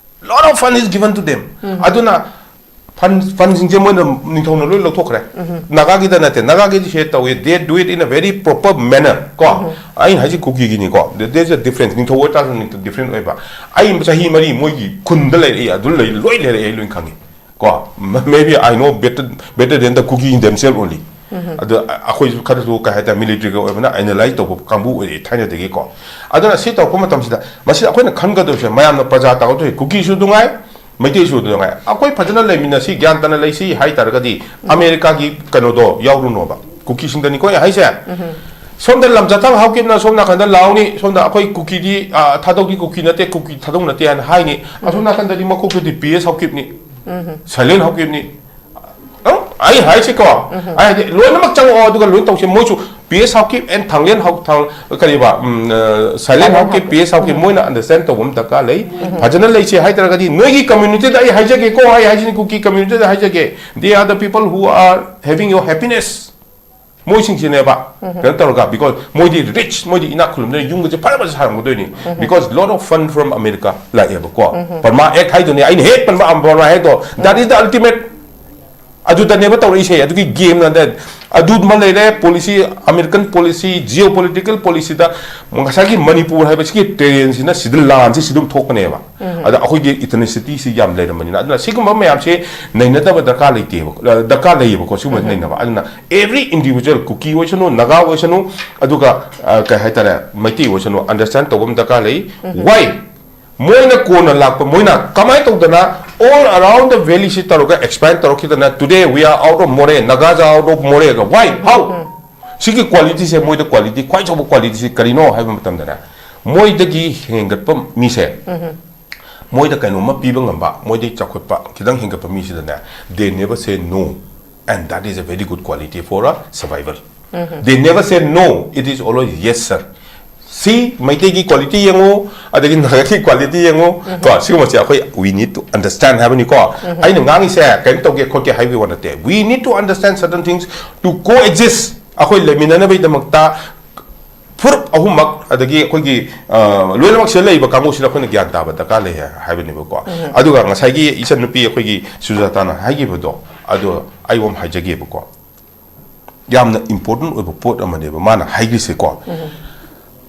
Lot of fund is given to them. ꯑꯗꯨꯅ ꯐꯟ, ꯐꯟꯁꯤꯡꯁꯦ ꯃꯣꯏꯅ, ꯅꯤꯡꯊꯧꯅ ꯂꯣꯏ ꯂꯧꯊꯣꯛꯈ꯭ꯔꯦ꯫ ꯅꯥꯒꯥꯒꯤꯗ ꯅꯠꯇꯦ, ꯅꯥꯒꯥꯒꯤꯗꯤ ꯁꯦ ꯇꯧꯋꯦ, they do it in a very proper manner ꯀꯣ꯫ ꯑꯩꯅ ꯍꯥꯏꯁꯤ ꯀꯨꯀꯤꯒꯤꯅꯤꯀꯣ, there is a difference꯫ ꯅꯤꯡꯊꯧ ꯑꯣꯏꯇꯥꯔꯁꯨ ꯅꯤꯡꯊꯧ different ꯑꯣꯏꯕ꯫ ꯑꯩ ꯆꯍꯤ ꯃꯔꯤ ꯃꯣꯏꯒꯤ ꯈꯨꯟꯗ ꯂꯩꯔꯛꯏ, ꯑꯗꯨ ꯂꯩ, ꯂꯣꯏ ꯂꯩꯔꯛꯏ, ꯑꯩ ꯂꯣꯏ ꯈꯪꯉꯤ꯫ ꯀꯣ, maybe I know better, better than the Kuki in themselves only. ꯑꯗꯣ ꯑꯩꯈꯣꯏꯁꯨ ꯈꯔꯁꯨ ꯀꯩ ꯍꯥꯏꯇꯥꯔꯦ, ꯃꯤꯂꯤꯇꯔꯤꯒ ꯑꯣꯏꯕꯅ ꯑꯦꯅꯥꯂꯥꯏꯁ ꯇꯧꯕ ꯀꯥꯡꯕꯨ ꯑꯣꯏꯔꯛꯑꯦ ꯊꯥꯏꯅꯗꯒꯤꯀꯣ꯫ ꯑꯗꯨꯅ ꯁꯤ ꯇꯧꯔꯛꯄ ꯃꯇꯝꯁꯤꯗ ꯃꯁꯤꯗ ꯑꯩꯈꯣꯏꯅ ꯈꯟꯒꯗꯕꯁꯦ, ꯃꯌꯥꯝꯅ ꯄ꯭ꯔꯖꯥ ꯇꯧꯗꯣꯏꯁꯦ, ꯀꯨꯀꯤꯁꯨ ꯅꯨꯡꯉꯥꯏ, ꯃꯩꯇꯩꯁꯨ ꯅꯨꯡꯉꯥꯏ, ꯑꯩꯈꯣꯏ ꯐꯖꯅ ꯂꯩꯃꯤꯟꯅꯁꯤ, ꯒ꯭ꯌꯥꯟ ꯇꯥꯅ ꯂꯩꯁꯤ ꯍꯥꯏ ꯇꯥꯔꯒꯗꯤ ꯑꯃꯦꯔꯤꯀꯥꯒꯤ ꯀꯩꯅꯣꯗꯣ ꯌꯥꯎꯔꯨꯅꯣꯕ, ꯀꯨꯀꯤꯁꯤꯡꯗꯅꯤꯀꯣ ꯑꯩ ꯍꯥꯏꯁꯦ꯫ ꯁꯣꯝꯗ ꯂꯝꯆꯥꯊꯥꯡ ꯍꯥꯎꯀꯤꯞꯅ ꯁꯣꯝ ꯅꯥꯀꯟꯗ ꯂꯥꯎꯅꯤ, ꯁꯣꯝꯗ ꯑꯩꯈꯣꯏ ꯀꯨꯀꯤꯗꯤ, ꯑ, ꯊꯥꯗꯧꯗꯤ ꯀꯨꯀꯤ ꯅꯠꯇꯦ, ꯀꯨꯀꯤ ꯊꯥꯗꯧ ꯅꯠꯇꯦ ꯍꯥꯏꯅ ꯍꯥꯏꯅꯤ꯫ ꯑꯁꯣꯝ ꯅꯥꯀꯟꯗꯗꯤ ꯃꯀꯣꯛꯇꯨꯗꯤ ꯄꯤ ꯑꯦꯁ ꯍꯥꯎꯀꯤꯞꯅꯤ, ꯁꯥꯏꯂꯦꯟ ꯍꯥꯎꯀꯤꯞꯅꯤ꯫ ꯑꯗꯨꯝ ꯑꯩ ꯍꯥꯏꯁꯤꯀꯣ, ꯑꯩ ꯍꯥꯏꯗꯤ ꯂꯣꯏꯅꯃꯛ ꯆꯪꯉꯛꯑꯣ, ꯑꯗꯨꯒ ꯂꯣꯏ ꯇꯧꯁꯦ꯫ ꯃꯣꯏꯁꯨ ꯄꯤ ꯑꯦꯁ ꯍꯥꯎꯀꯤꯞ and ꯊꯥꯡꯂꯦꯟ ꯍꯥꯎ-, ꯊꯥꯡ-, ꯀꯔꯤꯕ, ꯎꯝ, ꯑ, silent silent Haokip, Haokip. P S Haokip ꯃꯣꯏꯅ understand ꯇꯧꯕ ꯑꯃ ꯗꯔꯀꯥꯔ ꯂꯩ꯫ ꯐꯖꯅ ꯂꯩꯁꯦ ꯍꯥꯏ ꯇꯥꯔꯒꯗꯤ ꯅꯣꯏꯒꯤ community ꯗ ꯑꯩ ꯍꯥꯏꯖꯒꯦꯀꯣ, ꯑꯩ ꯍꯥꯏꯁꯤꯅꯤ, ꯀꯨꯀꯤ community ꯗ ꯍꯥꯏꯖꯒꯦ, they are the people who are having your happiness. ꯃꯣꯏꯁꯤꯡꯁꯤꯅꯦꯕ ꯀꯩꯅꯣ ꯇꯧꯔꯒ, because ꯃꯣꯏꯗꯤ rich, ꯃꯣꯏꯗꯤ ꯏꯅꯥꯛ ꯈꯨꯜꯂꯝꯗꯣꯏꯅꯤ, ꯌꯨꯝꯒꯁꯦ ꯐꯖ ꯐꯖ ꯁꯥꯔꯝꯒꯗꯣꯏꯅꯤ, because lot of fund from America ꯂꯥꯛꯑꯦꯕꯀꯣ꯫ ꯄꯔꯃꯥ ꯑꯦꯛ ꯍꯥꯏꯗꯨꯅꯦ, ꯑꯩꯅ ꯍꯦꯛ ꯄꯟꯕ ꯄꯔꯃꯥ ꯑꯦꯛꯇꯣ, that is the ultimate. ꯑꯗꯨꯗꯅꯦꯕ ꯇꯧꯔꯛꯏꯁꯦ꯫ ꯑꯗꯨꯒꯤ game ꯅ ꯑꯗꯨꯃ ꯂꯩꯔꯦ, policy, American policy, geopolitical policy ꯗ ꯉꯁꯥꯏꯒꯤ ꯃꯅꯤꯄꯨꯔ ꯍꯥꯏꯕꯁꯤꯒꯤ terrain ꯁꯤꯅ ꯁꯤꯗ ꯂꯥꯟꯁꯤ ꯁꯤꯗ ꯑꯗꯨꯝ ꯊꯣꯛꯀꯅꯦꯕ꯫ ꯑꯗ ꯑꯩꯈꯣꯏꯒꯤ ethnicity ꯁꯤ ꯌꯥꯝ ꯂꯩꯔꯝꯕꯅꯤꯅ, ꯑꯗꯨꯅ ꯁꯤꯒꯨꯝꯕ ꯃꯌꯥꯝꯁꯦ ꯅꯩꯅꯗꯕ ꯗꯔꯀꯥꯔ ꯂꯩꯇꯦꯕ, ꯑ, ꯗꯔꯀꯥꯔ ꯂꯩꯌꯦꯕꯀꯣ, ꯁꯤꯒꯨꯝꯕ ꯅꯩꯅꯕ꯫ ꯑꯗꯨꯅ every individual, ꯀꯨꯀꯤ ꯑꯣꯏꯁꯅꯨ, ꯅꯥꯒꯥ ꯑꯣꯏꯁꯅꯨ, ꯑꯗꯨꯒ, ꯑ, ꯀꯩ ꯍꯥꯏꯇꯥꯔꯦ, ꯃꯩꯇꯩ ꯑꯣꯏꯁꯅꯨ, understand ꯇꯧꯕ ꯑꯃ ꯗꯔꯀꯥꯔ ꯂꯩ꯫ Why? ꯃꯣꯏꯅ ꯀꯣꯟꯅ ꯂꯥꯛꯄ, ꯃꯣꯏꯅ ꯀꯃꯥꯏꯅ ꯇꯧꯗꯅ all around the valley ꯁꯤ ꯇꯧꯔꯒ expand ꯇꯧꯔꯛꯈꯤꯗꯅ, today we are out of Moreh, Nagas are out of Moreh ꯒ, why? How? ꯁꯤꯒꯤ quality ꯁꯦ, ꯃꯣꯏꯗ quality, ꯈ꯭ꯋꯥꯏ ꯆꯥꯎꯕ quality ꯁꯤ ꯀꯔꯤꯅꯣ ꯍꯥꯏꯕ ꯃꯇꯝꯗꯅꯦ, ꯃꯣꯏꯗꯒꯤ ꯍꯦꯟꯒꯠꯄ ꯃꯤꯁꯦ, ꯃꯣꯏꯗ ꯀꯩꯅꯣꯝꯃ ꯄꯤꯕ ꯉꯝꯕ, ꯃꯣꯏꯗꯒꯤ ꯆꯥꯎꯈꯠꯄ ꯈꯤꯇꯪ ꯍꯦꯟꯒꯠꯄ ꯃꯤꯁꯤꯗꯅꯦ, they never say no, and that is a very good quality for a survival. They never say no, it is always yes sir. ꯁꯤ ꯃꯩꯇꯩꯒꯤ quality ꯌꯦꯡꯉꯨ, ꯑꯗꯒꯤ ꯅꯥꯒꯥꯒꯤ quality ꯌꯦꯡꯉꯨ, ꯀꯣ, ꯁꯤꯒꯨꯝꯕꯁꯦ ꯑꯩꯈꯣꯏ we need to understand ꯍꯥꯏꯕꯅꯤꯀꯣ꯫ ꯑꯩꯅ ꯉꯥꯡꯉꯤꯁꯦ ꯀꯩꯅꯣ ꯇꯧꯒꯦ ꯈꯣꯠꯀꯦ ꯍꯥꯏꯕꯒꯤ ꯋꯥ ꯅꯠꯇꯦ, we need to understand certain things to coexist꯫ ꯑꯩꯈꯣꯏ ꯂꯩꯃꯤꯟꯅꯅꯕꯒꯤꯗꯃꯛꯇ ꯐꯨꯔꯨꯞ ꯑꯍꯨꯝꯃꯛ, ꯑꯗꯒꯤ ꯑꯩꯈꯣꯏꯒꯤ, ꯑ, ꯂꯣꯏꯅꯃꯛ ꯁꯤꯗ ꯂꯩꯔꯤꯕ ꯀꯥꯡꯕꯨꯁꯤꯗ ꯑꯩꯈꯣꯏꯅ ꯒ꯭ꯌꯥꯟ ꯇꯥꯕ ꯗꯔꯀꯥꯔ ꯂꯩ ꯍꯥꯏꯕꯅꯦꯕꯀꯣ꯫ ꯑꯗꯨꯒ ꯉꯁꯥꯏꯒꯤ ꯏꯆꯟꯅꯨꯄꯤ ꯑꯩꯈꯣꯏꯒꯤ ꯁꯨꯖꯥꯇꯥꯅ ꯍꯥꯏꯈꯤꯕꯗꯣ, ꯑꯗꯣ ꯑꯩ ꯑꯃ ꯍꯥꯏꯖꯒꯦꯕꯀꯣ꯫ ꯌꯥꯝꯅ important ꯑꯣꯏꯕ ꯄꯣꯠ ꯑꯃꯅꯦꯕ ꯃꯥꯅ ꯍꯥꯏꯈ꯭ꯔꯤꯁꯦꯀꯣ꯫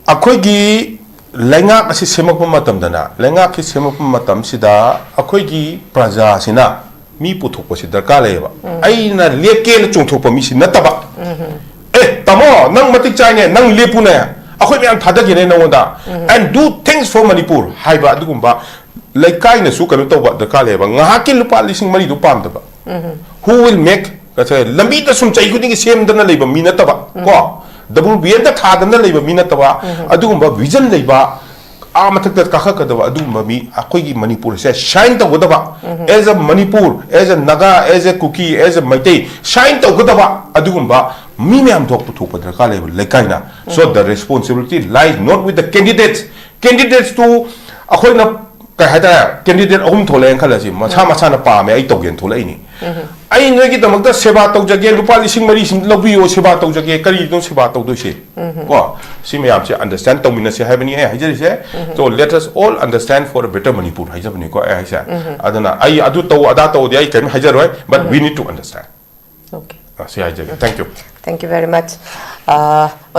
ꯑꯩꯈꯣꯏꯒꯤ ꯂꯩꯉꯥꯛ ꯑꯁꯤ ꯁꯦꯝꯃꯛꯄ ꯃꯇꯝꯗꯅ, ꯂꯩꯉꯥꯛꯀꯤ ꯁꯦꯝꯃꯛꯄ ꯃꯇꯝꯁꯤꯗ ꯑꯩꯈꯣꯏꯒꯤ ꯄ꯭ꯔꯖꯥꯁꯤꯅ ꯃꯤ ꯄꯨꯊꯣꯛꯄꯁꯤ ꯗꯔꯀꯥꯔ ꯂꯩꯌꯦꯕ꯫ ꯑꯩꯅ ꯂꯦꯞꯀꯦꯅ ꯆꯣꯡꯊꯣꯛꯄ ꯃꯤꯁꯤ ꯅꯠꯇꯕ, "ꯑꯦ, ꯇꯥꯃꯣ, ꯅꯪ ꯃꯇꯤꯛ ꯆꯥꯏꯅꯦ, ꯅꯪ ꯂꯦꯞꯄꯨꯅꯦ, ꯑꯩꯈꯣꯏ ꯃꯌꯥꯝ ꯊꯥꯗꯒꯦꯅꯦ ꯅꯉꯣꯟꯗ, and do things for Manipur" ꯍꯥꯏꯕ ꯑꯗꯨꯒꯨꯝꯕ ꯂꯩꯀꯥꯏꯅꯁꯨ ꯀꯩꯅꯣ ꯇꯧꯕ ꯗꯔꯀꯥꯔ ꯂꯩꯌꯦꯕ꯫ ꯉꯥꯏꯍꯥꯛꯀꯤ ꯂꯨꯄꯥ ꯂꯤꯁꯤꯡ ꯃꯔꯤꯗꯨ ꯄꯥꯝꯗꯕ, who will make, ꯉꯁꯥꯏ ꯂꯝꯕꯤꯗ ꯁꯨꯝ ꯆꯍꯤ ꯈꯨꯗꯤꯡꯒꯤ ꯁꯦꯝꯗꯅ ꯂꯩꯕ ꯃꯤ ꯅꯠꯇꯕ, ꯀꯣ, ꯗꯕꯜ ꯕꯤꯌꯟꯗ ꯊꯥꯗꯅ ꯂꯩꯕ ꯃꯤ ꯅꯠꯇꯕ, ꯑꯗꯨꯒꯨꯝꯕ vision ꯂꯩꯕ, ꯑꯥ ꯃꯊꯛꯇ ꯀꯥꯈꯠꯀꯗꯕ ꯑꯗꯨꯒꯨꯝꯕ ꯃꯤ ꯑꯩꯈꯣꯏꯒꯤ ꯃꯅꯤꯄꯨꯔꯁꯦ ꯁꯥꯏꯟ ꯇꯧꯒꯗꯕ, as a Manipur, as a Naga, as a Kuki, as a Meitei, sign ꯇꯧꯒꯗꯕ ꯑꯗꯨꯒꯨꯝꯕ ꯃꯤ ꯃꯌꯥꯝ ꯊꯣꯛ ꯄꯨꯊꯣꯛꯄ ꯗꯔꯀꯥꯔ ꯂꯩꯕ ꯂꯩꯀꯥꯏꯅ꯫ So the responsibility lies not with the candidates. Candidates two ꯑꯩꯈꯣꯏꯅ ꯀꯩ ꯍꯥꯏꯇꯥꯔꯦ, ꯀꯦꯟꯗꯤꯗꯦꯠ ꯑꯍꯨꯝ ꯊꯣꯛꯂꯛꯑꯦꯅ ꯈꯜꯂꯁꯤ, ꯃꯁꯥ ꯃꯁꯥꯅ ꯄꯥꯝꯃꯦ ꯑꯩ ꯇꯧꯒꯦꯅ ꯊꯣꯛꯂꯛꯏꯅꯤ꯫ ꯑꯩ ꯅꯣꯏꯒꯤꯗꯃꯛꯇ ꯁꯦꯕꯥ ꯇꯧꯖꯒꯦ, ꯂꯨꯄꯥ ꯂꯤꯁꯤꯡ ꯃꯔꯤ ꯁꯤꯝ ꯂꯧꯕꯤꯌꯣ, ꯁꯦꯕꯥ ꯇꯧꯖꯒꯦ, ꯀꯔꯤꯅꯣ ꯁꯦꯕꯥ ꯇꯧꯗꯣꯏꯁꯦ? ꯀꯣ, ꯁꯤ ꯃꯌꯥꯝꯁꯦ ꯑꯟꯗꯔꯁꯇꯦꯟ ꯇꯧꯃꯤꯟꯅꯁꯦ ꯍꯥꯏꯕꯅꯤ ꯑꯩ ꯍꯥꯏꯖꯔꯤꯁꯦ꯫ So let us all understand for a better Manipur ꯍꯥꯏꯖꯕꯅꯤꯀꯣ ꯑꯩ ꯍꯥꯏꯁꯦ꯫ ꯑꯗꯨꯅ ꯑꯩ ꯑꯗꯨ ꯇꯧ ꯑꯗꯥ ꯇꯧꯗꯤ ꯑꯩ ꯀꯔꯤꯝ ꯍꯥꯏꯖꯔꯣꯏ, but we need to understand. Okay. ꯑ, ꯁꯤ ꯍꯥꯏꯖꯒꯦ꯫ Thank you. Thank you very much. Uh,